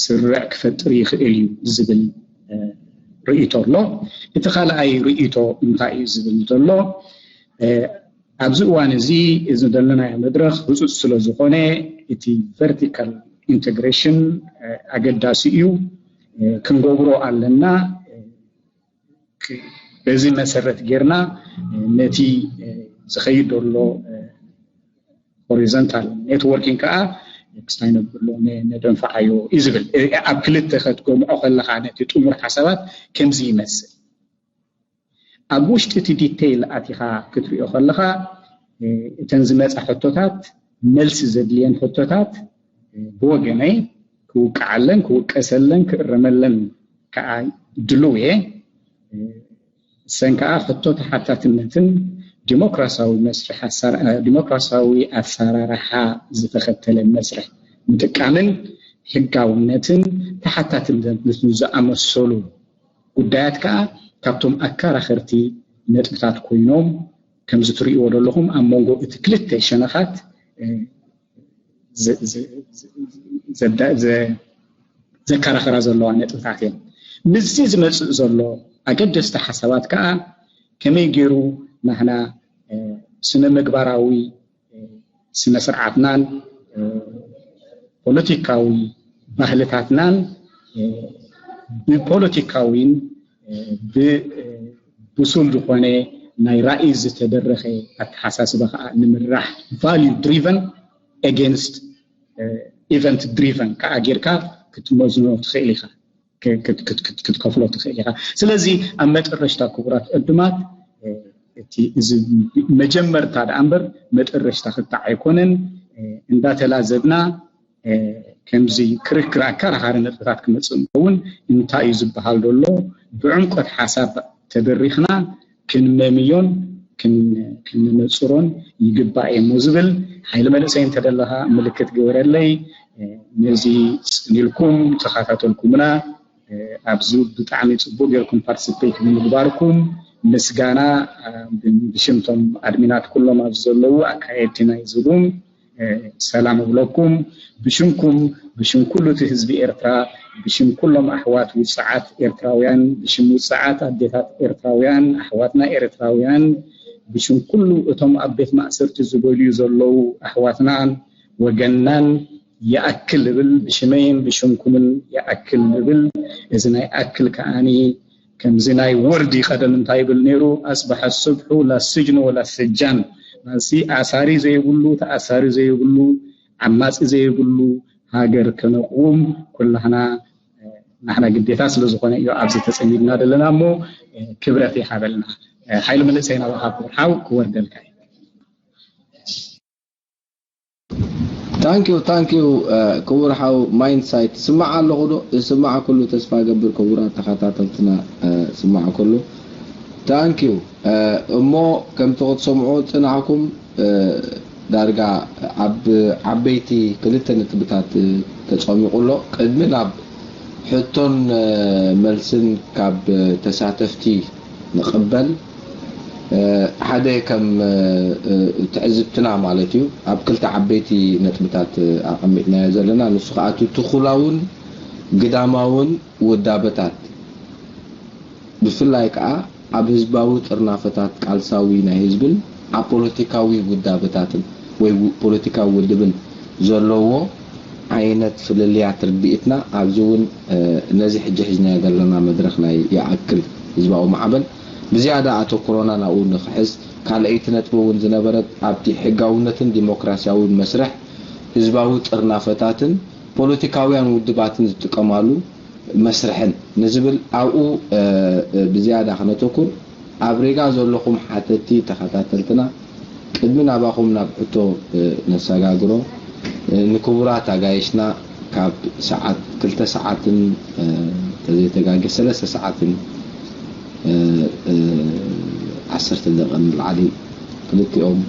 ስርዕ ክፈጥር ይኽእል እዩ ዝብል ርእይቶ ኣሎ። እቲ ካልኣይ ርእይቶ እንታይ እዩ ዝብል ዘሎ ኣብዚ እዋን እዚ እዚ ዘለናዮ መድረኽ ህፁፅ ስለ ዝኾነ እቲ ቨርቲካል ኢንተግሬሽን ኣገዳሲ እዩ። ክንገብሮ ኣለና። በዚ መሰረት ጌርና ነቲ ዝኸይድ ዘሎ ሆሪዞንታል ኔትወርኪንግ ከዓ ክስታይ ነብሎ ነደንፍዓዮ እዩ ዝብል። ኣብ ክልተ ከትገምዖ ከለካ ነቲ ጥሙር ሓሳባት ከምዚ ይመስል። ኣብ ውሽጢ እቲ ዲቴይል ኣቲኻ ክትሪኦ ከለኻ እተን ዝመፃ ሕቶታት መልሲ ዘድልየን ሕቶታት ብወገነይ ክውቅዓለን ክውቀሰለን ክእረመለን ከዓ ድልው እየ። እሰን ከዓ ሕቶ ተሓታትነትን ዲሞክራሲያዊ መስርሕ ዲሞክራሲያዊ ኣሰራርሓ ዝተኸተለ መስርሕ ምጥቃምን ሕጋውነትን ተሓታትነትን ዝኣመሰሉ ጉዳያት ከዓ ካብቶም ኣከራኸርቲ ነጥብታት ኮይኖም ከምዚ ትርእይዎ ዘለኹም ኣብ መንጎ እቲ ክልተ ሸነኻት ዘከራኸራ ዘለዋ ነጥብታት እየን። ምስዚ ዝመፅእ ዘሎ ኣገደስቲ ሓሳባት ከዓ ከመይ ገይሩ ናህና ስነ ምግባራዊ ስነ ስርዓትናን ፖለቲካዊ ባህልታትናን ብፖለቲካዊን ብብሱል ዝኾነ ናይ ራእይ ዝተደረኸ ኣተሓሳስባ ከዓ ንምራሕ ቫልዩ ድሪቨን ኤጌንስት ኢቨንት ድሪቨን ከዓ ጌርካ ክትመዝኖ ትኽእል ኢኻ ክትከፍሎ ትኽእል ኢኻ። ስለዚ ኣብ መጠረሽታ ክቡራት ዕዱማት እቲ እዚ መጀመርታ ደኣ እምበር መጠረሽታ ክታዕ ኣይኮነን። እንዳተላዘብና ከምዚ ክርክር ኣከራኻሪ ነጥብታት ክመፅእ እንከውን እንታይ እዩ ዝበሃል ዘሎ ብዕምቆት ሓሳብ ተደሪኽና ክንመምዮን ክንነፅሮን ይግባእ እሞ ዝብል ሓይሊ መንእሰይ እንተደለኻ ምልክት ግበረለይ። ነዚ ፅን ኢልኩም ተኸታተልኩምና ኣብዚ ብጣዕሚ ፅቡቅ ጌርኩም ፓርቲስፔት ብምግባርኩም ምስጋና ብሽምቶም ኣድሚናት ኩሎም ኣብዚ ዘለዉ ኣካየድቲ ናይ ዝቡም ሰላም እብለኩም። ብሽምኩም ብሽም ኩሉ እቲ ህዝቢ ኤርትራ ብሽም ኩሎም ኣሕዋት ውፅዓት ኤርትራውያን ብሽም ውፅዓት ኣዴታት ኤርትራውያን ኣሕዋትና ኤርትራውያን ብሽም ኩሉ እቶም ኣብ ቤት ማእሰርቲ ዝበልዩ ዘለዉ ኣሕዋትናን ወገንናን ይኣክል እብል ብሽመይን ብሽምኩምን ይኣክል እብል እዚ ናይ ኣክል ከዓኒ ከምዚ ናይ ወርዲ ቀደም እንታይ ይብል ነይሩ ኣስበሐ ሱብሑ ላ ስጅኑ ወላ ስጃን ማለትሲ ኣሳሪ ዘይብሉ ተኣሳሪ ዘይብሉ ዓማፂ ዘይብሉ ሃገር ከነቁም ኩላህና ናሕና ግዴታ ስለዝኾነ እዩ ኣብዚ ተፀሚድና ዘለና እሞ ክብረት ይሃበልና ሓይሊ መንእሰይና ወሃብ ሓው ክወርደልካ እዩ ታንኪዩ ታንኪዩ ክቡር ሓው ማይንድሳይት ስማዕ ኣለኹ ዶ ዝስማዕ ኩሉ ተስፋ ገብር ክቡራት ተኸታተልትና ስማዕ ኩሉ ታንኪዩ እሞ ከምቲ ክትሰምዑ ፅናዕኩም ዳርጋ ኣብ ዓበይቲ ክልተ ነጥብታት ተፀሚቑ ኣሎ ቅድሚ ናብ ሕቶን መልስን ካብ ተሳተፍቲ ንቕበል ሓደ ከም ትዕዝብትና ማለት እዩ ኣብ ክልተ ዓበይቲ ነጥብታት ኣቐሚጥናዮ ዘለና ንሱ ከዓ እቲ ትኹላውን ግዳማውን ውዳበታት ብፍላይ ከዓ ኣብ ህዝባዊ ጥርናፈታት ቃልሳዊ ናይ ህዝብን ኣብ ፖለቲካዊ ውዳበታትን ወይ ፖለቲካዊ ውድብን ዘለዎ ዓይነት ፍልልያት ርድኢትና ኣብዚ እውን ነዚ ሕጂ ሒዝናዮ ዘለና መድረኽ ናይ ይኣክል ህዝባዊ ማዕበል ብዝያዳ ኣተኩሮና ናብኡ ንክሕዝ ካልኣይቲ ነጥቢ እውን ዝነበረት ኣብቲ ሕጋውነትን ዲሞክራሲያውን መስርሕ ህዝባዊ ጥርናፈታትን ፖለቲካውያን ውድባትን ዝጥቀማሉ መስርሕን ንዝብል ኣብኡ ብዝያዳ ክነተኩር ኣብ ሪጋ ዘለኹም ሓተቲ ተኸታተልትና ቅድሚ ናባኹም ናብ ሕቶ ነሰጋግሮ ንክቡራት ኣጋይሽና ካብ ሰዓት ክልተ ሰዓትን ተዘይተጋገ ሰለስተ ሰዓትን ዓሰርተ ደቂቕን ንላዕሊ ክልቲኦም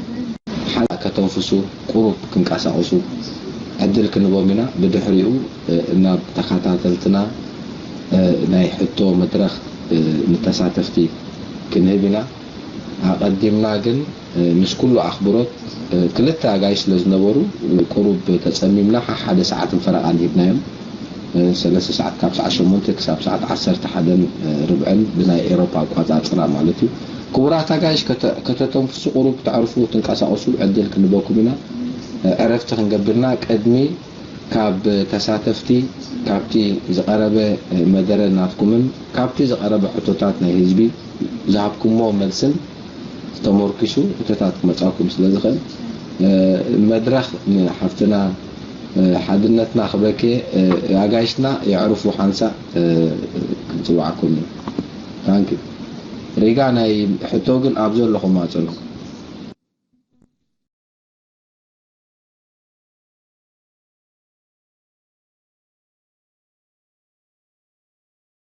ሓደ ከተንፍሱ ቁሩብ ክንቀሳቕሱ ዕድል ክንቦም ኢና። ብድሕሪኡ ናብ ተኸታተልትና ናይ ሕቶ መድረኽ ንተሳተፍቲ ክንህብ ኢና። ኣቐዲምና ግን ምስ ኩሉ ኣኽብሮት ክልተ ኣጋይሽ ስለ ዝነበሩ ቁሩብ ተጸሚምና ሓሓደ ሰዓትን ፈረቓን ሂብናዮም። ሰለስተ ሰዓት ካብ ሰዓት ሸሞንተ ክሳብ ሰዓት ዓሰርተ ሓደን ርብዕን ብናይ ኤሮፓ ኣቋጻጽራ ማለት እዩ። ክቡራት ኣጋይሽ ከተተንፍሱ ቁሩብ ተዕርፉ ትንቀሳቐሱ ዕድል ክንበኩም ኢና። ዕረፍቲ ክንገብርና ቅድሚ ካብ ተሳተፍቲ ካብቲ ዝቐረበ መደረ ናትኩምን ካብቲ ዝቐረበ ሕቶታት ናይ ህዝቢ ዝሃብኩሞ መልስን ተመርኪሱ ሕቶታት ክመጻኩም ስለ ዝኽእል መድረኽ ንሓፍትና ሓድነትና ክበኬ ኣጋይሽና የዕርፉ ሓንሳእ ክንጽዋዓኩም እዩ። ታንክ ሪጋ ናይ ሕቶ ግን ኣብ ዘለኹም ኣጸሉ።